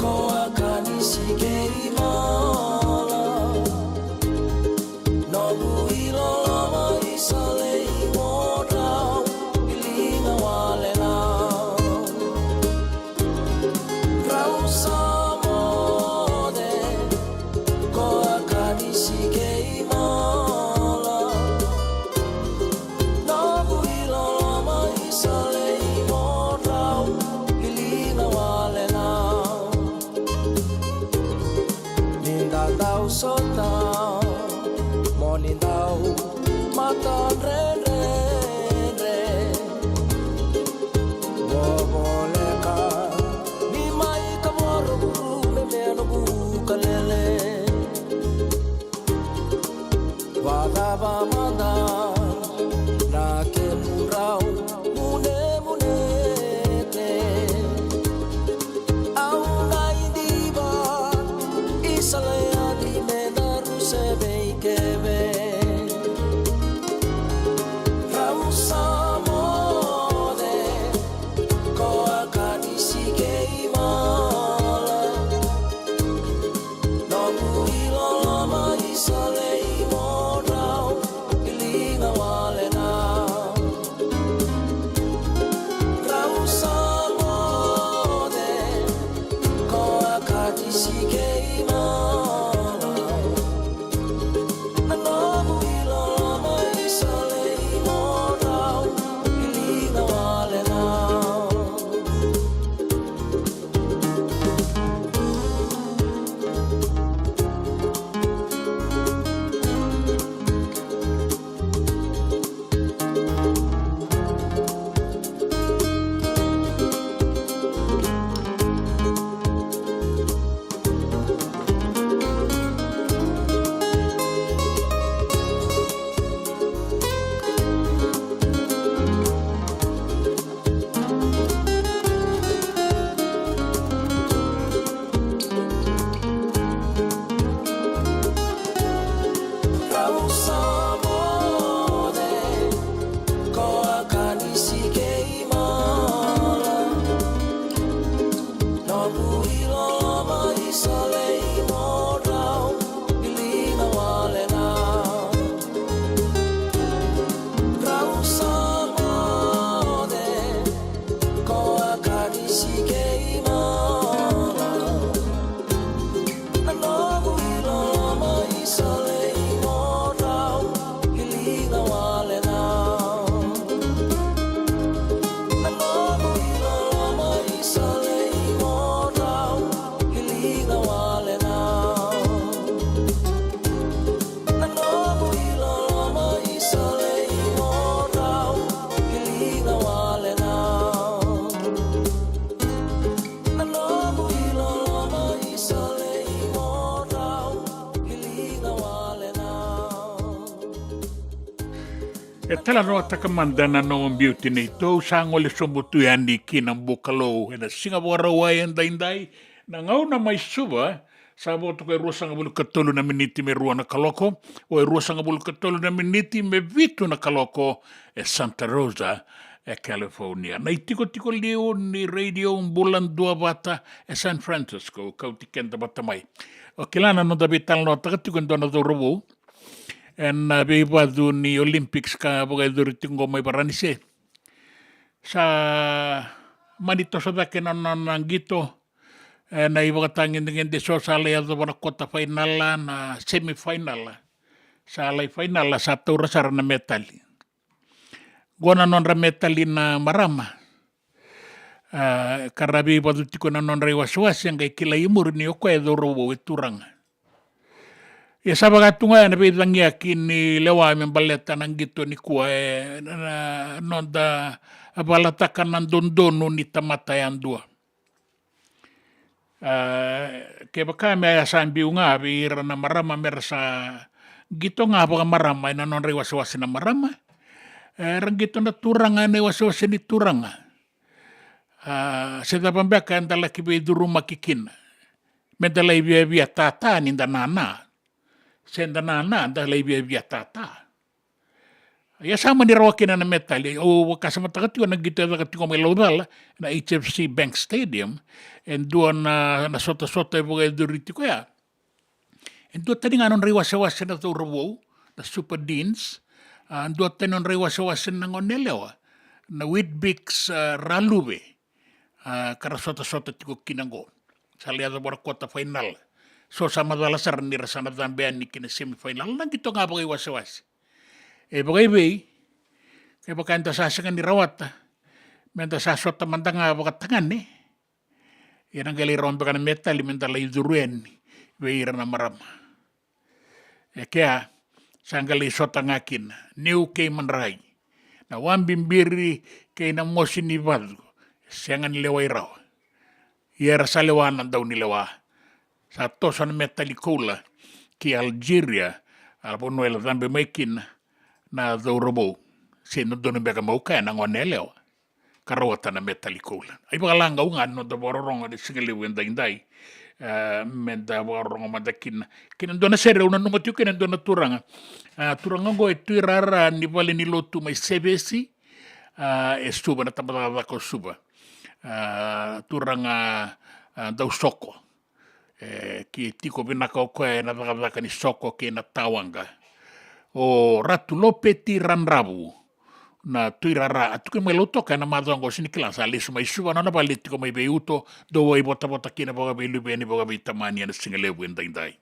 ko a kanisi kei mala. Noqu iloloma isa lei mo drau i liga wale lau. Rau sa moce ko a kanisi kei mala. Noqu iloloma isa lei mo drau i liga wale lau. Ni da dau sota mo ni dau matadredredre. Vovoleka ni mai ka voro vuru me mena vuka lele. Vacava mada na kemu drau Rau sa moce, ko a kanisi kei mala. Noqu iloloma i solei mo drau i liga wale na. Rau sa moce, ko a kanisi kei mala. Rau sa moce, ko a kanisi kei mala. Noqu iloloma i solei mo drau i liga wale na. Rau sa moce, ko a kanisi kei mala. Na noqu iloloma i solei mo drau i liga wale na. Na noqu iloloma i solei mo drau i liga wale na. Na noqu iloloma i solei mo drau i liga wale na. Na noqu iloloma i solei mo drau i liga wale na. E talanoataka mada na nomu biuti neitou, sa gole sobu tu yani ki na Bukalou ena siga Vakarauwai edaidai. Na gauna mai Suva, sa vo toka e ruasagavulu ka tolu na miniti me rua na kaloko, o e ruasagavulu ka tolu na miniti me vitu na kaloko e Santa Rosa, e California. Na itikotiko liu ni Radio Bula Duavata e San Francisco, kauti keda vata mai. O kila na noda veitalanoataka tiko e dua na cauravou ena veivacu ni Olympics ka vakayacori tiko qo mai Varanise. Sa mani toso cake na nona qito ena ivakatagedegede eso, sa lai yacova na quarter final, na semi final. Sa lai final, sa taura sara na metali. Qo na nodra metali na marama. A, ka ra veivacu tiko na nodra iwasewase, qai kilai i muri ni o koya e cauravou, e turaga. Ia sa vaka tu ga ya na veicagiyaki ni lewa me baleta na qito nikua, e, na, na noda valataka na dodonu ni tamata yadua. A, kevaka me a sa biu ga vei ira na marama me ra sa qito ga vakamarama ena nodra iwasewase na marama, e, ra qito na turaga ena iwasewase ni turaga. A, se cava beka eda laki veicurumaki kina? Me da lai viavia tata ni da nana, se da nana da lai viavia tata? Ia sa mani rawa kina na metali. Au vakasamataka tiko na qito e caka tiko mai Laucala, na H F C Bank Stadium, e dua na, na sotasota e vakayacori tiko ya. E dua tani ga nodra iwasewase na cauravou, na Super Deans, a, dua tani nodra iwasewase na goneyalewa, na Weet-Bix, a, Raluve, a, ka ra sotasota tiko kina qo. Sa lai yacova na quarter final. So sa macala sara ni ra sa na cabe yani ki na semi final. Na qito ga vakaiwasewase. E vakaivei, kevaka eda sa sega ni rawata me da sa sota mada ga vakatagane, ia na qai lai rawa beka na metali me da lai curu yani vei ira na marama. E kea, sa qai lai sota ga kina niu kei madrai, na wabibiri kei na mosi ni vacu, sega ni lewai rawa. Ia era sa lewa na daunilewa. Sa toso na metali koula ki Algeria, a vanua e cabe mai kina na cauravou, se dodonu beka meu kaya na goneyalewa, ka rawata na metali koula. Ai vakalagau ga na noda vakarorogo ena sigalevu edaidai. e, me da vakarorogo mada kina. Kei na dua na sere au nanuma tiko kei na dua na turaga. A, turaga oqo e tuirara ni vale ni lotu mai Sevesi, a, e Suva, na tabacakacaka o Suva. A, turaga, a, Dausoko. E, ke tiko vinaka o koya ena cakacaka ni soko kei na tawaqa. O Ratu Lopeti Radravu, na tuirara, a tukuni mai Lautoka ena macawa oqo, se ni kila, sa lesu mai Suva, nona vale tiko mai vei uto, dou a ivotavota kina vakaveiluveni, vakaveitamani ena siga levu edaidai.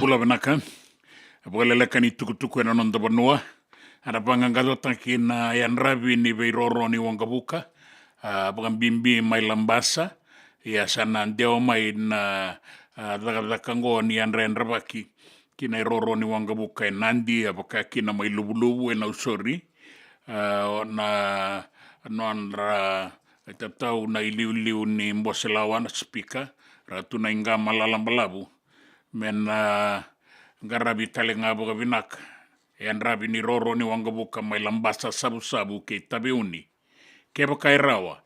Lo vinaka. Vakaleleka ni tukutuku ena noda vanua. Ana vaqaqacotaki na yadravi ni veiroro ni waqavuka, a, vakabibi mai Labasa. Ia sa na dewa mai na, a, cakacaka oqo ni yadrayadravaki ki na iroro ni waqavuka e Nadi, a, vaka kina mai Luvuluvu e Nausori. A, na nodra itatau na iliuliu ni bose lawa na sipika, ra tu na iqama lalabalavu me na qaravi tale ga vakavinaka e yadravi ni roro ni waqavuka mai Labasa, Savusavu kei Taveuni. Kevaka e rawa,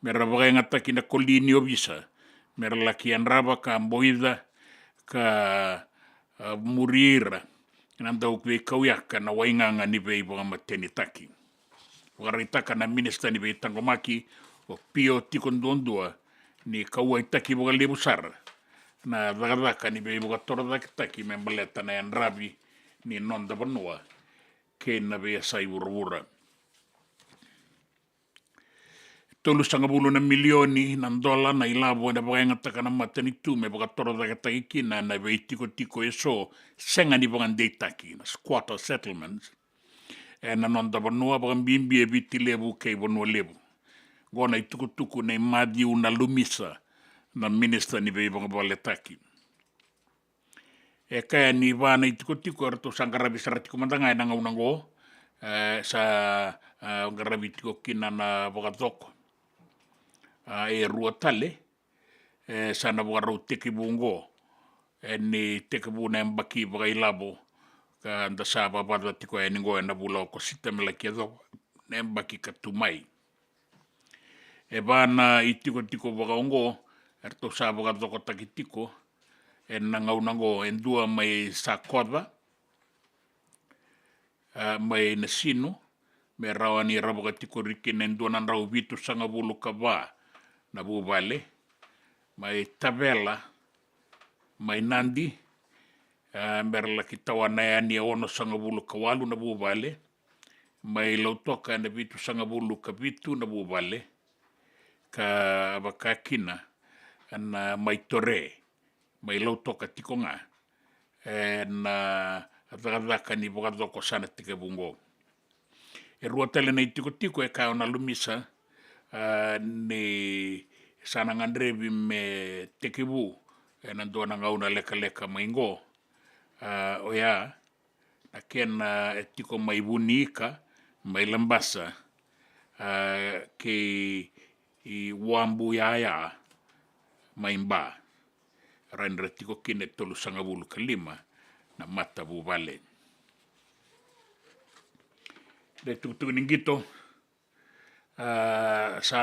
me ra vakayagataki na koli ni ovisa me ra laki yadrava ka boica ka, a, muri ira na dau veikauyaka na waigaga ni veivakamatenitaki. Vakaraitaka na Minisita ni Veitaqomaki o Pio Tikoduadua ni kauwaitaki vakalevu sara na cakacaka ni veivakatorocaketaki me baleta na yadravi ni noda vanua kei na veiyasai vuravura. Tolusagavulu na milioni na dola na ilavo ena vakayagataka na matanitu me vakatorocaketaki kina na veitikotiko eso sega ni vakadeitaki, na squatter settlements, ena noda vanua, vakabibi e Viti Levu kei Vanua Levu. Qo na itukutuku nei Maciu Nalumisa, na Minisita ni Veivakavaletaki. E kaya ni va na itikotiko eratou sa qaravi sara tiko mada ga ena gauna oqo, e, sa, e, qaravi tiko kina na vakacoko, a, e rua tale, e, sa na vakarau tekivu oqo, e, ni tekivu na yabaki vakailavo ka da sa vavaca tiko yani oqo ena vula o Okosita me laki yacova na yabaki ka tu mai. E va na itikotiko vakaoqo eratou sa vakacokotaki tiko ena gauna oqo, e dua mai Sakoca, a, mai Nasinu, me rawa ni ra vakatikori kina e dua na drau vitusagavulu ka va na vuvale, mai Tavela, mai Nadi, a, me ra laki tawana yani e onosagavulu ka walu na vuvale, mai Lautoka ena vitusagavulu ka vitu na vuvale, ka vaka kina na mai Tore, mai Lautoka tiko ga, ena cakacaka ni vakacoko sa na tekivu oqo. E rua tale na itikotiko e kaya o Nalumisa, a, ni sa na gadrevi me tekivu ena dua na gauna lekaleka mai oqo, a, oya na kena, e, tiko mai Vuniika, mai Labasa, a, kei Wabuyaya, mai Ba. Rawa ni ra tiko kina e tolusagavulu ka lima na matavuvale. Na itukutuku ni qito, a, sa,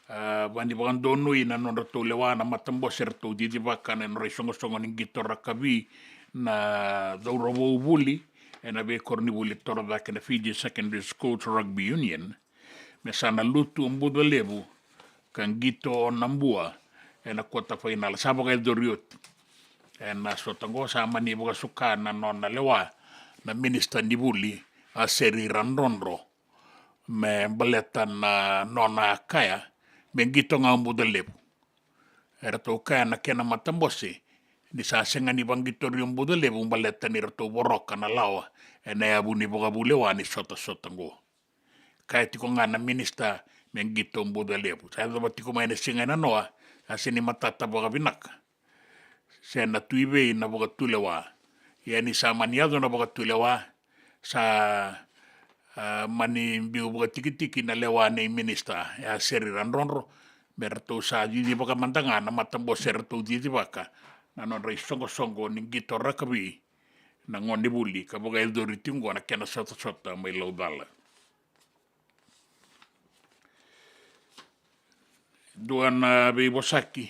a, vani vakadonui na nodratou lewa na matabose eratou cicivaka na nodra isoqosoqo ni qito rakavi na cauravou vuli ena veikoronivuli torocake na Fiji Secondary Schools Rugby Union, me sa na lutu o Bucalevu ka qito o Nabua ena quarter final. Sa vakayacori oti ena sota oqo, sa mani vakasuka na nona lewa na minisita ni vuli, a, Seri Radrodro, me baleta na nona a kaya me qito ga o Bucalevu. Eratou kaya na kena matabose ni sa sega ni vaqitori o Bucalevu baleta ni ratou voroka na lawa ena yavu ni vakavulewa ni sotasota oqo. Kaya tiko ga na minisita me qito o Bucalevu. Sa yacova tiko mai na siga e nanoa, sa sega ni matata vakavinaka se na tu i vei na vakatulewa. Ia ni sa mani yaco na vakatulewa, sa, a, mani biu vakatikitiki na lewa nei minisita, e a Seri Radrodro, me ratou sa cicivaka mada ga na matabose eratou cicivaka na nodra isoqosoqo ni qito rakavi na gonevuli, ka vakayacori tiko oqo na kena sotasota mai Laucala. Dua na veivosaki,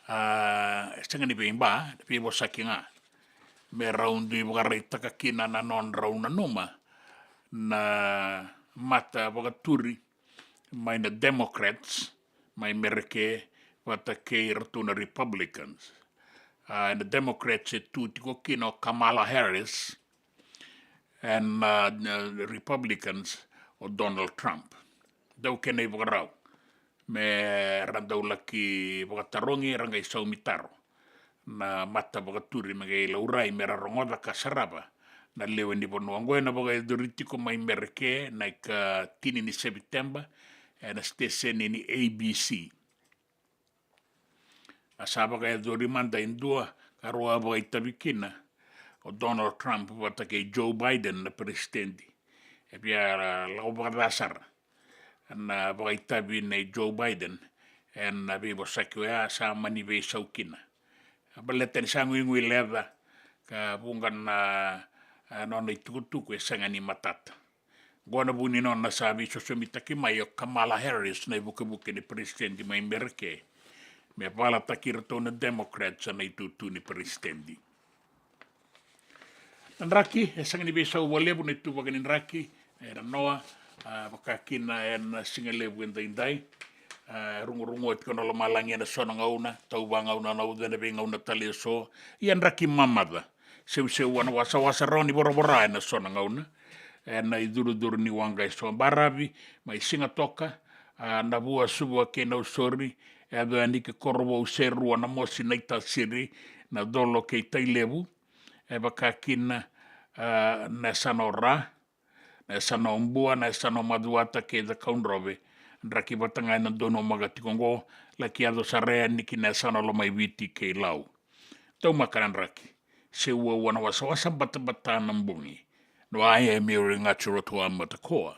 a, e sega ni veiba, veivosaki ga, me rau dui vakaraitaka kina na nodrau nanuma na mata vakaturi mai na Democrats mai Mereke vata kei iratou na Republicans. A, na Democrats e tu tiko kina o Kamala Harris, ena, a, Republicans o Donald Trump. Dau kena ivakarau me ra dau laki vakatarogi, ra qai saumi taro na mata vakaturi me qai laurai me ra rogoca ka sarava na lewe ni vanua. Oqo ena vakayacori tiko mai Mereke na ikatini ni Sepiteba ena siteseni ni A B C. A sa vakayacori mada e dua ka rau a vakaitavi kina o Donald Trump vata kei Joe Biden na peresitedi. E via lako vakaca sara na vakaitavi nei Joe Biden ena veivosaki oya, sa mani veisau kina. Baleta ni sa guigui leca ka vuqa na, a, nona itukutuku e sega ni matata. Oqo na vu ni nona sa veisosomitaki mai o Kamala Harris na ivukevuke ni peresitedi mai Mereke me valataki iratou na Democrats na itutu ni peresitedi. Na draki e sega ni veisau vakalevu na ituvaki ni draki ena noa, a, vaka kina ena sigalevu edaidai. A, rugurugua tiko na lomalagi ena so na gauna, tau vagauna na uca ena veigauna tale eso. Ia draki mamaca, seuseua na wasawasa rawa ni voravora ena so na gauna ena icurucuru ni waqa eso. Baravi mai Sigatoka, a, Navua, Suva kei Nausori, e yaco yani ki Korovou, Serua, Namosi, Naitasiri, Nacolo kei Tailevu, e vaka kina, a, na yasana o Ra, na yasana o Bua, na yasana o Macuata kei Cakaudrove. Draki vata ga ena donumaka tiko oqo, laki yaco sara yani ki na yasana o Lomaiviti kei Lau. Taumaka na draki, seuaua na wasawasa, batabata na bogi. No, I am your Ngati Rotua Matakoa.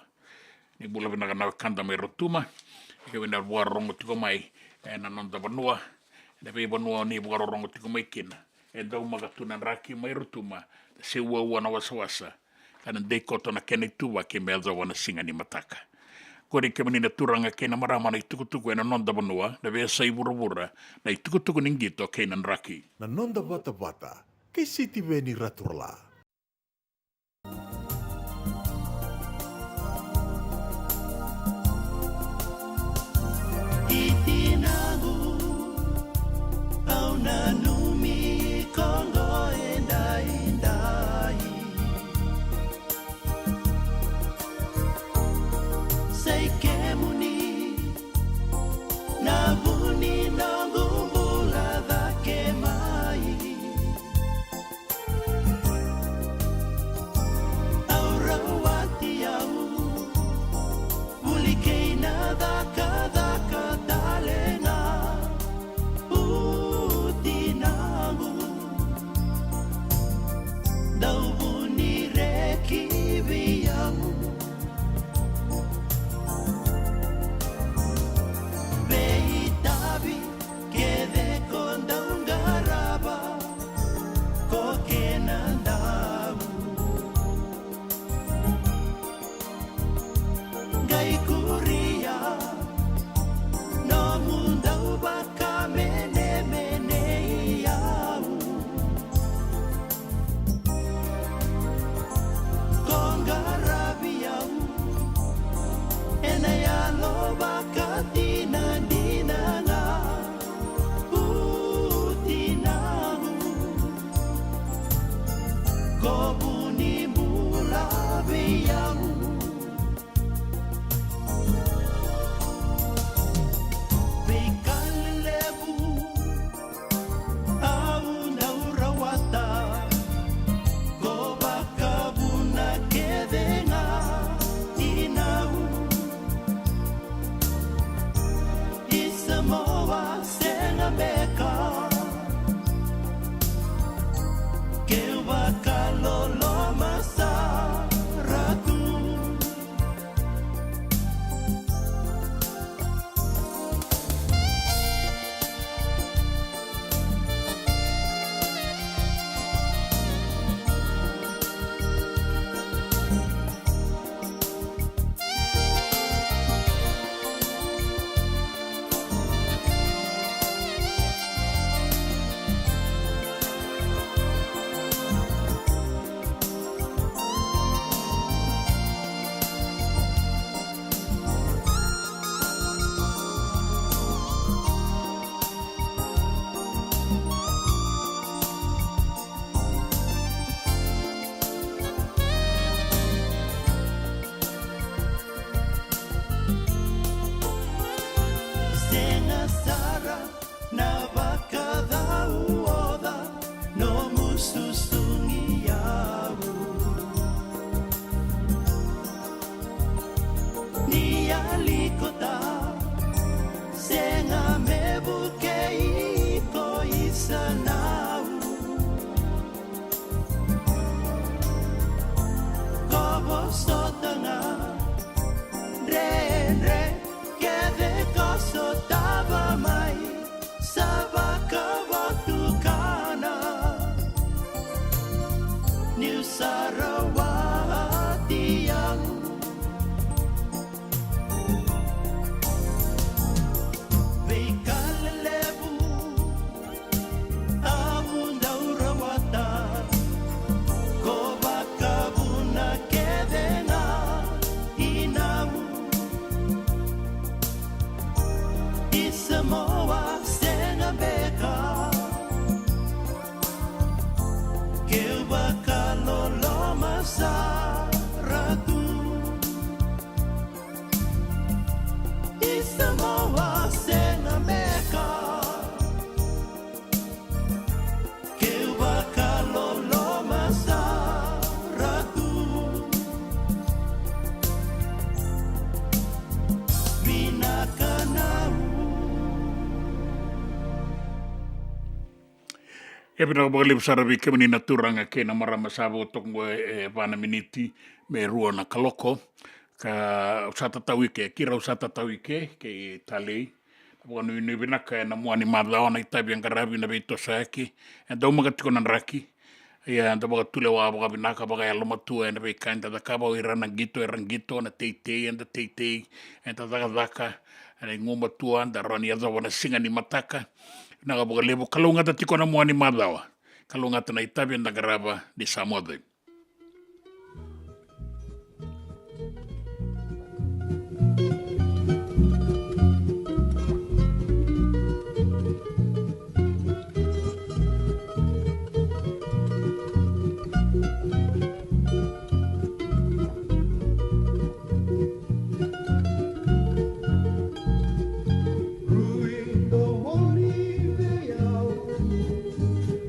Ni bula vinaka na wekada mai Rotuma. Ike wina vakarorogo tiko mai ena noda vanua, ena veivanua ni vakarorogo tiko mai kina. E daumaka tu na draki mai Rotuma, seuaua na wasawasa, ka na dei koto na kena ituvaki me yacova na siga ni mataka. Qori kemuni na turaga kei na marama na itukutuku ena noda vanua, na veiyasai vuravura, na itukutuku ni qito kei na draki. Na noda vatavata kei Sitiveni Raturala. I tinaqu, au nanumi ko qo edaidai. Sai kemuni na vu ni noqu bula cake mai. Sanau, ko vosota ga, dredre kece ko sotava mai, sa vakavotukana, niu sa rawati au. Veika lelevu au dau rawata, ko vakavuna kece ga i nau. I Samoa sega beka, keu vakaloloma sara tu. I Samoa sega beka, keu vakaloloma sara tu. Vinaka nau. E vinaka vakalevu sara vei kemuni na turaga kei na marama sa vakatoka oqo e va na miniti me rua na kaloko. Ka au sa tatau i ke, kei rau sa tatau i ke, kei talei. Na vakanuinui vinaka ena mua ni macawa na itavi e qaravi na veitosoyaki. E daumaka tiko na draki. Ia, eda vakatulewa vakavinaka, vakayalomatua ena veika eda cakava, o ira na qito era qito, na teitei eda teitei, eda cakacaka, ena igumatua, da rawa ni yacova na siga ni mataka. Vinaka vakalevu, kalougata tiko na mua ni macawa. Kalougata na itavi eda qarava, ni sa moce. Rui domoni vei au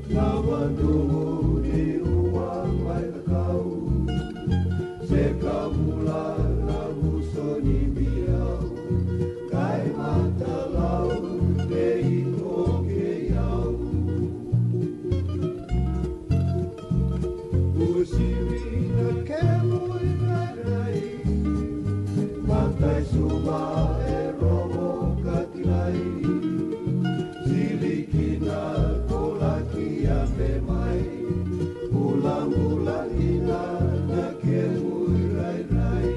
na vanua ni rua mai cakau. Se ka vula na vuso ni biau, kai matalau nei o kei au. Usivi na kemu i rairai, matai suva e rogo ka kilai. Sili kina ko laki yabe mai, bulabula kina na kemu i rairai.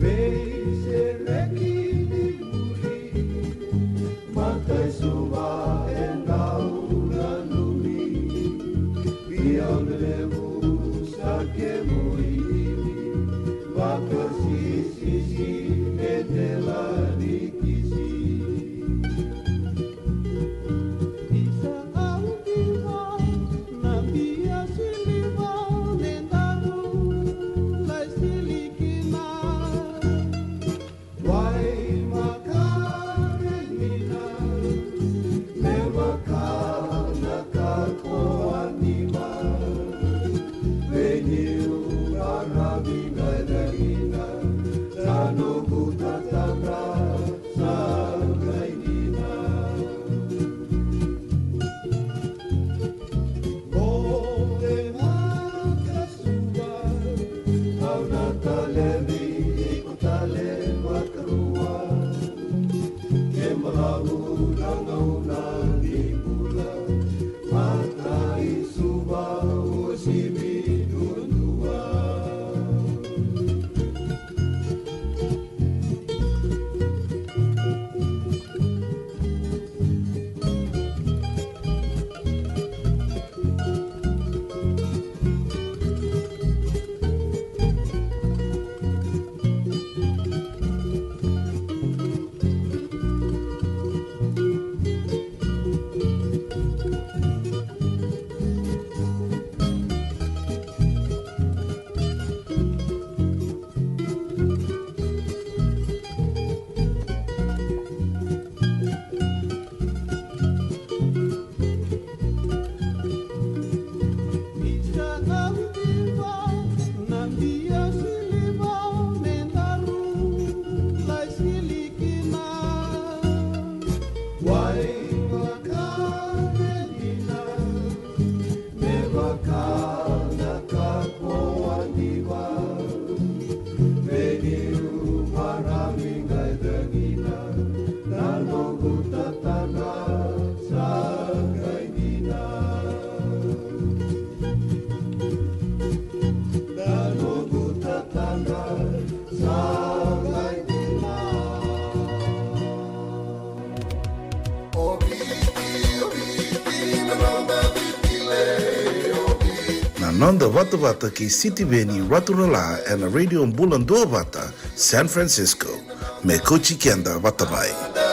Veisereki ni muri, matai suva e dau nanumi. Biau lelevu sa kemu i lili, vakasisisi e tela ni kisi. Isa au diva, na bia siliva, ne daru lai sili kina. Wai makarenina, me vaka na kakoa ni ma. Vei niu qaravi qai dagina, sa noqu tatadra sa qai dina. Bote vakasuva, au na talevi, iko tale vakarua. Ke balavu na gauna ni bula, matai suva, usivi duadua. Noda vatavata kei Sitiveni Raturala ena Radio Bula Duavata, San Francisco. Me kauti keda vata mai.